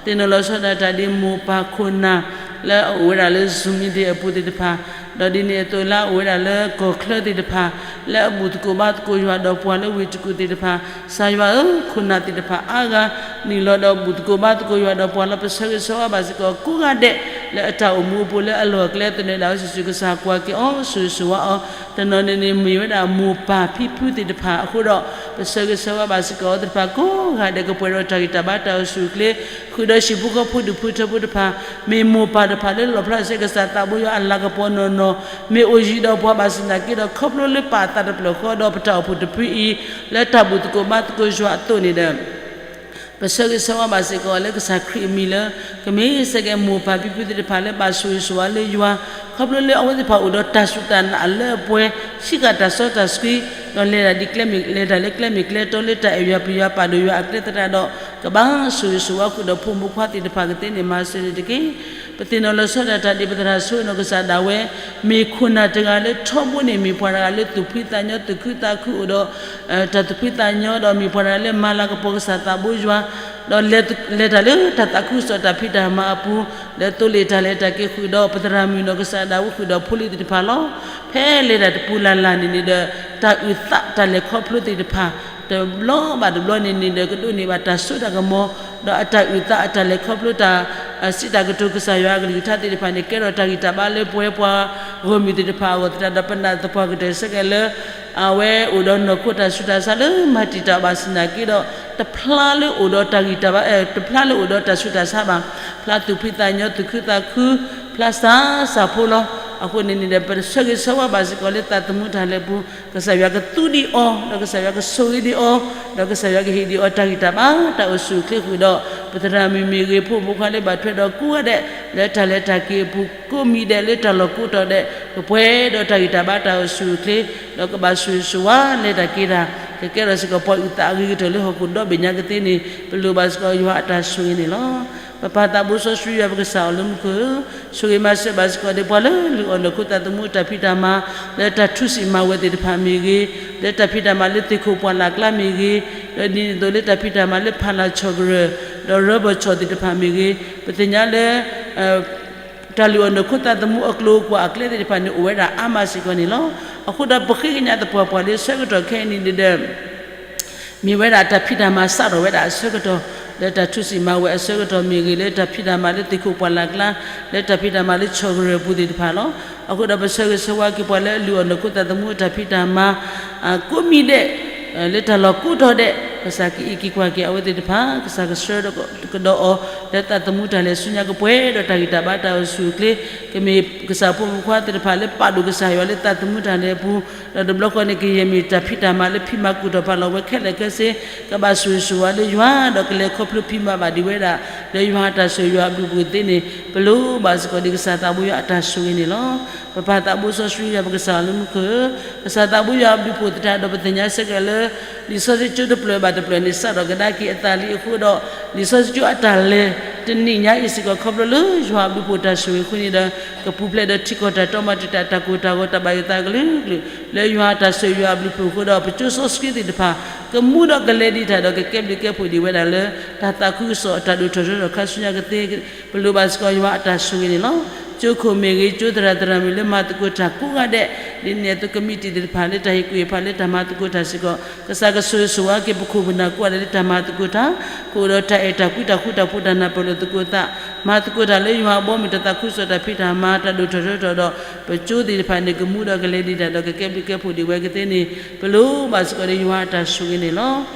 သ့ၣ်နီၣ်လီၤဆီဒၣ်တၢ်ဒ်မိၢ်ပၢ်ခိၣ်နၢ် လၢအအိၣ်ဝဲဒၣ်လၢ Zoom meeting အပူၤသ့ၣ်တဖၣ်, ဒီးဒ်န့ၣ်အသိးလၢအအိၣ်ဝဲဒၣ်လၢကီၢ်ချၢသ့ၣ်တဖၣ်, လၢအဘူၣ်သကိးဘါသကိးယွၤဒီးပှၤလၢဝ့ၢ်တကူၣ်သ့ၣ်တဖၣ်, ကစၢ်ယွၤဧၢ, ခိၣ်နၢ်သ့ၣ်တဖၣ်အါဂၤ နုာ်လီၤဒီးဘူၣ်သကိးဘါသကိးယွၤဒီးပှၤလၢပဆၢဂ့ၤဆၢဝါဘၣ်စ့ၢ်ကီးကိးဂၤဒဲး, လၢအတၢ်အိၣ်မူအပူၤလၢအလီၢ်အကျဲသနၢၣ်ဒၣ်ဝဲစုာ်စုာ် ကစၢ်ကွၢ်က့ၤအီၤ ဆိၣ်ဂ့ၤဆိၣ်ဝါအီၤ, တနီၤန့ၣ်န့ၣ်မ့ၢ်ဝဲဒၣ်မိၢ်ပၢ်ဖံဖုသ့ၣ်တဖၣ်အဃိဒီး, ပဆၢဂ့ၤဆၢဝါဘၣ်စ့ၢ်ကီးအီၤသ့ၣ်တဖၣ်ကိးဂၤဒဲး ကပှဲၤဒီးတၢ်ဂံၢ်တၢ်ဘါတၢ်အိၣ်ဆူၣ်အိၣ်ချ့, ဃုာ်ဒီးဟံၣ်ဖိဃီဖိဒူၣ်ဖိထၢဖိတဖၣ်, မ့ၢ်မိၢ်ပၢ်တဖၣ်လၢလီၣ်ဖျါစ့ၢ်ကီးကစၢ်သးဘိယွၤအလၤကပီၤနီၢ်နီၢ်, မ့ၢ်အိၣ်ယံၤဒီးပှၤဘၣ်ဆၣ်သနာ်က့ဒီး ခီဖျိလၢပာ်အသးတဖျၢၣ်ဃီဒီးပတၢ်အိၣ်ဖှိၣ်တဖုအံၤ, လၢတၢ်ဘူၣ်သကိးဘါသကိးယွၤအသိးန့ၣ်ဒီး ပဆၢဂ့ၤဆၢဝါဘၣ်စ့ၢ်ကီးလၢကစၢ်ခရံာ်အမံၤလၢ ကမ့ၢ်စ့ၢ်ကီးမိၢ်ပၢ်ဖံဖုသ့ၣ်တဖၣ်လၢဘၣ်ဆိၣ်ဂ့ၤဆိၣ်ဝါလၢယွၤ, ခီဖျိလၢအဝဲသ့ၣ်တဖၣ်အိၣ်ဒီးတၢ်စူၢ်တၢ်နာ်လၢအပှဲၤ, ဆံးဃာ်တၢ်စီတၢ်ဆှံ, ဒီးလဲၤတၢ်ဒ်ကျဲမ့ၢ်, လဲၤတၢ်လၢကျဲမ့ၢ်ကျဲတီလၢတၢ်အဲၣ်ယွၤပျံၤယွၤပာ်ဒိၣ်ယွၤအကျဲသရၣ်ဒီး, ကဘၣ်ဆိၣ်ဂ့ၤဆိၣ်ဝါဃုာ်ဒီးဖိမုၣ်ဖိခွါသ့ၣ်တဖၣ်ကသ့န့ၣ် မၤစၢၤန့ၣ်တက့ၢ်. ပသ့ၣ်နီၣ်လီၤဆီဒၣ်တၢ်ဒ်ပသရၣ်ဆိနီၢ်ကစၢ်ဒၣ်ဝဲ, မ့ၢ်ခိၣ်နၢ်တဂၤလၢထီဘိန့ၣ် မ့ၢ်ပှၤတဂၤလၢသူၣ်ဖှံသးညီသူၣ်ခုသးခုအိၣ်ဒီး တၢ်သူၣ်ဖှံသးညီဒီး မ့ၢ်ပှၤတဂၤလၢမၤလၤကပီၤကစၢ်သးဘိယွၤ, ဒီးလဲၤတၢ်လၢတၢ်သးခုကစီၣ်တၢ်ဖံးတၢ်မၤအပူၤ, လၢသိလ့ၣ်တၢ်လဲၤတၢ်က့ၤဃုာ်ဒီး ပသရၣ်မုၣ်နီၢ်ကစၢ်ဒၣ်ဝဲဃုာ်ဒီးဖိလံၤသ့ၣ်တဖၣ်လီၤ. ဖဲလဲၤတၢ်တပူၤလၢ်လၢ်န့ၣ်န့ၣ်ဒီး တၢ်အုၣ်သးတၢ်လဲၤခီဖျိသ့ၣ်တဖၣ် တဘျီဘၣ်တဘျီန့ၣ်န့ၣ်ဒီး ကဒိးန့ၢ်ဘၣ်တၢ်စိတၢ်ကမီၤ, ဒီးအတၢ်အုၣ်သးအတၢ်လဲၤခီဖျိတၢ် စံးတၢ်ကတိၤကစၢ်ယွၤအကလုၢ်ကထါသ့ၣ်တဖၣ်န့ၣ် ကဲထီၣ်တၢ်ဂံၢ်တၢ်ဘါလၢပဝဲပှၤဂီၢ်မုၢ်သ့ၣ်တဖၣ်အဂီၢ်သတးဒီး ပနာ်သပှၢ်ကတၢၢ်ဆၢကဲးလၢ အဝဲအိၣ်ဒီးနီၢ်ခိတၢ်ဆူးတၢ်ဆါလၢမၤတံာ်တာ်ဘၣ်ဆၣ်သနာ်က့ဒီး တဖျါလၢအိၣ်ဒီးတၢ်ဂံၢ်တၢ်ဘါ, တဖျါလၢအိၣ်ဒီးတၢ်ဆူးတၢ်ဆါဘၣ်, ဖျါသူၣ်ဖှံသးညီသူၣ်ခုသးခု, ဖျါစၢ်စၢ်ဖိလီၤ. အဃိန့ၣ်န့ၣ်ဒီး ပဆၢဂ့ၤဆၢဝါဘၣ်စ့ၢ်ကီးလၢသးသမူတၢ်လဲၤပူၤ ကစၢ်ယွၤကသူဒံးအီၤ, ဒီးကစၢ်ယွၤကဆိၣ်ဂ့ၤဒံးအီၤ, ဒီးကစၢ်ယွၤကဟ့ၣ်ဒံးအီၤတၢ်ဂံၢ်တၢ်ဘါတၢ်အိၣ်ဆူၣ်အိၣ်ချ့ဃုာ်ဒီး ပသရၣ်မုၣ်မ့ၢ်ဂ့ၤ ဖိမုၣ်ဖိခွါလၢဘၣ်ထွဲဒီးကိးဂၤဒဲး လၢတၢ်လဲၤတၢ်က့ၤအပူၤ ကိးမံၤဒဲးလၢတၢ်လီၢ်ကိးတီၤဒဲး ကပှဲၤဒီးတၢ်ဂံၢ်တၢ်ဘါတၢ်အိၣ်ဆူၣ်အိၣ်ချ့, ဒီးကဘၣ်ဆိၣ်ဂ့ၤဆိၣ်ဝါလဲၤတၢ်က့ၤတၢ်, ကကဲထီၣ်စ့ၢ်ကီးပှၤအုၣ်သးအဂ့ၤကတၢၢ်လၢဟီၣ်ခိၣ်ဒီဘ့ၣ်ညါကသ့န့ၣ် ပလိၣ်ဘၣ်စ့ၢ်ကီးယွၤအတၢ်ဆိၣ်ဂ့ၤန့ၣ်လီၤ. ပပၢ်သးဘိစီဆှံယွၤပကစၢ်အိၣ်လၢမူခိၣ်ဧၢ, ဆိၣ်ဂ့ၤမၤစၢၤဘၣ်စ့ၢ်ကီးဒ်ပှၤလၢလုၢ်အီၣ်နီၢ်ခိသးသမူအတၢ်ဖံးတၢ်မၤ လၢတၢ်ထူစံၣ်မၤဝဲၤသ့ၣ်တဖၣ်မ့ၢ်ဂ့ၤ, လၢတၢ်ဖံးတၢ်မၤလၢသ့ၣ်ခိၣ်ပှၢ်လၢ်ကျါမ့ၢ်ဂ့ၤ, ဒီးဒ်န့ၣ်အသိးလၢတၢ်ဖံးတၢ်မၤလၢဖးလၢ်ဆီၣ်ကရၢၢ် ဒီးရၢဘၢၣ်ဆီၣ်သ့ၣ်တဖၣ်မ့ၢ်ဂ့ၤ, ပသ့ၣ်ညါလၢ တၢ်လုၢ်အီၣ်နီၢ်ခိသးသမူအကျိၤအကွာ်အကျဲသ့ၣ်တဖၣ်န့ၣ် အိၣ်ဝဲဒၣ်အါမးစ့ၢ်ကီးန့ၣ်လီၤ. အဃိဒီးပဃ့ကညးသပှၢ်ပှၢ်လၢဆၢကတီၢ်ခဲအံၤန့ၣ်ဒီး မ့ၢ်ဝဲဒၣ်တၢ်ဖံးတၢ်မၤစးထီၣ်ဝဲဒၣ်အဆၢကတီၢ်, လၢတၢ်ထူစံၣ်မၤဝဲၤအဆၢကတီၢ်မ့ၢ်ဂ့ၤ, လၢတၢ်ဖံးတၢ်မၤလၢသ့ၣ်ခိၣ်ပှၢ်လၢ်ကျါ, လၢတၢ်ဖံးတၢ်မၤလၢဆီၣ်ကရၢၢ်အပူၤသ့ၣ်တဖၣ်လီၤ. အဃိဒီးပဆၢဂ့ၤဆၢဝါက့ၤပှၤလၢအလုၢ်အီၣ်နီၢ်ခိသးသမူအတၢ်ဖံးတၢ်မၤ ကိးမံၤဒဲး လၢတၢ်လီၢ်ကိးတီၤဒဲး ကစၢ်ကအံးက့ၤကွၢ်က့ၤအဝဲသ့ၣ်တဖၣ်, ကစၢ်ကဆှၢကဒီးအီၤ လၢသးသမူတၢ်လဲၤဆူညါ ကပှဲၤဒီးတၢ်ဂံၢ်တၢ်ဘါတၢ်အိၣ်ဆူၣ်အိၣ်ချ့, ကမ့ၢ်ကစၢ်ဖိမုၣ်ဖိခွါသ့ၣ်တဖၣ်လၢပာ်ဒိၣ်ကစၢ်ယွၤလၢသးသမူတၢ်လဲၤအပူၤ, ဒီးတဘျီဃီန့ၣ် ကယဲၢ်မ့ၢ်တၢ်ဖံးတၢ်မၤလၢဖံးမၤကူၣ်ထီၣ်ဖးလီၤဝဲခဲလၢာ်ခဲဆ့, ကဘၣ်ဆိၣ်ဂ့ၤဆိၣ်ဝါလၢယွၤ ဒီးကလဲၤခီဖျိဖံးမၤဘၣ်ဒံးဝဲဒၣ် လၢယွၤအတၢ်ဆိၣ်ဂ့ၤယွၤအဘျုးအဖှိၣ်သ့န့ၣ် ပလိၣ်ဘၣ်စ့ၢ်ကီးဒ်ကစၢ်သးဘိယွၤအတၢ်ဆိၣ်ဂ့ၤန့ၣ်လီၤ. ပပၢ်သးဘိစီဆှံယွၤပကစၢ်လၢမူခိၣ်ဧၢ, ကစၢ်သးဘိယွၤအဘျုးအဖှိၣ်သတးဒီး ပသ့ၣ်ညါစ့ၢ်ကီးလၢ လံာ်စီဆှံကၠိတဖျၢၣ်ဘၣ်တဖျၢၣ်န့ၣ် စးထီၣ်ကဒါက့ၤအသးလံအဃိဒီး လံာ်စီဆှံကၠိအတၢ်လဲၤတနံၣ်ညါအံၤစ့ၢ်ကီး ခီဖျိလၢယွၤအဘျုးအဖှိၣ်တၢ်ဆိၣ်ဂ့ၤအဃိန့ၣ်ဒီး ကပူၤဖျဲးဒီးထံကီၢ်တၢ်တီမၤတံာ်တာ် တၢ်ကိၢ်တၢ်ဂီၤ တၢ်ဘၣ်ယိၣ်သးကလုာ်ကလုာ် လၢယွၤအတၢ်ဆိၣ်ဂ့ၤယွၤအဘျုးအဖှိၣ်အဃိဒီး ပကၠိစီဆှံသ့ၣ်တဖၣ် ကမူဒီးကလဲၤဒံးတၢ်ဒီး ကကဲဘျုးကဲဖှိၣ်ဒံးဝဲဒၣ်လၢ တၢ်သးခုကစီၣ်အတၢ်ဒိၣ်ထီၣ်ထီထီၣ်ခါဆူညါကသ့ ပလိၣ်ဘၣ်စ့ၢ်ကီးယွၤအတၢ်ဆိၣ်ဂ့ၤန့ၣ်လီၤ. ကၠိခိၣ်မ့ၢ်ဂ့ၤ, ကၠိသရၣ်သရၣ်မုၣ်လၢမၤသကိးတၢ်ကိးဂၤဒဲး, ဒ်န့ၣ်အသိး ကမံးတံာ်သ့ၣ်တဖၣ် လၢတၢ်ဟ့ၣ်ကူၣ်ဟ့ၣ်ဖးလၢတၢ်မၤသကိးတၢ်စ့ၢ်ကီး ကစၢ်ကဆိၣ်ဂ့ၤဆိၣ်ဝါက့ၤပခိၣ်ပနၢ်ကိးဂၤဒဲးလၢတၢ်မၤသကိးတၢ်, ကအိၣ်ဒီးတၢ်အဲၣ်တၢ်ကွံ တၢ်ဃူတၢ်ဖိး တၢ်နၢ်ပၢၢ်လိာ်သကိးသး, မၤသကိးတၢ်လၢယွၤအဘီအမုၢ်တၢ်သးခုကစီၣ်တၢ်ဖံးတၢ်မၤ တၢ်ဒိၣ်ထီၣ်ထီထီၣ်ဒီး ပကၠိသ့ၣ်တဖၣ်န့ၣ် ကမူဒီးကလဲၤဒံးတၢ်ဒီး ကကဲဘျုးကဲဖှိၣ်ဒံးဝဲကသ့န့ၣ် ပလိၣ်ဘၣ်စ့ၢ်ကီးဒ်ယွၤအတၢ်ဆိၣ်ဂ့ၤန့ၣ်လီၤ.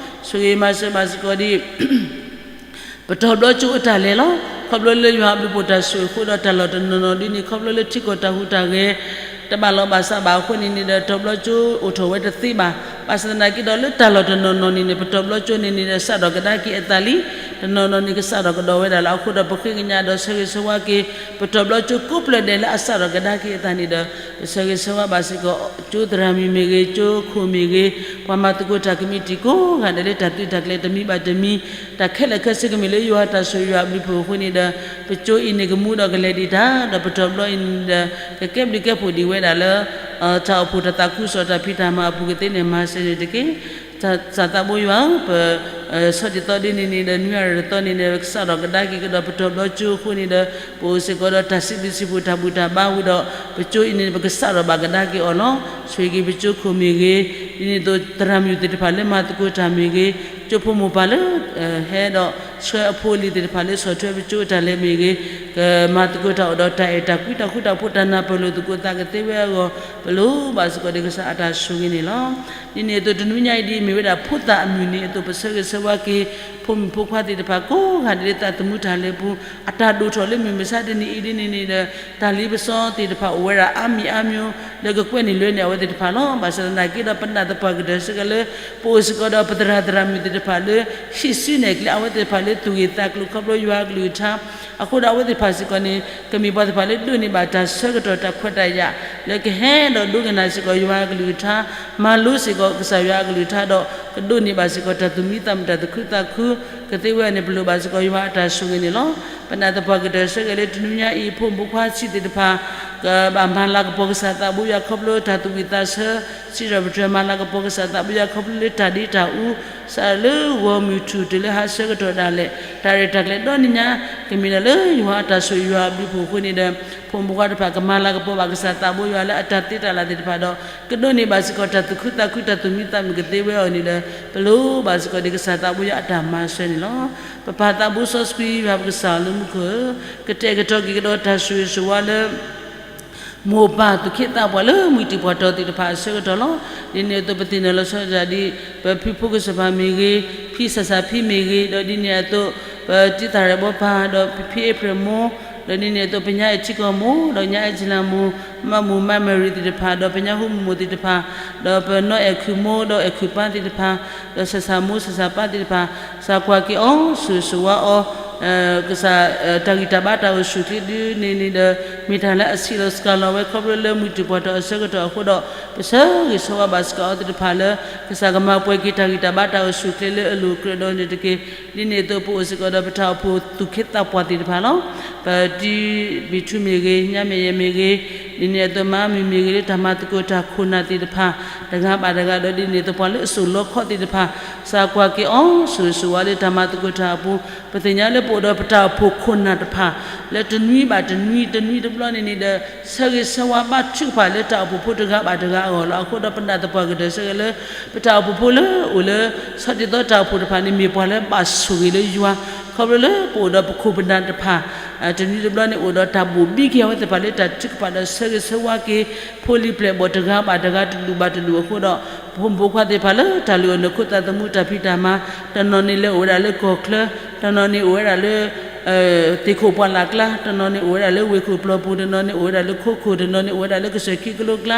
ဆိၣ်ဂ့ၤမၤစၢၤဘၣ်စ့ၢ်ကီးဒ် ပတီၢ်ဘျီကၠိအတၢ်လဲၤလီၤ. ခီဖျိလၢယွၤအဘျုးအဖှိၣ်တၢ်ဆိၣ်ဂ့ၤအဃိဒီး တၢ်လီၢ်တနီၤနီၤဒ်န့ၣ် ခီဖျိလၢထံကီၢ်တၢ်ဟူးတၢ်ဂဲၤ တဘၣ်လီၤဘၣ်စးဘၣ်အဃိန့ၣ်န့ၣ်ဒီး တီၢ်ဘျီကၠိအိၣ်ထီၣ်ဝဲတသ့ဘၣ်. ဘၣ်ဆၣ်သနာ်က့ဒီး လၢတၢ်လီၢ်တနီၤနီၤန့ၣ်န့ၣ် ပတီၢ်ဘျီကၠိန့ၣ်န့ၣ်ဒီး စးထီၣ်ကဒါက့ၤအသးလံ. တနီၤနီၤန့ၣ် ကစးထီၣ်ကဒီးဝဲဒၣ်လီၤ. အဃိဒီးပဃ့ကညးဒီးဆၢဂ့ၤဆၢဝါက့ၤ ပတီၢ်ဘျီကၠိကိးဖျၢၣ်ဒဲးလၢအစးထီၣ်ကဒါက့ၤအသးန့ၣ်ဒီး ပဆၢဂ့ၤဆၢဝါဘၣ်စ့ၢ်ကီး ကၠိသရၣ်မုၣ်မ့ၢ်ဂ့ၤ, ကၠိခိၣ်မ့ၢ်ဂ့ၤ, ပှၤမၤသကိးတၢ်ကမံးတံာ်ကိးဂၤဒဲးလၢတၢ်သုးတၢ်ကျဲၤတမံၤဘၣ်တမံၤ, တၢ်ခဲလၢာ်ခဲဆ့ကမ့ၢ်လၢယွၤအတၢ်ဆိၣ်ဂ့ၤယွၤအဘျုးအဖှိၣ်အဃိန့ၣ်ဒီး ပကၠိအံၤန့ၣ်ကမူဒီးကလဲၤဒံးတၢ်, ဒီးပတီၢ်ဘျီအံၤန့ၣ်ဒီး ကကဲဘျုးကဲဖှိၣ်ဒံးဝဲဒၣ်လၢ တၢ်အိၣ်ဖှိၣ်တၢ်သးခုကစီၣ်တၢ်ဖံးတၢ်မၤအပူၤကသ့န့ၣ် မၤစၢၤန့ၣ်တက့ၢ်. ကစၢ်သးဘိယွၤဧၢ, ပ ဆီၣ်တံၢ်သီဒ်န့ၣ်န့ၣ်ဒီး နွံအရတသီန့ၣ်ဒီး ပကစးထီၣ်ကဒါက့ၤကဒီးပတီၢ်ဘျီကၠိအဃိန့ၣ်ဒီး ပအိၣ်စ့ၢ်ကီးဒီးတၢ်စံးဘျုးစံးဖှိၣ်တၢ်ဘူၣ်တၢ်ဘါဝံၤဒီး ပကၠိအံၤန့ၣ် ပကစးထီၣ်ဘၣ်ကဒါက့ၤအီၤလီၤ. ဆိၣ်ဂ့ၤက့ၤပကၠိခိၣ်မ့ၢ်ဂ့ၤ, ဒ်န့ၣ်အသိးသရၣ်မုၣ်သ့ၣ်တဖၣ်လၢမၤသကိးတၢ်မ့ၢ်ဂ့ၤ, ကၠိဖိမိၢ်ပၢ်လၢ ဟဲဒီးဆှၢအဖိအလံၤသ့ၣ်တဖၣ်လၢဆီၣ်ထွဲပကၠိအတၢ်လဲၤမ့ၢ်ဂ့ၤ, ကမၤသကိးတၢ်အိၣ်ဒီးတၢ်အဲၣ်တၢ်ကွံတၢ်ဃူတၢ်ဖိးတၢ်နၢ်ပၢၢ်လိာ်သကိးသးကသ့ဝဲအဂီၢ် ပလိၣ်ဘၣ်စ့ၢ်ကီးဒ်ကစၢ်အတၢ်ဆိၣ်ဂ့ၤန့ၣ်လီၤ. ဒ်န့ၣ်အသိးတနွံညါအံၤဒ်အမ့ၢ်ဝဲဒၣ်ဖိသၣ်အမုၢ်နံၤအသိး ပဆၢဂ့ၤဆၢဝါက့ၤ ဖိမုၣ်ဖိခွါသ့ၣ်တဖၣ်ကိးဂၤဒဲးလၢသးသမူတၢ်လဲၤပူၤ အတၢ်ဒိၣ်ထီၣ်လၢမုၢ်မဆါတနံၤအံၤဒ်န့ၣ်န့ၣ်ဒီး တၢ်လ့ပစီသ့ၣ်တဖၣ်အိၣ်ဝဲဒၣ်အါမံၤအါမံၤ လၢကကွဲးန့ၢ်လွဲန့ၢ်အဝဲသ့ၣ်တဖၣ်လီၤ. ဘၣ်ဆၣ်သနာ်က့ဒီးပနာ်သပှၢ်ကတၢၢ်စ့ၢ်ကီးလၢ ပအိၣ်စ့ၢ်ကီးဒီးပသရၣ်သရၣ်မုၣ်သ့ၣ်တဖၣ်လၢ ဟံးစုနဲၣ်ကျဲအဝဲသ့ၣ်တဖၣ်လၢသူၣ်ဂ့ၢ်သးကျိၤခီဖျိယွၤအကလုၢ်ကထါ အဃိဒီးအဝဲသ့ၣ်တဖၣ်စ့ၢ်ကီးန့ၣ် ကမ့ၢ်ပှၤသ့ၣ်တဖၣ်လၢဒိးန့ၢ်ဘၣ်တၢ်ဆၢကတီၢ်တၢ်ခွဲးတၢ်ယာ် လၢကဟဲဒီးဒိကနၣ်စ့ၢ်ကီးယွၤအကလုၢ်ကထါ မၤလိစ့ၢ်ကီးကစၢ်ယွၤအကလုၢ်ကထါဒီး ကဒိးန့ၢ်ဘၣ်စ့ၢ်ကီးတၢ်သူၣ်မံသးမုာ်တၢ်သူၣ်ခုသးခု ကသ့ဝဲန့ၣ် ပလိၣ်ဘၣ်စ့ၢ်ကီးယွၤအတၢ်ဆိၣ်ဂ့ၤန့ၣ်လီၤ. ပနာ်သပှၢ်ကတၢၢ်စ့ၢ်ကီးလၢတနွံညါအံၤ ဖိမုၣ်ဖိခွါဆံးသ့ၣ်တဖၣ် ကဘၣ်မၤလၤကပီၤကစၢ်သးဘိယွၤခီဖျိတၢ်သူၣ်ဝံၣ်သးဆၢ စံးထီၣ်ပတြၢၤမၤလၤကပီၤကစၢ်သးဘိယွၤခီဖျိလၢတၢ်ဒ့တၢ်အူ စးလၢဂီၤမုၢ်ထူၣ်တုၤလၢဟါဆၢကတီၢ်ဒၣ်လဲာ် တၢ်ရဲၣ်တၢ်ကျဲၤဒီနံၤညါ ကမ့ၢ်ဒၣ်လၢယွၤအတၢ်ဆိၣ်ဂ့ၤယွၤအဘျုးအဖှိၣ်အဃိန့ၣ်ဒီး ဖိမုၣ်ဖိခွါတဖၣ်ကမၤလၤကပီၤဘၣ်ကစၢ်သးဘိယွၤလၢအတၢ်သ့တၢ်လၢ်သ့ၣ်တဖၣ်ဒီး ကဒိးန့ၢ်ဘၣ်စ့ၢ်ကီးတၢ်သူၣ်ခုသးခုတၢ်သူၣ်မံသးမုာ်ကသ့ဝဲအီၤန့ၣ်ဒီး ပလိၣ်ဘၣ်စ့ၢ်ကီးဒ်ကစၢ်သးဘိယွၤအတၢ်မၤစၢၤန့ၣ်လီၤ. ပပၢ်သးဘိစီဆှံယွၤပကစၢ်လၢမူခိၣ်ဧၢ, ကတဲာ်ကတီၤက့ၤကဒီးတၢ်ဆိၣ်ဂ့ၤဆိၣ်ဝါလၢ မိၢ်ပၢ်သူၣ်က့သးပှၢ်လၢမုၢ်တံၢ်ပှၢ်တီၤသ့ၣ်တဖၣ်အဆၢကတီၢ်လီၤ. ဒ်န့ၣ်အသိးပသ့ၣ်နီၣ်လီၤဆီဒၣ်တၢ်ဒ် ပဖုဖိကစၢ်ပၢ်မ့ၢ်ဂ့ၤ, ဖံစၢ်စၢ်ဖံမ့ၢ်ဂ့ၤ, ဒီးဒ်န့ၣ်အသိး ပတံၤသၣ်ရဲၣ်ဘီပၢ် ဒီးဖံအ့ဖြ့ၣ်မိၢ်, ဒီးဒ်န့ၣ်အသိးပညါအဲၣ်ကၠံလၤမိၢ်, မၢ်မိၢ်မၢ်မဲၣ်ရံၤသ့ၣ်တဖၣ်, ဒီးပညါဟူမုၢ်မိၢ်သ့ၣ်တဖၣ်, ဒီးပနီၢ်အဲၣ်ခုၣ်မိၢ် ဒီးအဲၣ်ခုၣ်ပၢ်သ့ၣ်တဖၣ်, ဒီးစၢ်စၢ်မိၢ်စၢ်စၢ်ပၢ်သ့ၣ်တဖၣ်, ကစၢ်ကွၢ်က့ၤအီၤ ဆိၣ်ဂ့ၤဆိၣ်ဝါအီၤ ကစၢ် တၢ်ဂံၢ်တၢ်ဘါတၢ်အိၣ်ဆူၣ်ချ့ဒ်န့ၣ်န့ၣ်ဒီး မ့ၢ်တၢ်လၢအဆံးလီၤစှၤလီၤဝဲခီဖျိလၢမုၢ်တံၢ်ပှၢ်တီၤအဆၢကတီၢ်အဃိဒီး ပဆၢဂ့ၤဆၢဝါဘၣ်စ့ၢ်ကီးအဝဲသ့ၣ်တဖၣ်လၢ ကစၢ်ကမၤပှဲၤက့ၤတၢ်ဂံၢ်တၢ်ဘါတၢ်အိၣ်ဆူၣ်ချ့လၢအလိၤကြၢးဒီးန့ၣ်တက့ၢ်. ဒ်န့ၣ်အသိးပအိၣ်စ့ၢ်ကီးဒီးပတၢ်အိၣ်ဖှိၣ်သူၣ်က့သးပှၢ်သ့ၣ်တဖၣ်လီၤ. ပတံၤမံၤထူမ့ၢ်ဂ့ၤ, ညါမဲာ်ယဲမ့ၢ်ဂ့ၤ, ဒ်န့ၣ်အသိးမါမုၢ်မ့ၢ်ဂ့ၤလၢတၢ်မၤသကိးတၢ်ခိၣ်နၢ်သ့ၣ်တဖၣ် တဂၤဘၣ်တဂၤဒီးဒ်န့ၣ်အသိးပှၤလၢအစိာ်လီခီသ့ၣ်တဖၣ် ကစၢ်ကွၢ်က့ၤအီၤ ဆိၣ်ဂ့ၤဆိၣ်ဝါလၢတၢ်မၤသကိးတၢ်အပူၤ ပသ့ၣ်ညါလၢပအိၣ်ဒီးပတၢ်အိၣ်ဖှိၣ်ခိၣ်နၢ်တဖၣ် လၢတနွံဘၣ်တနွံ တနွံတဘျီန့ၣ်န့ၣ်ဒီး ဆၢဂ့ၤဆၢဝါဘါထုကဖၣ်လၢတၢ်အိၣ်ဖှိၣ်ဖိတဂၤဘၣ်တဂၤအဂီၢ်လီၤ. အဃိဒီးပနာ်သပှၢ်ကတၢၢ်စ့ၢ်ကီးလၢ ပတၢ်အိၣ်ဖှိၣ်ဖိလၢအိၣ်လၢ ဆီၣ်တံၢ်သီတၢ်အိၣ်ဖှိၣ်တဖၣ်န့ၣ် မ့ၢ်ပှၤလၢဘၣ်ဆိၣ်ဂ့ၤလၢယွၤ ခီဖျိလၢပအိၣ်ဒီးပခိၣ်ပနၢ်တဖၣ် တနွံတဘျီန့ၣ် အိၣ်ဒီးတၢ်ဘိၣ်ဘံက့ၤအဝဲသ့ၣ်တဖၣ်လၢတၢ်ထုကဖၣ်ဒီးဆၢဂ့ၤဆၢဝါက့ၤ ဖိလံၤပျဲၢ်ဘီၣ်တဂၤဘၣ်တဂၤတဒူၣ်ဘၣ်တဒူၣ်အဃိဒီး ဖိမုၣ်ဖိခွါသ့ၣ်တဖၣ်လၢတၢ်လုၢ်အီၣ်နၢ်ခိသးသမူတၢ်ဖံးတၢ်မၤ တနီၤန့ၣ်လဲၤအိၣ်ဝဲဒၣ်လၢကီၢ်ချၢ တနီၤန့ၣ်အိၣ်ဝဲဒၣ်လၢ သ့ၣ်ခိၣ်ပှၢ်လၢ်ကျါ တနီၤန့ၣ်အိၣ်ဝဲဒၣ်လၢဝ့ၢ်ခိၣ်ပျီပူၤ တနီၤန့ၣ်အိၣ်ဝဲဒၣ်လၢခိခိၣ် တနီၤန့ၣ်အိၣ်ဝဲဒၣ်လၢကစၢၢ်ခံကလိကျါ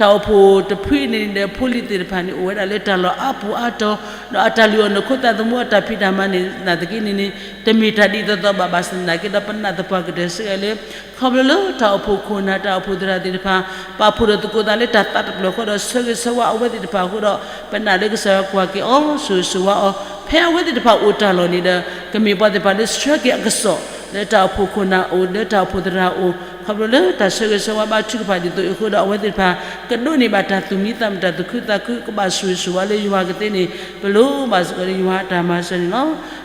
တၢ်အိၣ်ဖှိၣ်တဖုန့ၣ်ဒီး ဖိလံၤသ့ၣ်တဖၣ်န့ၣ် အိၣ်ဝဲဒၣ်လၢတၢ်လီၢ်အါပူၤအါတီၤ ဒီးအတၢ်လုၢ်အီၣ်နၢ်ခိသးသမူအတၢ်ဖံးတၢ်မၤန့ၣ် နာ်သက့န့ၣ်န့ၣ် တမ့ၢ်တၢ်ဒ်သိးသိးဘၣ်ဘၣ်ဆၣ်သနာ်က့ဒီး ပနာ်သပှၢ်ကတၢၢ်စ့ၢ်ကီးလၢ ခီဖျိလၢတၢ်အိၣ်ဖှိၣ်ခိၣ်နၢ် တၢ်အိၣ်ဖှိၣ်သရၣ်သ့ၣ်တဖၣ် ပာ်ဖှိၣ်ဒီးသကိးသးလၢတၢ်သးတဖျၢၣ်အဃိဒီး ဆၢဂ့ၤဆၢဝါအဝဲသ့ၣ်တဖၣ်အဃိဒီး ပနာ်လၢကစၢ်ယွၤကွၢ်က့ၤအီၤ ဆိၣ်ဂ့ၤဆိၣ်ဝါအီၤ ဖဲအဝဲသ့ၣ်တဖၣ်အိၣ်တၢ်လီၢ်န့ၣ်ဒီး ကမ့ၢ်ပှၤသ့ၣ်တဖၣ်လၢဆှၢက့ၤအကစီၣ် လၢတၢ်အိၣ်ဖှိၣ်ခိၣ်နၢ်အိၣ် လၢတၢ်အိၣ်ဖှိၣ်သရၣ်အိၣ် ခီဖျိလၢတၢ်ဆၢဂ့ၤဆၢဝါဘါထုကဖၣ်ဒ်သိးအံၤအဃိဒီး အဝဲသ့ၣ်တဖၣ် ကဒိးန့ၢ်ဘၣ်တၢ်သူၣ်မံသးမုာ်တၢ်သူၣ်ခုသးခု ကဘၣ်ဆိၣ်ဂ့ၤဆိၣ်ဝါလၢယွၤကသ့န့ၣ် ပလိၣ်ဘၣ်စ့ၢ်ကီးလၢယွၤအတၢ်မၤစၢၤန့ၣ်လီၤ.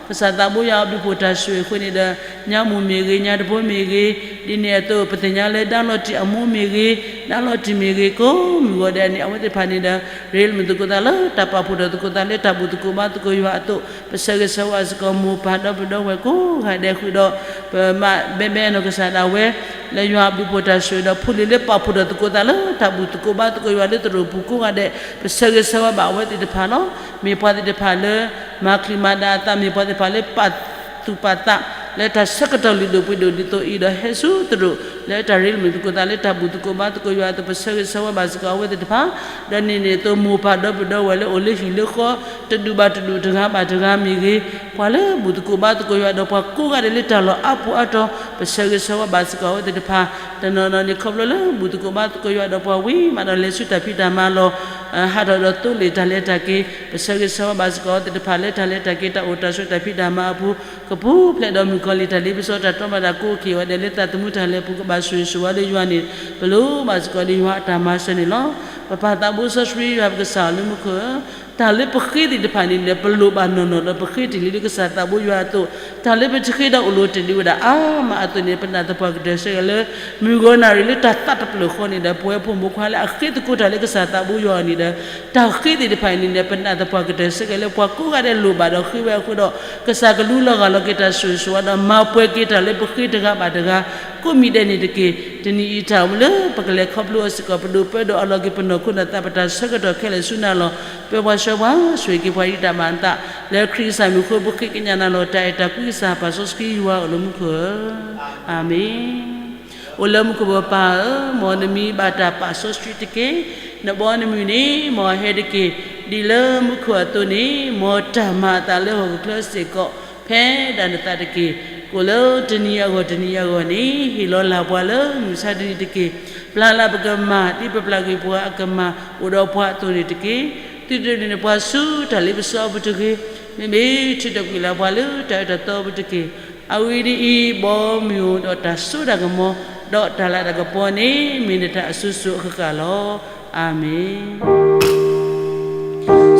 ကစၢ်သးဘိယွၤအဘျုးဖှိၣ်တၢ်ဆိၣ်ဂ့ၤအဃိန့ၣ်ဒီး ညါမုၢ်မ့ၢ်ဂ့ၤ ညါတဘိမ့ၢ်ဂ့ၤ ဒ်န့ၣ်အသိး ပသ့ၣ်ညါလၢဒါလီၤတံၢ်အမိၢ်မ့ၢ်ဂ့ၤ ဒါလီၤတံၢ်မ့ၢ်ဂ့ၤ ကိးမုၢ်ဂီၤဒဲးန့ၣ် အဝဲသ့ၣ်တဖၣ်န့ၣ်ဒီး ရ့လိာ်မုာ်သကိးသးလၢတၢ်ပာ်ဖှိၣ်ဒီးသကိးသးလၢတၢ်ဘူၣ်သကိးဘါသကိးယွၤအသိး ပဆၢဂ့ၤဆၢဝါစ့ၢ်ကီးမိၢ်ပၢ်ဒီပုၢ်ဝဲၢ်ကိးဂၤဒဲးဃုာ်ဒီး ပမၤဘဲဘဲနီၢ်ကစၢ်ဒၣ်ဝဲ လၢယွၤအဘျုးဖှိၣ်တၢ်ဆိၣ်ဂ့ၤဒီး ဖိလံၤလၢပာ်ဖှိၣ်ဒီးသကိးသးလၢတၢ်ဘူၣ်သကိးဘါသကိးယွၤလၢသရိာ်ပူၤကိးဂၤဒဲး ပဆၢဂ့ၤဆၢဝါဘၣ်အဝဲသ့ၣ်တဖၣ်လီၤ. မ့ၢ်ပှၤသ့ၣ်တဖၣ်လၢ မၤချံးမၤဒၣ်အသး မ့ၢ်ပှၤသ့ၣ်တဖၣ်လၢပာ်သူၣ်ပာ်သး လၢတၢ်ဆၢကတီၢ်လုၢ်ဒိၣ်ပှ့ၤဒိၣ်ဒ်သိးအံၤဒီး ဟဲဆူတရူး လၢတၢ်ရ့လိာ်မုာ်သကိးသးလၢတၢ်ဘူၣ်သကိးဘါသကိးယွၤအသိး ပဆၢဂ့ၤဆၢဝါဘၣ်စ့ၢ်ကီးအဝဲသ့ၣ်တဖၣ်, ဒီးန့ၣ်န့ၣ်အသိး မိၢ်ပၢ်ဒီပုၢ်ဒီဝဲၢ်လၢအိၣ်လၢဟံၣ်လၢဃီ တဒူၣ်ဘၣ်တဒူၣ် တဂၤဘၣ်တဂၤမ့ၢ်ဂ့ၤ, ပှၤလၢဘူၣ်သကိးဘါသကိးယွၤဒီးပှၤကိးဂၤဒဲးလၢတၢ်လီၢ်အါပူၤအါတီၤ ပဆၢဂ့ၤဆၢဝါဘၣ်စ့ၢ်ကီးအဝဲသ့ၣ်တဖၣ်, တနီၤနီၤန့ၣ် ခီဖျိလၢဘူၣ်သကိးဘါသကိးယွၤဒီးပှၤဝံၤမးဒီး လဲၤဆူတၢ်ဖံးတၢ်မၤလီၢ် ဟးထီၣ်ဒီးသိလ့ၣ်တၢ်လဲၤတၢ်က့ၤ, ပဆၢဂ့ၤဆၢဝါဘၣ်စ့ၢ်ကီးအဝဲသ့ၣ်တဖၣ်လၢတၢ်လဲၤတၢ်က့ၤတၢ်အိၣ်တၢ်ဆိးတၢ်ဖံးတၢ်မၤအပူၤ, ကပူၤဖျဲးဒီးမုၣ်ကီၤလံၢ်တၢ်လ့ပစီတၢ်တီဘၣ်တၢ်ကိးက့ၤအီၤဒဲးလၢသးသမူတၢ်လဲၤပူၤ ကဘၣ်ဆိၣ်ဂ့ၤဆိၣ်ဝါလၢယွၤန့ၣ် ပလိၣ်ဘၣ်စ့ၢ်ကီးဒီးယွၤအတၢ်မၤစၢၤန့ၣ်လီၤ. ပပၢ်သးဘိစီဆှံယွၤပကစၢ်အီၤလၢမူခိၣ်ဧၢ, တၢ်လၢပဃ့သ့ၣ်တဖၣ်န့ၣ်ဒီး ပလိၣ်ဘၣ်နီၢ်နီၢ်ဒီးပဃ့တ့ၢ်လံလၢကစၢ်သးဘိယွၤအသိး, တၢ်လၢပတဃ့ဒီးအိၣ်လီၤတ့ၢ်လံဝဲဒၣ်အါမးအသိးန့ၣ် ပနာ်သပှၢ်ကတၢၢ်ဆၢက့ၤလၢ မုၢ်ဂီၤနၣ်ရံၣ်လၢတၢ်သးတဖျၢၣ်ဃီန့ၣ်ဒီး ပဝဲဖိမုၣ်ဖိခွါလၢအဃ့သကိးတၢ်လၢကစၢ်သးဘိယွၤအအိၣ်န့ၣ်ဒီး တၢ်ဃ့သ့ၣ်တဖၣ်အံၤန့ၣ်ဒီး ပနာ်သပှၢ်ကတၢၢ်ဆၢက့ၤလၢပှၤကိးဂၤဒဲးလိၣ်ဘၣ်ဒီးဃ့ဝဲအဃိဒီး ကစၢ်ကလူလီၤဂာ်လီၤက့ၤတၢ်ဆိၣ်ဂ့ၤဆိၣ်ဝါဒီး မၤပှဲၤက့ၤတၢ်လၢပဃ့တဂၤဘၣ်တဂၤ ကိးမံၤဒဲးန့ၣ်တက့ၢ်. တနံၤအံၤတၢ်အိၣ်မူလၢပကလဲၤခီဖျိအီၤစ့ၢ်ကီး ပဒိၣ်ပၢဒီးအလီၤက့ၤပနီၢ်ခိနီၢ်သး ပတၢ်ဆၢကတီၢ်ခဲလၢာ်ဆူနၤလီၤ. ပၢပှၤဆှၢပှၤ ဆိၣ်ဂ့ၤက့ၤပှၤဒ်တၢ်ဘၣ်နသး လၢခရံာ်ကစၢ်မံၤအဃိ ပဃ့ကညးနၤလီၤ. တၢ်အဲၣ်တၢ်ကွံကစၢ် ပၢ်စီဆှံယွၤအိၣ်လၢမူခိၣ်ဧၢ, အၤမ့ၣ်. အိၣ်လၢမူခိၣ်ပပၢ်ဧၢ, မ်နမံၤဘၣ်တၢ်ပာ်စီဆှံတက့ၢ်. နဘီနမုၢ်န့ၣ် မ်အဟဲတက့ၢ်. ဒ်လၢမူခိၣ်အသိးန့ၣ် မ်တၢ်မၤအသးလၢဟီၣ်ခိၣ်ချၢစ့ၢ်ကီး ဖဲဒၣ်နသးတက့ၢ်. ကိးလၢတနံၤအဂီၢ်တနံၤအဂီၢ်န့ၣ် ဟ့ၣ်လီၤလၢ်ပှၤလၢမုၢ်မဆါတနံၤတက့ၢ်. ပျၢ်လၢ်ပကမၢ် ဒ်ပပျၢ်က့ၤပှၤအကမၢ် အိၣ်ဒီးပှၤအသိးန့ၣ်တက့ၢ်. သုတဒုးန့ၢ်ပှၤဆူတၢ်လ့ပစီအပူၤတဂ့ၤ. မ့မ့ၢ်ထုးထီၣ်ကွံာ်လၢ်ပှၤလၢတၢ်အၢတၢ်သီအပူၤတက့ၢ်. အဂ့ၢ်ဒ်အံၤ, ဘီမုၢ်ဒီးတၢ်စိတၢ်ကမီၤ ဒီးတၢ်လၤတၢ်ကပီၤန့ၣ် မ့ၢ်နတၢ်အစိၤစိၤအဃၣ်ဃၣ်လီၤ. အၤမ့ၣ်.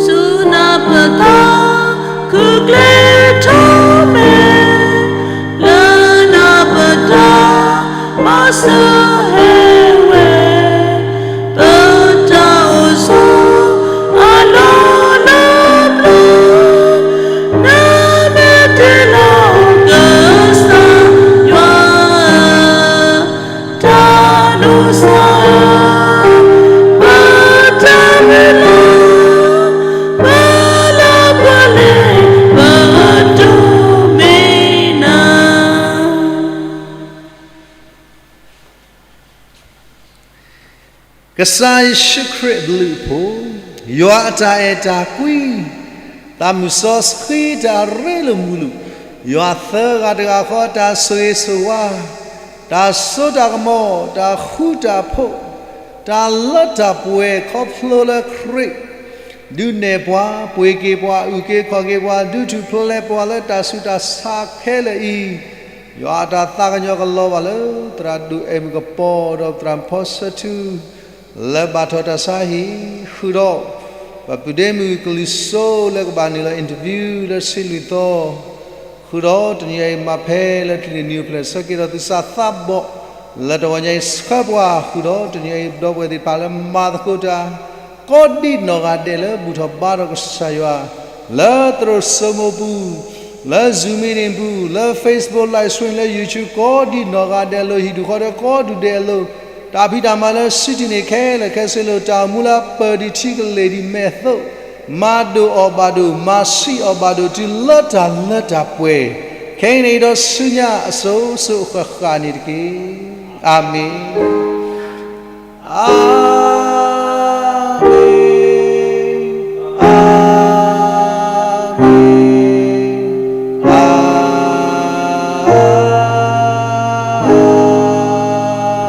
ဆူနၢ်ပၢၢ်သး ခုၣ်ကျ့ထီၣ်မဲာ် လၢနၢ်ပၢၢ်တၢ် ဘၣ်ဆၢဟဲဝဲ ပတၢ်အိၣ်ဆိး အလီၢ်လၢပျၢၤ နမ့ၢ်တ့လီၤကစၢ်ယွၤ တၢ်ဒိးစၢ် ပတၢ်မုၢ်လၢ် ပလီၢ်ပှၤလဲၤ ပဒိးမ့ၢ်နၤ ကစၢ်ယ့ၣ်ၡူးခရံာ်အဘျုးအဖှိၣ်, ယွၤအတၢ်အဲၣ်တၢ်ကွံ, သးမုၢ်စီဆှံတၢ်ရ့လိာ်မုာ်လိာ်, ယွၤသၢဂၤတဂၤဃီတၢ်ဆိၣ်ဂ့ၤဆိၣ်ဝါ, တၢ်စိတၢ်ကမီၤ, တၢ်ဃူတၢ်ဖိး, တၢ်လၢတၢ်ပှဲၤခီဖျိလၢခရံာ် ဒုးနဲၣ်ပှၤ, ပှ့ၤက့ၤပှၤ, အုၣ်က့ၤခီၣ်က့ၤပှၤ, ဒုးထူၣ်ဖျဲးပှၤလၢတၢ်ဆူးတၢ်ဆါခဲလၢာ်အံၤ, ယွၤအတၢ်သးကညီၤကလီၤဘၣ်လၢ သရၣ်ဒိၣ်အဲၣ်မုၣ်ကပီၤဒီးသရၣ်ဖီဆၢထူ လၢဘၣ်ထီၣ်တၢ်ဆါဟံၣ်, ဃုာ်ဒီး ပပုၢ်ဒ့မုၣ်ကလံၤစိလၢကဘၣ်နုာ်လီၤ interview လၢဆံလွံၢ်သီ, ဃုာ်ဒီးတနံၤအံၤမၤဖဲလၢထံၣ်န့ၢ်နံၤအိၣ်ဖျဲၣ်ဆၢက့ၤဒီးသုသးသးဘီၣ်, လၢတဂီၤညါအံၤဆှၢပှၤ, ဃုာ်ဒီးတနံၤအံၤပဒီပုၢ်ဝဲၢ်သ့ၣ်တဖၣ်လၢမၤသကိးတၢ် ကိးဒံးနီၢ်ဂၤဒဲးလၢဘူၣ်ထီၣ်ဘါထီၣ်ကစၢ်ယွၤ, လၢသရိာ်စိမိၢ်ပူၤ, လၢ Zoom meeting ပူၤ, လၢ Facebook live stream လၢ YouTube ကိးဒံးနီၢ်ဂၤဒဲးအလိၤ, ဟံၣ်ဒူၣ်ဃီဒီးကိးဒူၣ်ဒဲးအလိၤ, တၢ်ဖံးတၢ်မၤလၢစုတံၢ်န့ၢ်ခဲလၢာ်ခဲဆ့လိၤ, တၢ်အိၣ်မူလၢပၢၢ်ဒံးထံကလ့ၢ်ဒံးမဲာ်သိး, မၤဒိၣ်အီၣ်ဘၣ်ဒိၣ်, မၤဆံးအီၣ်ဘၣ်ဒိၣ် တုၤလၢတၢ်လၢတၢ်ပှဲၤ, ခဲအံၤန့ၣ်ဒီးဆူညါအစိၤစိၤအဃၣ်ဃၣ်န့ၣ်တက့ၢ်. အၤမ့ၣ်. အၤ